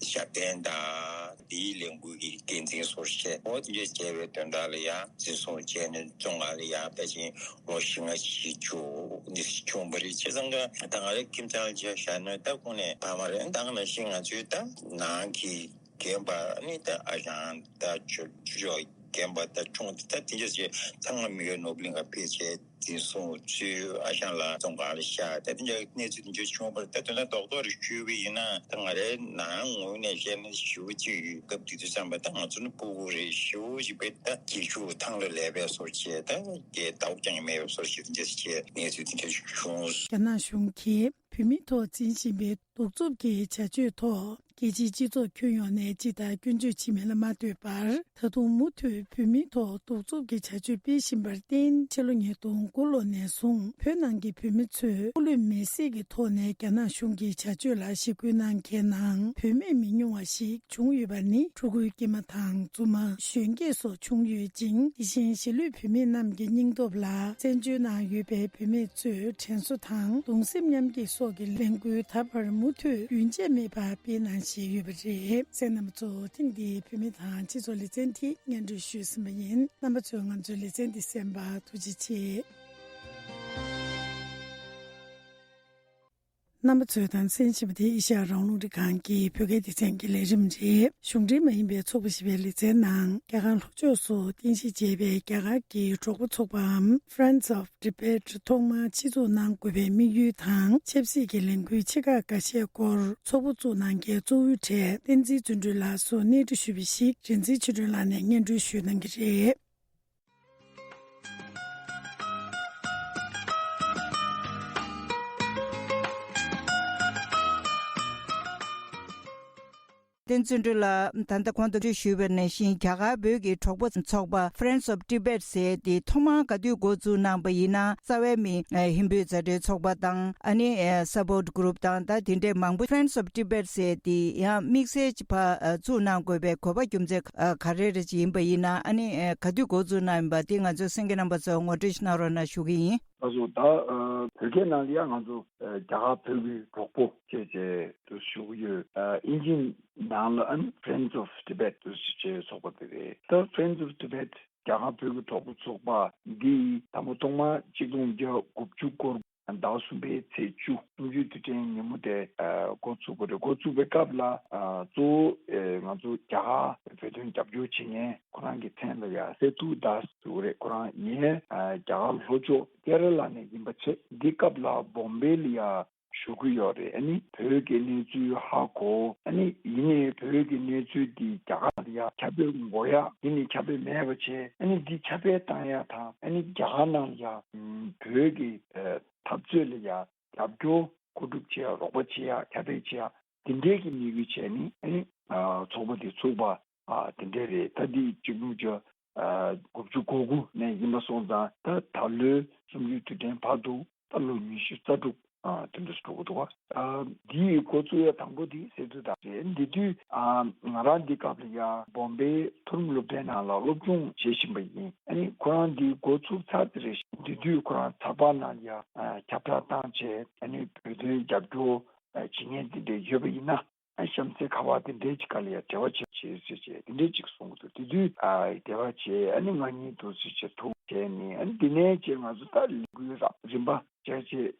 ཞབས་བརྟན་དང་དེའི་ལས་འགུལ་གྱི་འགན་འཛིན་སོགས་བྱས། འོ་དེ་འདྲ་བྱས་པའི་དོན་དག་ལ་ཡང་འཛིན་བཟུང་བྱས་ནས་བཙོན་ཁང་ལ་ཡང་ཕལ་ཆེར་ལོ་བཞི་ལྔ་ཞིག་བྱུང་འདི་བྱུང་བ་རེད། བྱས་ཙང་ཀ་ད་ང་རའི་ཁྱིམ་ཚང་ལ་བྱས་བཞག་ན་ད་ཁོང་ནས་ཕ་མ་རེད། ད་ག་ནང་བཞིན་ང་ཚོའི་ད་ནང་གི་རྒན་པ་ཨ་ནི་ད་ཨ་ཞང་ད་ཆོས་ཆོས་ཕྱོགས་རྒན་པ་ད་ཆུང་ད་དེ་འདྲ་ཞིག་ཚང་མ་མི་ཡོད་ནོར་བུ་གླིང་ག་ཕེབས་བྱས་འཛིན་བཟུང་བྱས། ཨ་ཞང་ལགས་བཙོན་ཁང་ལ་བཞག་ད་དེ་འདྲ་གནས་ཚུལ་དེ་འདྲ་བྱུང་བར་ད་དོན་དག་རྡོག་རྡོག་རེ་ཞུས་པ་ཡིན་ན་ད་ང་རའི་ནང་ངོས་ནས་བཤད་ན་ཞེ་པོ་ཅིག་ཡོད། སྐབས་དེ་དུས་ཙམ་པ་ད་ང་ཚོ་ནི་སྤུ་གུ་རེད། ཞེ་པོ་ཅིག་བས་ད་སྐྱིད་ཆུ་ཐང་ལ་ལས་པའི་སོར་བྱས་ད་རྒྱལ་ཟླ་བོ་ཀྱང་མེད་པའི་སོར་བྱས་དེ་འདྲ་བྱས་གནས་ཚུལ་དེ་འདྲ་བྱུང་། རྒྱ་ནག་གཞུང་གིས་བོད་མི་ཐོག་འཛིན་བཞིན་པའི་གདུག་རྩུབ་ཀྱི་བྱ་སྤྱོད་ཐོག་རྒྱལ་སྤྱིའི་སྤྱི་ཚོགས་ཁྱོན་ཡོངས་ནས་ཅི་ལྟར་སྐྱོན་བརྗོད་བྱེད་མིན་ལ་མ་ལྟོས་པར། ད་དུང་མུ་མཐུད་བོད་མིའི་ཐོག་གདུག་རྩུབ་ཀྱི་བྱ་སྤྱོད་སྤེལ་བཞིན་པར་བརྟེན། ཕྱི་ལོ་ཉིས་སྟོང་དགུ་ལོ་ནས་བཟུང་བོད་ནང་གི་བོད་མི་ཚོས་སྐུ་ལུས་མེར་སྲེག་གི་ཐོག་ནས་རྒྱ་ནག་གཞུང་གི་བྱ་སྤྱོད་ལ་ཞི་རྒོལ་གནང་མཁན་ནང་བུད་མེད་མི་ཉུང་བ་ཞིག་བྱུང་ཡོད་པ་ནི། ཕྲུ་གུའི་སྐྱེས་མ་དང་། བཙུན་མ། གཞོན་སྐྱེས་སོགས་བྱུང་ཡོད་ཅིང་། དེ་བཞིན་གཞིས་ལུས་བོད་མི་རྣམས་ཀྱི་སྙིང་སྟོབས་ལ་བཙན་བྱོལ་ནང་ཡོད་པའི་བུད་མེད་ཚོས་དྲན་གསོ་དང་གདུང་སེམས་མཉམ་སྐྱེད་སོགས་ཀྱི་ལས་འགུལ་ད་བར་མུ་མཐུད་རྒྱུན་ཆད་མེད་པར་སྤེལ་གནང་བཞིན་ཡོད་པ་རེད། གསན་མཁན་རྣམ་པ་ཚོ། ཐེངས་འདིའི་བོད་མི་དང་སྤྱི་ཚོགས་ལེ་ཚན་འདི་སྙན་སྒྲོན་ཞུས་ཟིན་པ་ཡིན། རྣམ་པ་ཚོས་ང་ཚོའི་ལེ་ཚན་འདི་གསན་པར་ཐུགས་རྗེ་ཆེ། རྣམ་པ་ཚོས་དང་གསན་བཞིན་པ་དེ་ཨེ་ཤ་ཡ་རང་དབང་རླུང་འཕྲིན་ཁང་གི་བོད་སྐད་སྡེ་ཚན་གྱི་ལས་རིམ་རེད། གཞུང་འབྲེལ་མ་ཡིན་པའི་ཚོགས་པ་ཞེས་པའི་ལེ་ཚན་ནང་རྒྱ་གར་ལྷོ་ཕྱོགས་སུ་རྟེན་གཞི་བྱས་པའི་རྒྱ་གར་གྱི་གྲོགས་པོ་ཚོགས་པའམ་Friends of Tibet ཐོག་མར་ཆེད་འཛུགས་གནང་དགོས་པའི་དམིགས་ཡུལ་དང་ཆབ་སྲིད་ཀྱི་ལས་འགུལ་ཆེ་ཁག་འགའ་ཤས་སྐོར་ཚོགས་པ་བཙུགས་གནང་མཁན་གཙོ་བོའི་གྲས་བསྟན་འཛིན་བརྩོན་འགྲུས་ལགས་སུ་གནས་འདྲི་ཞུས་པ་ཞིག་རིག་འཛིན་ཆོས་སྒྲོན་ལགས་ནས་སྙན་སྒྲོན་ཞུ་གནང་གི་རེད། བསྟན་བརྩོན་འགྲུས་ལགས། ད་ལྟ་གོང་དུ་ཞུས་པ་ནང་བཞིན་རྒྱ་གར་བོད་ཀྱི་གྲོགས་པོ་ཚོགས་པ་Friends of Tibet ཟེར་དེ་ཐོག་མར་ག་དུས་འགོ་འཛུགས་གནང་པ་ཡིན་ན། རྩ་བའི་མི་ཧིན་བོད་མཛའ་འབྲེལ་ཚོགས་པ་དང་། ཨ་ནི་Support Group དང་ད་དེ་འདྲའི་མང་པོ། Friends of Tibet ཟེར་དེ་ཡང་དམིགས་བསལ་ཅིག་ཕར་བཙུགས་གནང་དགོས་པའི་དགོས་པ་རྒྱུ་མཚན་ག་རེ་རེ་ཅིག་ཡིན་པ་ཡིན་ན། ཨ་ནི་ག་དུས་འགོ་འཛུགས་གནང་ཡིན་པ་དེ་ང་ཚོའི་གསན་མཁན་རྣམ་པ་ཚོ་ངོ་སྤྲོད་ཞིག་གནང་རོགས་གནང་ཞུ་གི་ཡིན། ལགས་སོ། ད་ཨ་བོད་སྐད་ནང་ལ་ཡང་ང་ཚོ་ཨ་རྒྱ་གར་བོད་ཀྱི་གྲོགས་པོ་བཅས་བཅས་དུ་ཞུ་གི་ཡོད། ཨ་ཨིན་ཇིའི་ནང་ལ་ཨ་ནི་Friends of Tibet དུ་ཞུ་བྱའི་ཚོགས་པ་དེ་རེད། ད་Friends of Tibet རྒྱ་གར་བོད་ཀྱི་གྲོགས་པོ་ཚོགས་པ་འདི་དང་པོ་ཐོག་མར་གཅིག་སྟོང་དགུ་བརྒྱ་དགུ་བཅུ་གོ་ཟླ་བ་གསུམ་པའི་ཚེས་བཅུ་གསུམ་བཅུའི་དུས་དྲན་ཉིན་མོ་དེ་ཨ་འགོ་ཚུགས་པ་རེད། འགོ་ཚུགས་པའི་སྐབས་ལ་ཨ་གཙོ་བོ་ཨ་ང་ཚོ་རྒྱ་གར་བོད་དོན་རྒྱབ་སྐྱོར་བྱེད་མཁན་ཁོ་རང་གི་མཚན་ལ་ཡ་སེ་ཐུ་དཱས་ཟེར་བ་རེད། ཁོ་རང་ཡིན། ཨ་རྒྱ་གར་ལྷོ་ཕྱོགས་ཀེ་ར་ལ་ནས་ཡིན་པ་བྱས། འདི་སྐབས་ལ་བོམ་བེ་ལ་ཡ་ ཞུ་གི་ཡོད་རེད། ཨ་ནི་བོད་ཀྱི་གནས་ཚུལ་ཧ་གོ། ཨ་ནི་ཡིན་ནའི་བོད་ཀྱི་གནས་ཚུལ་འདི་རྒྱ་གར་ལ་ཡ་ཁྱབ་སྤེལ་དགོས་ཡ། འདི་ནི་ཁྱབ་སྤེལ་མེད་པ་བྱས། ཨ་ནི་འདི་ཁྱབ་སྤེལ་བཏང་ཡ་དང་། ཨ་ནི་རྒྱ་གར་ནང་ལ་ཡ་ཨམ་བོད་ཀྱི་ཨ་འཐབ་རྩོད་ལ་ཡ་རྒྱབ་སྐྱོར་མཁོ་སྒྲུབ་བྱེད་ཡ། རོགས་པ་བྱེད་ཡ། ཁྱབ་སྤེལ་བྱེད་ཡ། འདི་འདྲའི་གི་དམིགས་ཡུལ་བྱས་ནས། ཨ་ནི་ཨ་ཚོགས་པ་འདི་ཚུགས་པ་ཨ་དེ་འདྲ་རེད། ད་འདི་གཅིག་མོ་ཅོ་ཨ་དགུ་བཅུ་གོ་དགུ་ནས་ཡིན་པ་སོང་ཙང་། ད་ད་ལོའི་གསུམ་བཅུའི་དུས་དྲན་བར་དུ་ད་ལོ་ཉི་ཤུ་རྩ་དྲུག་ཨ་དེ་འདྲ་ཞིག་འགྲོ་གི་འདུག་བ། ཨ་འདིའི་འགོ་བཙུགས་ཡ་དང་པོ་འདི་སི་ཏུ་དཱས་རེད། འདི་དུས་ཨ་ང་རང་འདི་སྐབས་ལ་ཡ་བོམ་བེའི་མཐོ་རིམ་སློབ་གྲྭའི་ནང་ལ་སློབ་སྦྱོང་བྱེད་བཞིན་པ་ཡིན། ཨ་ནི་ཁོ་རང་འདི་འགོ་ཚུགས་ཚར་དེ་རེད། འདི་དུས་ཁོ་རང་ཚགས་པར་ནང་ལ་ཡ་ཨ་ཁྱབ་བསྒྲགས་བཏང་བྱས། ཨ་ནི་བོད་དོན་རྒྱབ་སྐྱོར་ཨ་བྱེད་མཁན་དེ་འདྲ་ཡོད་པ་ཡིན་ན། ཨ་གཤམ་གསལ་ཁ་པར་དེ་འདྲའི་ཅིག་ག་ལ་ཡ་འབྲེལ་བ་བྱེད་བྱེད་ཟེར་བྱས་དེ་འདྲའི་ཅིག་གསུང་གི་འདུག། དེ་དུས་ཨ་འབྲེལ་བ་བྱས། ཨ་ནི་ང་གཉིས་འདུག་སེ་བྱས་ཐུག་བྱས་ནས། ཨ་ནི་དེ་ནས་བྱས་ང་ཚོ་ད་ལས་འགུལ་རབ་རིམ་པ་བྱས་བྱས་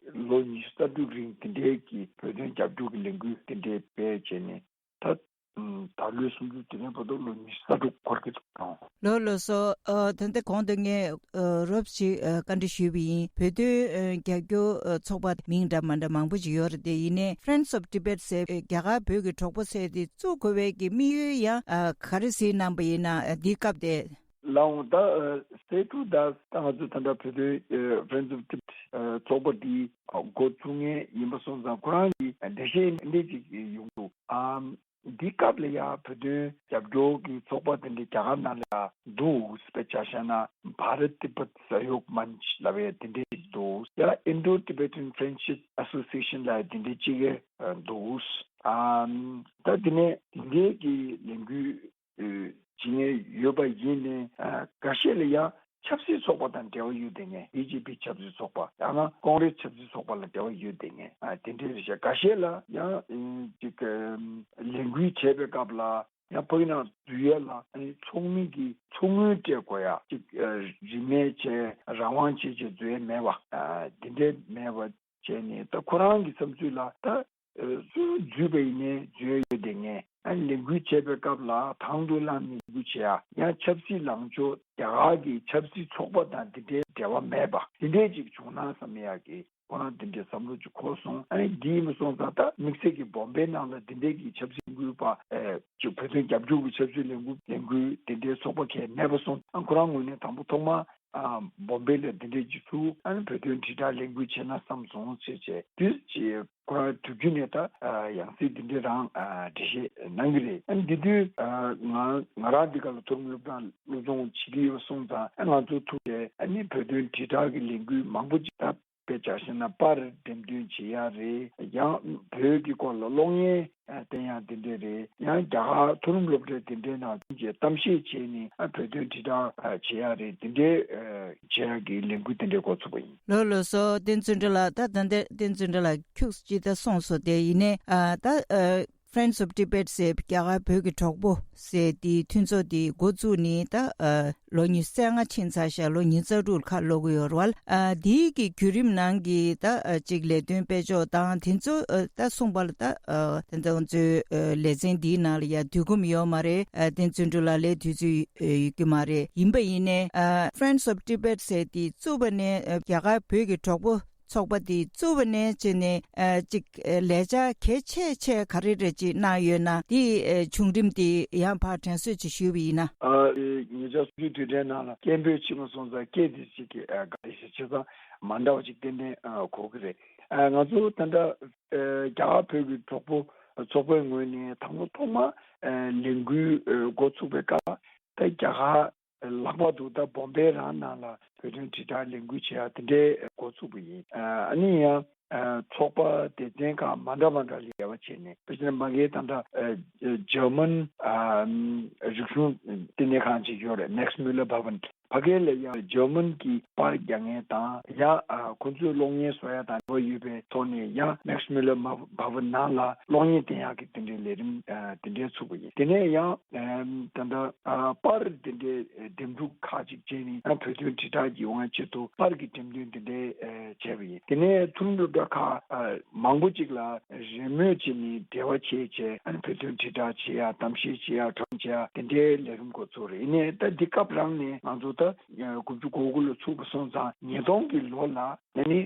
ལོ་ཉི་ཤུ་རྩ་དྲུག་རིང་དེ་འདྲའི་གི་བོད་དོན་རྒྱབ་སྐྱོར་གྱི་ལས་འགུལ་དེ་འདྲའི་སྤེལ་བྱས་ནས། ད་ད་ལོའི་གསུམ་བཅུའི་དུས་དྲན་བར་དུ་ལོ་ཉི་ཤུ་རྩ་དྲུག་འཁོར་གྱི་འདུག། ལགས་ལགས་སོ། ཨ་ད་ལྟ་གོང་དུ་ངས་ཨ་རོབ་ཅིག་ཨ་བཀའ་འདྲི་ཞུས་པ་ཡིན། བོད་དོན་ཨ་རྒྱབ་སྐྱོར་ཨ་ཚོགས་པ་མིང་འདྲ་མ་འདྲ་མང་པོ་ཅིག་ཡོད་རེད་དེ། ཡིན་ནའི་Friends of Tibet ཟེར་ཨ་རྒྱ་གར་བོད་ཀྱི་གྲོགས་པོ་ཟེར་དེ་བཙུགས་དགོས་པའི་གི་དམིགས་ཡུལ་ཡང་ཨ་ག་རེ་གཟིགས་གནང་པ་ཡིན་ན། ཨ་འདིའི་སྐབས་དེ། ལགས་འོང་། ད་ཨ་སི་ཏུ་དཱས་ད་ང་ཚོ་ད་ལྟ་བོད་དོན་ཨ་Friends of Tibet ཨ་ཚོགས་པ་འདི་ཨ་འགོ་བཙུགས་མཁན་ཡིན་པ་སོང་ཙང་ཁོ་རང་གི་འགྲེལ་བཤད་འདི་ཅིག་ཡོང་འདུག། ཨ་འདི་སྐབས་ལ་ཡ་བོད་དོན་རྒྱབ་སྐྱོར་གྱི་ཚོགས་པ་དེ་འདྲ་རྒྱ་གར་ནང་ལ་ཡ་འདུག། དཔེ་ཆ་བཞག་ན་Bharat Tibet Sahyog Manch ལབ་ཡ་དེ་འདྲ་ཞིག་འདུག། ཡ་Indo Tibetan Friendship Association ལབ་ཡ་དེ་འདྲ་ཅིག་ཨ་འདུག། ཨ་ད་དེ་ནས་དེ་འདྲའི་གི་ལས་འགུལ་ཨ་བྱེད་མཁན་ཡོད་པ་ཡིན་ནའི། ཨ་འགའ་ཤས་ལ་ཡ་ཆབ་སྲིད་ཚོགས་པ་དང་འབྲེལ་བ་ཡོད་བསྡད་མཁན། བི་ཇེ་པི་ཆབ་སྲིད་ཚོགས་པ་ཡང་ན་ཀོང་རེས་ཆབ་སྲིད་ཚོགས་པ་ལ་འབྲེལ་བ་ཡོད་བསྡད་མཁན་ཨ་དེ་འདྲའི་རེད་ཤག། འགའ་ཤས་ལ་ཡང་ཨ་ཅིག་ཨ་ལས་འགུལ་བྱེད་པའི་སྐབས་ལ་ཡང་ཕ་གི་ནང་འཛུལ་ཡ་ལ་ཨ་ནི་ཚོགས་མི་གི་ཚོགས་དངུལ་སྤྲད་དགོས་ཡ། ཅིག་ཨ་རིན་མེད་བྱས་རང་དབང་བྱས་བྱས་འཛུལ་ཡ་མེད་པ། ཨ་དེ་འདྲའི་མེད་པ་བྱས་ནས། ད་ཁོ་རང་གི་བསམ་ཚུལ་ལ་ད་ཨ་སུ་འཛུལ་བ་ཡིན་ནའི་འཛུལ་ཡ་ཡོད་བསྡད་མཁན། ཨ་ལས་འགུལ་བྱེད་པའི་སྐབས་ལ་དང་དུ་བླངས་ནས་ལས་འགུལ་བྱེད་ཡ། ཡང་ཆབ་སྲིད་ལངས་ཕྱོགས་རྒྱ་གར་གྱི་ཆབ་སྲིད་ཚོགས་པ་དང་དེ་འདྲའི་འབྲེལ་བ་མེད་པ་དེ་འདྲའི་ཅིག་བྱུང་ན་བསམ་ཡ་གི་ཁོ་རང་དེ་འདྲའི་བསམ་བློ་ཅིག་འཁོར་སོང་། ཨ་ནི་འདི་ཡིན་པ་སོང་ཙང་ད་དམིགས་བསལ་གྱི་བོམ་བེ་ནང་ལ་དེ་འདྲའི་གི་ཆབ་སྲིད་ལས་འགུལ་པ་ཨེ་ཅིག་བོད་དོན་རྒྱབ་སྐྱོར་གྱི་ཆབ་སྲིད་ལས་འགུལ་ལས་འགུལ་དེ་འདྲའི་ཚོགས་པ་གང་ཡང་མེད་པ་སོང་ཙང་། ཁོ་རང་ངོས་ནས་དང་པོ་ཐོག་མ་ཨ་བོམ་བེ་ལ་འདི་འདྲའི་གཅིག་ཚུགས། ཨ་ནི་བོད་དོན་དྲིལ་བསྒྲགས་ལས་འགུལ་བྱས་ན་བསམ་སོང་ཟེར་བྱས། དུས་ཀྱི་ཁོ་རང་དུས་རྒྱུན་ནས་ད་ཨ་ཡང་སྲིད་འདི་འདྲའི་རང་ཨ་འགྲེལ་བཤད་གནང་གི་རེད། ཨ་ནི་འདི་དུས་ཨ་ང་ང་རང་འདི་ག་ལ་མཐོ་རིམ་སློབ་གྲྭ་སློབ་སྦྱོང་བྱེད་ཀྱི་ཡོད་སོང་ཙང་། ཨ་ང་ཚོ་ཐུག་བྱས་ཨ་ནི་བོད་དོན་དྲིལ་བསྒྲགས་ཀྱི་ལས་འགུལ་མང་པོ་ཅིག་ད་དཔེ་ཆ་བཞག་ན་པར་འགྲེམས་སྟོན་བྱེད་ཡ་རེད། ཡང་བོད་ཀྱི་སྐོར་ལ་གློག་བརྙན་ཨ་བསྟན་ཡ་དེ་འདྲ་རེད། ཡང་རྒྱ་གར་མཐོ་རིམ་སློབ་གྲྭ་དེ་འདྲའི་ནང་ཐོན་རྗེས་གཏམ་བཤད་བྱས་ནས་ཨ་བོད་དོན་དྲིལ་བསྒྲགས་ཨ་བྱེད་ཡ་རེད། དེ་འདྲའི་ཨ་བྱེད་ཡ་གི་ལས་འགུལ་དེ་འདྲའི་འགོ་ཚུགས་པ་ཡིན། ལགས་ལགས་སོ། བསྟན་འཛིན་དྲི་ལགས། ད་ད་ལྟ་བསྟན་འཛིན་དྲི་ལགས་ཁྱུག་ཅིག་ད་གསུངས་སོང་། དེ་ཡིན་ནའི་ཨ་ད་ཨ་Friends of Tibet ཟེར་རྒྱ་གར་བོད་ཀྱི་གྲོགས་པོ་ཟེར་དེའི་མཐུན་ཚོགས་དེ་འགོ་བཙུགས་ནས་ད་ཨ་ལོ་ཉི་ཤུ་རྩ་ལྔ་ཕྱིན་ཚར་ཤག། ལོ་ཉི་ཤུ་རྩ་དྲུག་ལ་ཁ་ལོག་གི་ཡོད་རེད་བ། ཨ་དེའི་གི་བརྒྱུད་རིམ་ནང་གི་ད་ཨ་ཅིག་ལས་དོན་སྤེལ་ཕྱོགས་དང་དེ་ཚོ་ཨ་ད་གསུངས་པ་ལ། ད་ཨ་ད་ང་ཚོའི་ཨ་ལེ་ཚན་འདིའི་ནང་ལ་ཡ་དུས་ཁོམ་ཡོད་མ་རེད། ཨ་བསྟན་འཛིན་དྲི་ལགས་ལ་དུས་ཚོད་ཨ་ཡོད་ཀྱི་མ་རེད། ཡིན་པ་ཡིན་ནའི་ཨ་Friends of Tibet ཟེར་དེ་བཙུགས་པ་ནས་ཨ་རྒྱ་གར་བོད་ཀྱི་གྲོགས་པོ་ཚོགས་པ་དེ་བཙུགས་པ་ནས་བྱས་ནས་ཨ་ཅིག་ཨ་ལས་འཆར་གལ་ཆེ་ཆེ་ག་རེ་རེ་ཅིག་གནང་ཡོད་ན། དེ་ཨ་བྱུང་རིམ་དེ་ཡང་ཕར་དྲན་གསོ་ཅིག་ཞུས་པ་ཡིན་ན། ཨ་ཨེ་ཉེ་ཆར་གསུམ་བཅུའི་དུས་དྲན་ནང་ལ་སྐད་འབོད་ཕྱིན་པ་སོང་ཙང་། སྐད་དེ་ཅིག་གི་ཨ་ག་རེ་ཞིག་བྱས་ཙང་མ་འདྲ་བ་ཅིག་ཏན་ཏན་ཨ་གོ་གི་རེད། ཨ་ང་ཚོ་ད་ལྟ་ཨ་རྒྱ་གར་བོད་ཀྱི་གྲོགས་པོ་ཚོགས་པའི་ངོས་ནས་དང་པོ་ཐོག་མ་ཨ་ལས་འགུལ་ཨ་འགོ་ཚུགས་པའི་སྐབས་ད་རྒྱ་གར་ལྷག་པར་དུ་ད་བོམ་བེ་རང་ནང་ལ་བོད་དོན་དྲིལ་བསྒྲགས་ལས་འགུལ་བྱེད་ཡ་དེ་འདྲའི་འགོ་ཚུགས་པ་ཡིན། ཨ་ནི་ཡང་ཚོགས་པ་སྡེ་ཚན་ཁག་མ་འདྲ་མ་འདྲ་ལ་འབྲེལ་བ་བྱས་ནས། དཔེར་ན་མ་གིའི་ད་ལྟ་ཇར་མན་རིག་གཞུང་བསྟི་གནས་ཁང་ཅིག་ཡོད་རེད། Max Muller Bhavan། ཕ་གི་ལ་ཡང་ཇར་མན་གྱི་པར་རྒྱག་མཁན་དང་། ཡང་ཁོ་ཚོའི་གློག་བརྙན་བཟོ་ཡ་དང་འབྲེལ་བ་ཡོད་པའི་ཐོག་ནས་ཡང་Max Muller Bhavan ནང་ལ་གློག་བརྙན་བསྟན་ཡག་གི་དེ་འདྲའི་ལས་རིམ་དེ་འདྲའི་ཚུགས་པ་ཡིན། དེ་ནས་ཡང་ད་ལྟ་པར་དེ་འདྲའི་འདེམས་སྒྲུག་ཁག་ཅིག་བྱས་ནས་ཡང་བོད་དོན་དྲིལ་བསྒྲགས་ཀྱི་དབང་ཆེད་དུ་པར་གྱི་འགྲེམས་སྟོན་དེ་འདྲའི་བྱས་པ་ཡིན། དེ་ནས་མཐོ་རིམ་སློབ་གྲྭ་ཁག་མང་པོ་ཅིག་ལ་རེས་མོས་བྱས་ནས་འབྲེལ་བ་བྱས་བྱས། ཨ་ནི་བོད་དོན་དྲིལ་བསྒྲགས་བྱེད་ཡ། གཏམ་བཤད་བྱེད་ཡ། བགྲོ་གླེང་བྱེད་ཡ། དེ་འདྲའི་ལས་རིམ་འགོ་ཚུགས་རེད། ཡིན་ནའི་ད་འདི་སྐབས་རང་ནས་ང་ཚོ་ད་དགུ་བཅུ་གོ་དགུ་ལ་ཚུགས་པ་སོང་ཙང་། ཉིས་སྟོང་གི་ལོ་ལ་ཨ་ནི་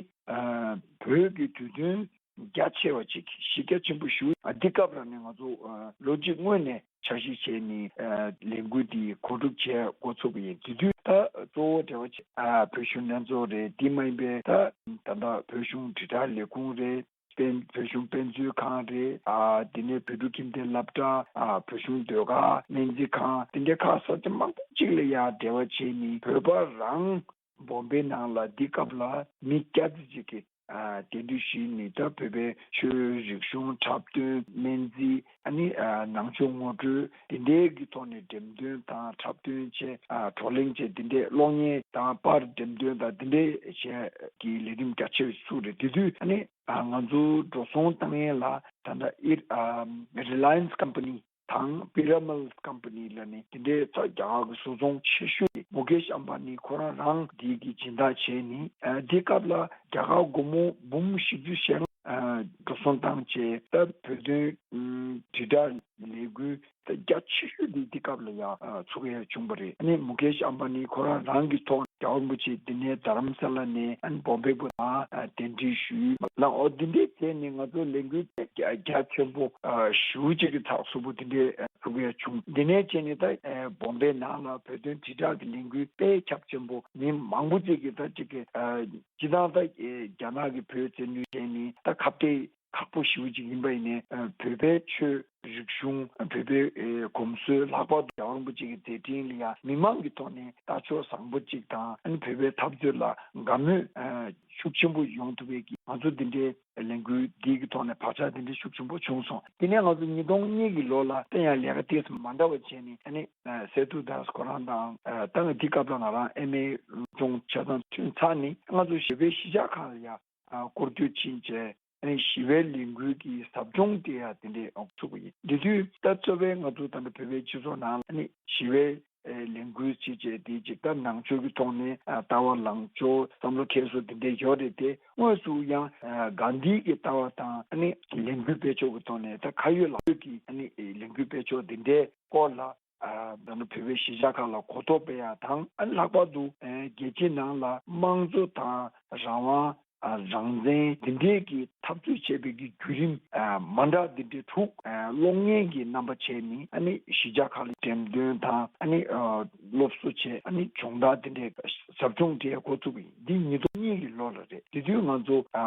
བོད་ཀྱི་དུས་སྟོན་ རྒྱ་ཆེ་བ་ཅིག་གཞི་རྒྱ་ཆེན་པོ་ཞིག་ཨ་འདི་སྐབས་ལ་ནི་ང་ཚོ་ཨ་ལོ་གཅིག་སྔོན་ནས་འཆར་གཞི་བྱས་ནས་ཨ་ལས་འགུལ་འདི་གོ་སྒྲུབ་བྱས་འགོ་ཚུགས་པ་ཡིན། དེ་དུས་ད་གཙོ་བོ་འབྲེལ་བ་བྱས་ཨ་བོད་གཞུང་ལྷན་ཚོགས་རེད། འདི་མ་ཡིན་པའི་ད་ད་ལྟ་བོད་གཞུང་དྲིལ་བསྒྲགས་ལས་ཁུངས་རེད། དཔེ་བོད་གཞུང་དཔེ་མཛོད་ཁང་རེད། ཨ་དེ་ནས་བོད་ཕྲུག་ཁྱིམ་སྡེ་སློབ་གྲྭ། ཨ་བོད་གཞུང་ཟློས་གར་སྨན་རྩིས་ཁང་དེ་འདྲའི་ཁག་ས་ཆ་མང་པོ་ཅིག་ལ་ཡང་འབྲེལ་བ་བྱས་ནས་བོད་པ་རང་བོམ་བེ་ནང་ལ་འདི་སྐབས་ལ་མི་བརྒྱ་ཙམ་ཅིག་གིས་ཨ་གདན་འདྲེན་ཞུས་ནས་ད་བོད་པའི་ཆོས་རིག་གཞུང་འཁྲབ་སྟོན་སྨན་རྩིས་ཨ་ནི་ཨ་ནང་ཆོས་ངོ་སྤྲོད་དེ་འདྲའི་གི་ཐོག་ནས་འགྲེམས་སྟོན་དང་འཁྲབ་སྟོན་བྱས། ཨ་བགྲོ་གླེང་བྱས། དེ་འདྲའི་གློག་བརྙན་དང་པར་འགྲེམས་སྟོན་དང་དེ་འདྲའི་བྱས་ཀྱི་ལས་རིམ་རྒྱ་ཆེ་བ་ཞིག་ཚུགས་རེད། དེ་དུས་ཨ་ནི་ཨ་ང་ཚོ་འགྲོ་སོང་བཏང་ཡས་ལ་ད་ལྟ་ཨིར་ཨ་Reliance Company དང་Piramal Company ལ་ནི་དེ་འདྲའི་ད་རྒྱ་གར་གྱི་བཟོ་ཚོང་ཆེ་ཤོས་དེ་མུ་ཀེཤ་ཨམ་བྷ་ནི་ཁོ་རང་རང་འདི་གི་སྦྱིན་བདག་བྱས་ནས་ཨ་འདི་སྐབས་ལ་རྒྱ་གར་སྒོར་མོ་འབུམ་བཞི་བཅུ་ཞེ་ལྔ་ཨ་འགྲོ་སོང་བཏང་བྱས། ད་བོད་དོན་ཨ་དྲིལ་བསྒྲགས་ལས་འགུལ་ད་རྒྱ་ཆེ་ཤོས་དེ་འདི་སྐབས་ལ་ཡང་ཨ་ཚུགས་ཡ་བྱུང་བ་རེད། ཨ་ནི་མུ་ཀེཤ་ཨམ་བྷ་ནི་ཁོ་རང་རང་གི་ཐོག་རྒྱལ་བ་རིན་པོ་ཆེ་འདི་ནས་རྡ་རམ་ས་ལ་ནས་ཨ་ནི་བོམ་བེ་བུ་ལ་ཨ་གདན་འདྲེན་ཞུས་ལ། འོ་འདི་འདྲའི་བྱས་ནས་ང་ཚོ་ལས་འགུལ་དེ་རྒྱ་རྒྱ་ཆེན་པོ་ཨ་ཞེ་པོ་ཅིག་གི་ཚགས་ཚུད་པོ་འདི་འདྲའི་ཨ་ཚུགས་ཡ་བྱུང་། འདི་ནས་བྱས་ནས་ད་ཨ་བོམ་བེ་ནང་ལ་བོད་དོན་དྲིལ་བསྒྲགས་ཀྱི་ལས་འགུལ་དཔེ་ཁྱབ་ཆེན་པོ་མི་མང་པོ་ཅིག་གིས་ད་ཅིག་གི་ཨ་སྤྱི་བཏང་ད་ཨ་རྒྱ་ནག་གིས་བོད་བཙན་གནོན་བྱས་ནས་ད་ཁ་གཏད་ཁག་པོ་ཞེ་པོ་ཅིག་ཡིན་པ་ཡིན་ནའི་ཨ་བོད་པའི་ཆོས་རིག་གཞུང་ཨ་བོད་པའི་ཨེ་གོམས་སྲོལ། ལྷག་པར་དུ་རྒྱལ་བ་རིན་པོ་ཆེ་གི་མཛད་འཕྲིན་ལ་ཡང་མི་མང་གི་ཐོག་ནས་ལྟ་ཕྱོགས་བཟང་པོ་ཅིག་དང་ཨ་ནི་བོད་པའི་འཐབ་རྩོད་ལ་དགའ་མོས་ཨ་ཤུགས་ཆེན་པོ་ཡོང་ཐུབ་པའི་གི་ང་ཚོ་འདི་འདྲའི་ལས་འགུལ་འདི་གི་ཐོག་ནས་བག་ཆགས་འདི་འདྲ་ཤུགས་ཆེན་པོ་བྱུང་སོང་། དེ་ནས་ང་ཚོ་ཉིས་སྟོང་གཉིས་ཀྱི་ལོ་ལ་དེ་ཡང་ལས་ཀ་ཏོག་ཙམ་མ་འདྲ་བ་བྱས་ནས་ཨ་ནི་ཨ་སེ་ཐུ་དཱས་ཁོ་རང་དང་ཨ་ད་ང་འདི་སྐབས་ལ་ང་རང་ཨེམ་ཨེ་སྦྱོང་ཆ་ཚང་ཐོན་ཚར་ནས་ང་ཚོ་བོད་པའི་གཞིས་ཆགས་ཁག་ལ་ཡང་ཨ་སྐོར་སྐྱོད་ཕྱིན་བྱས། ཨ་ནི་ཞི་བའི་ལས་འགུལ་གྱི་ཟབ་སྦྱོང་དེ་ཡང་དེ་འདྲའི་འོག་ཚུགས་པ་ཡིན། དེ་དུས་ད་གཙོ་བའི་ང་ཚོ་ད་ལྟ་བོད་པའི་སྤྱི་ཚོགས་ནང་ལ་ཨ་ནི་ཞི་བའི་ཨེ་ལས་འགུལ་བྱེད་བྱས་དེ་ཅིག་ད་ནང་ཆོས་ཀྱི་ཐོག་ནས་ཨ་ལྟ་བ་ལངས་ཕྱོགས་བསམ་བློ་འཁྱེར་སོ་དེ་འདྲའི་ཡོད་རེད་དེ། དངོས་སུ་ཡང་ཨ་གྷན་དྷི་གི་ལྟ་བ་དང་ཨ་ནི་ལས་འགུལ་སྤེལ་ཕྱོགས་ཀྱི་ཐོག་ནས་ད་ཁ་ཡོད་ལག་ཡོད་ཀྱི་ཨ་ནི་ལས་འགུལ་སྤེལ་ཕྱོགས་དེ་འདྲའི་སྐོར་ལ། ཨ་ད་ནི་བོད་པའི་གཞིས་ཆགས་ཁག་ལ་གོ་རྟོགས་སྤེལ་ཡ་དང་། ཨ་ནི་ལྷག་པར་དུ་ཨ་རྒྱལ་སྤྱིའི་ནང་ལ་དམངས་གཙོ་དང་རང་དབང་ཨ་རང་བཙན་འདི་འདྲའི་གི་འཐབ་རྩོད་བྱེད་པའི་གི་བརྒྱུད་རིམ་ཨ་མ་འདྲ་འདི་འདྲའི་དྲུག་ཨ་གློག་བརྙན་གྱི་རྣམ་པ་བྱས་ནས་ཨ་ནི་གཞིས་ཆགས་ཁག་ལ་འགྲེམས་སྟོན་དང་ཨ་ནི་ཨ་སློབ་གསོ་བྱས། ཨ་ནི་སྦྱོང་བརྡར་འདི་འདྲའི་ཟབ་སྦྱོང་འདི་འགོ་བཙུགས་པ་ཡིན། འདི་ཉིས་སྟོང་གཉིས་ཀྱི་ལོ་ལ་རེད། དེ་དུས་ང་ཚོ་ཨ་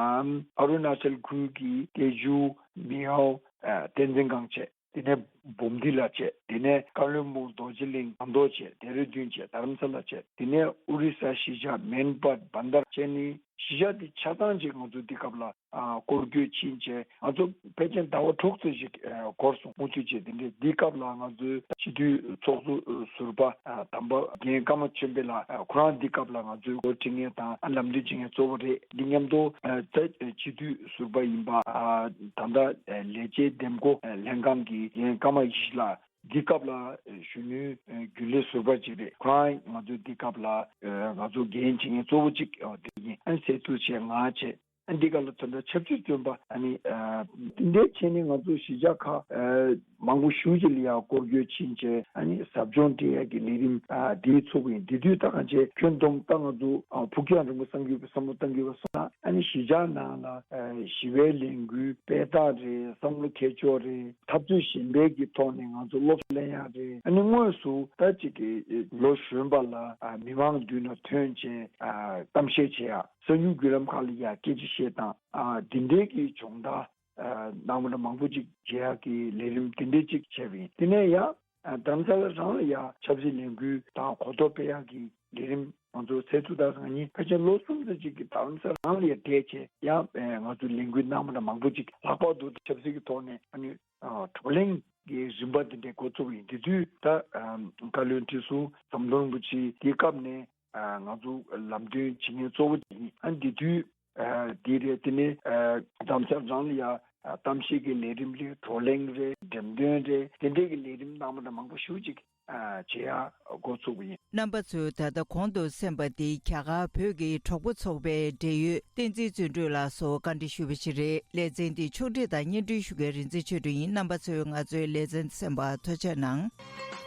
ཨ་རུ་ན་ཅལ་ཁུལ་གྱི་ཏེ་ཇུ། མེའོ། ཨ་བསྟན་འཛིན་སྒང་བྱས། དེ་ནས་བོམ་དི་ལ་བྱས། དེ་ནས་ཀ་བློན་སྦུག་རྡོ་རྗེ་གླིང་། ཨ་མདོ་བྱས། ལྡེ་ར་ལྡུན་བྱས། རྡ་རམ་ས་ལ་བྱས། དེ་ནས་ཨོ་རི་ས་གཞིས་ཆགས་མན་པད། བན་དར་བྱས་ནས་གཞིས་ཆགས་འདི་ཆ་ཚང་ཅིག་ང་ཚོ་འདི་སྐབས་ལ་ཨ་སྐོར་སྐྱོད་ཕྱིན་བྱས། ང་ཚོ་ཕལ་ཆེར་ཟླ་བ་དྲུག་ཙམ་ཞིག་ཨ་འགོར་སོང་། མུ་མཐུད་བྱས། དེ་འདྲའི་འདི་སྐབས་ལ་ང་ཚོའི་སྤྱི་འཐུས་ཚོགས་གཙོ་ཟུར་པ་ཨ་དམ་པ་རྒན་ཀརྨ་ཆོས་འཕེལ་ལགས། ཨ་ཁོ་རང་འདི་སྐབས་ལ་ང་ཚོའི་འགོ་ཁྲིད་མཁན་དང་ཨ་ལམ་སྟོན་བྱེད་མཁན་གཙོ་བོ་རེད། འདི་མཉམ་དུ་ཨ་ད་སྤྱི་འཐུས་ཟུར་པ་ཡིན་པ་ཨ་ད་ལྟ་ཨ་ལས་བྱེད་འདེམས་བསྐོ་ཨ་ལྷན་ཁང་གི་རྒན་ཀརྨ་ཡེ་ཤེས་ལགས། འདི་སྐབས་ལ་ཨ་གཞོན་ནུའི་ཨ་རྒྱུན་ལས་ཟུར་པ་ཅིག་རེད། ཁོ་རང་ང་ཚོའི་འདི་སྐབས་ལ་ཨ་ང་ཚོ་འགན་བྱེད་མཁན་གཙོ་བོ་ཅིག་ཨ་དེ་ཡིན། ཨ་སེ་ཐུ་བྱས། ང་བྱས། ཨ་འདི་ག་ལ་ད་ལྟ་ཆབ་སྲིད་བཙོན་པ་ཨ་ནི་ཨ་འདི་འདྲའི་བྱས་ནས་ང་ཚོ་གཞིས་ཆགས་ཁག་ཨ་མང་པོ་ཞེ་ཅིག་ལ་ཡང་སྐོར་སྐྱོད་ཕྱིན་བྱས། ཨ་ནི་ཟབ་སྦྱོང་སྤྲད་ཡག་གི་ལས་རིམ་ཨ་འདི་ཚུགས་པ་ཡིན། དེ་དུས་ད་གང་བྱས་ཁྱོན་བསྡོམས་ད་ང་ཚོ་ཨ་ཕུགས་རྒྱང་རིང་པོ་བསམ་གྱི་ཡོད་པའི་བསམ་བློ་བཏང་གི་ཡོད་པ་སོང་ན། ཨ་ནི་གཞིས་ཆགས་ནང་ལ་ཨ་ཞི་བའི་ལས་འགུལ་སྤེལ་སྟངས་རེད། བསམ་བློ་འཁྱེར་ཕྱོགས་རེད། འཐབ་རྩོད་གཞན་པའི་གི་ཐོག་ནས་ང་ཚོ་སློབ་གསོ་ལེན་ཡག་རེད། ཨ་ནི་དངོས་སུ་ད་ཅིག་གི་ལོ་གཞོན་པ་ལ་ཨ་མི་མང་མདུན་ལ་ཐོན་བྱས་ཨ་གཏམ་བཤད་བྱེད་ཡག་གསར་འགྱུར་བརྒྱུད་ལམ་ཁག་ལ་ཡང་སྐད་ཆ་བཤད་སྟངས་ཨ་འདི་འདྲའི་གི་སྦྱོང་བརྡར་ཨ་གནང་བ་ལ་མང་པོ་ཅིག་བྱེད་ཡག་གི་ལས་རིམ་འདི་འདྲའི་ཅིག་བྱས་པ་ཡིན། དེ་ནས་ཡང་ཨ་རྡ་རམ་ས་ལ་རང་ལ་ཡང་ཆབ་སྲིད་ལས་འགུལ་དང་གོ་རྟོགས་སྤེལ་ཡག་གི་ལས་རིམ་ང་ཚོ་ཚེ་ཐུ་དང་ང་གཉིས་ཕལ་ཆེར་ལོ་གསུམ་ཙམ་ཅིག་གི་རྡ་རམ་ས་ལ་རང་ལ་ཡང་བསྡད་བྱས་ཡང་ཨ་ང་ཚོ་ལས་འགུལ་གནང་བ་ལ་མང་པོ་ཅིག་ལྷག་པར་དུ་ཆབ་སྲིད་ཀྱི་ཐོག་ནས་ཨ་ནི་ཨ་བགྲོ་གླེང་གི་རིམ་པ་འདི་འདྲའི་འགོ་བཙུགས་པ་ཡིན། དེ་དུས་ད་ཨ་བཀའ་བློན་ཁྲི་ཟུར་ཟམ་གདོང་རིན་པོ་ཆེ་དེའི་སྐབས་ནས་ཨ་ང་ཚོ་ལམ་སྟོན་བྱེད་མཁན་གཙོ་བོ་དེ་ཡིན། ཨ་འདི་དུས་ཨ་འདི་རེད། དེ་ནས་ཨ་རྡ་རམ་ས་རང་ལ་ཡ་ཨ་གཏམ་བཤད་ཀྱི་ལས་རིམ་རེད། བགྲོ་གླེང་རེད། འགྲེམས་སྟོན་རེད། དེ་འདྲའི་གི་ལས་རིམ་གནང་བ་འདྲ་མང་པོ་ཞེ་ཅིག་ཨ་བྱེད་ཡ་འགོ་ཚུགས་པ་ཡིན། རྣམ་པ་ཚོས་ད་ལྟ་གོང་དུ་གསན་པ་འདི་རྒྱ་གར་བོད་ཀྱི་གྲོགས་པོ་ཚོགས་པའི་འབྲེལ་ཡོད་བསྟན་འཛིན་བརྩོན་འགྲུས་ལགས་སུ་བཀའ་འདྲི་ཞུས་པ་ཞིག་རེད། ལེ་ཚན་འདི་ཕྱོགས་སྒྲིག་དང་སྙན་སྒྲོན་ཞུ་མཁན་རིག་འཛིན་ཆོས་སྒྲོན་ཡིན། རྣམ་པ་ཚོས་ང་ཚོའི་ལེ་ཚན་གསན་པར་ཐུགས་རྗེ་གནང་།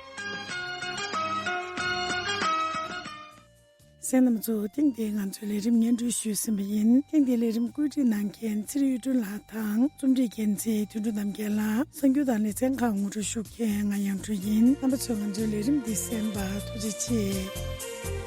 གསན་མཁན་རྣམ་པ་ཚོ། ཐེངས་འདིའི་ང་ཚོའི་ལས་རིམ་སྙན་སྒྲོན་ཞུས་ཟིན་པ་ཡིན། ཐེངས་འདིའི་ལས་རིམ་བཀོད་སྒྲིག་གནང་མཁན་ཚེ་རིང་གཡུ་སྒྲོན་ལགས་དང་རྩོམ་སྒྲིག་འགན་འཛིན་དོན་གྲུབ་རྣམ་རྒྱལ་ལགས། གསར་འགྱུར་དང་ལེ་ཚན་ཁག་ངོ་སྤྲོད་ཞུ་མཁན་ང་དབྱངས་སྒྲོན་ཡིན། རྣམ་པ་ཚོས་ང་ཚོའི་ལས་རིམ་འདི་གསན་པར་ཐུགས་རྗེ་ཆེ།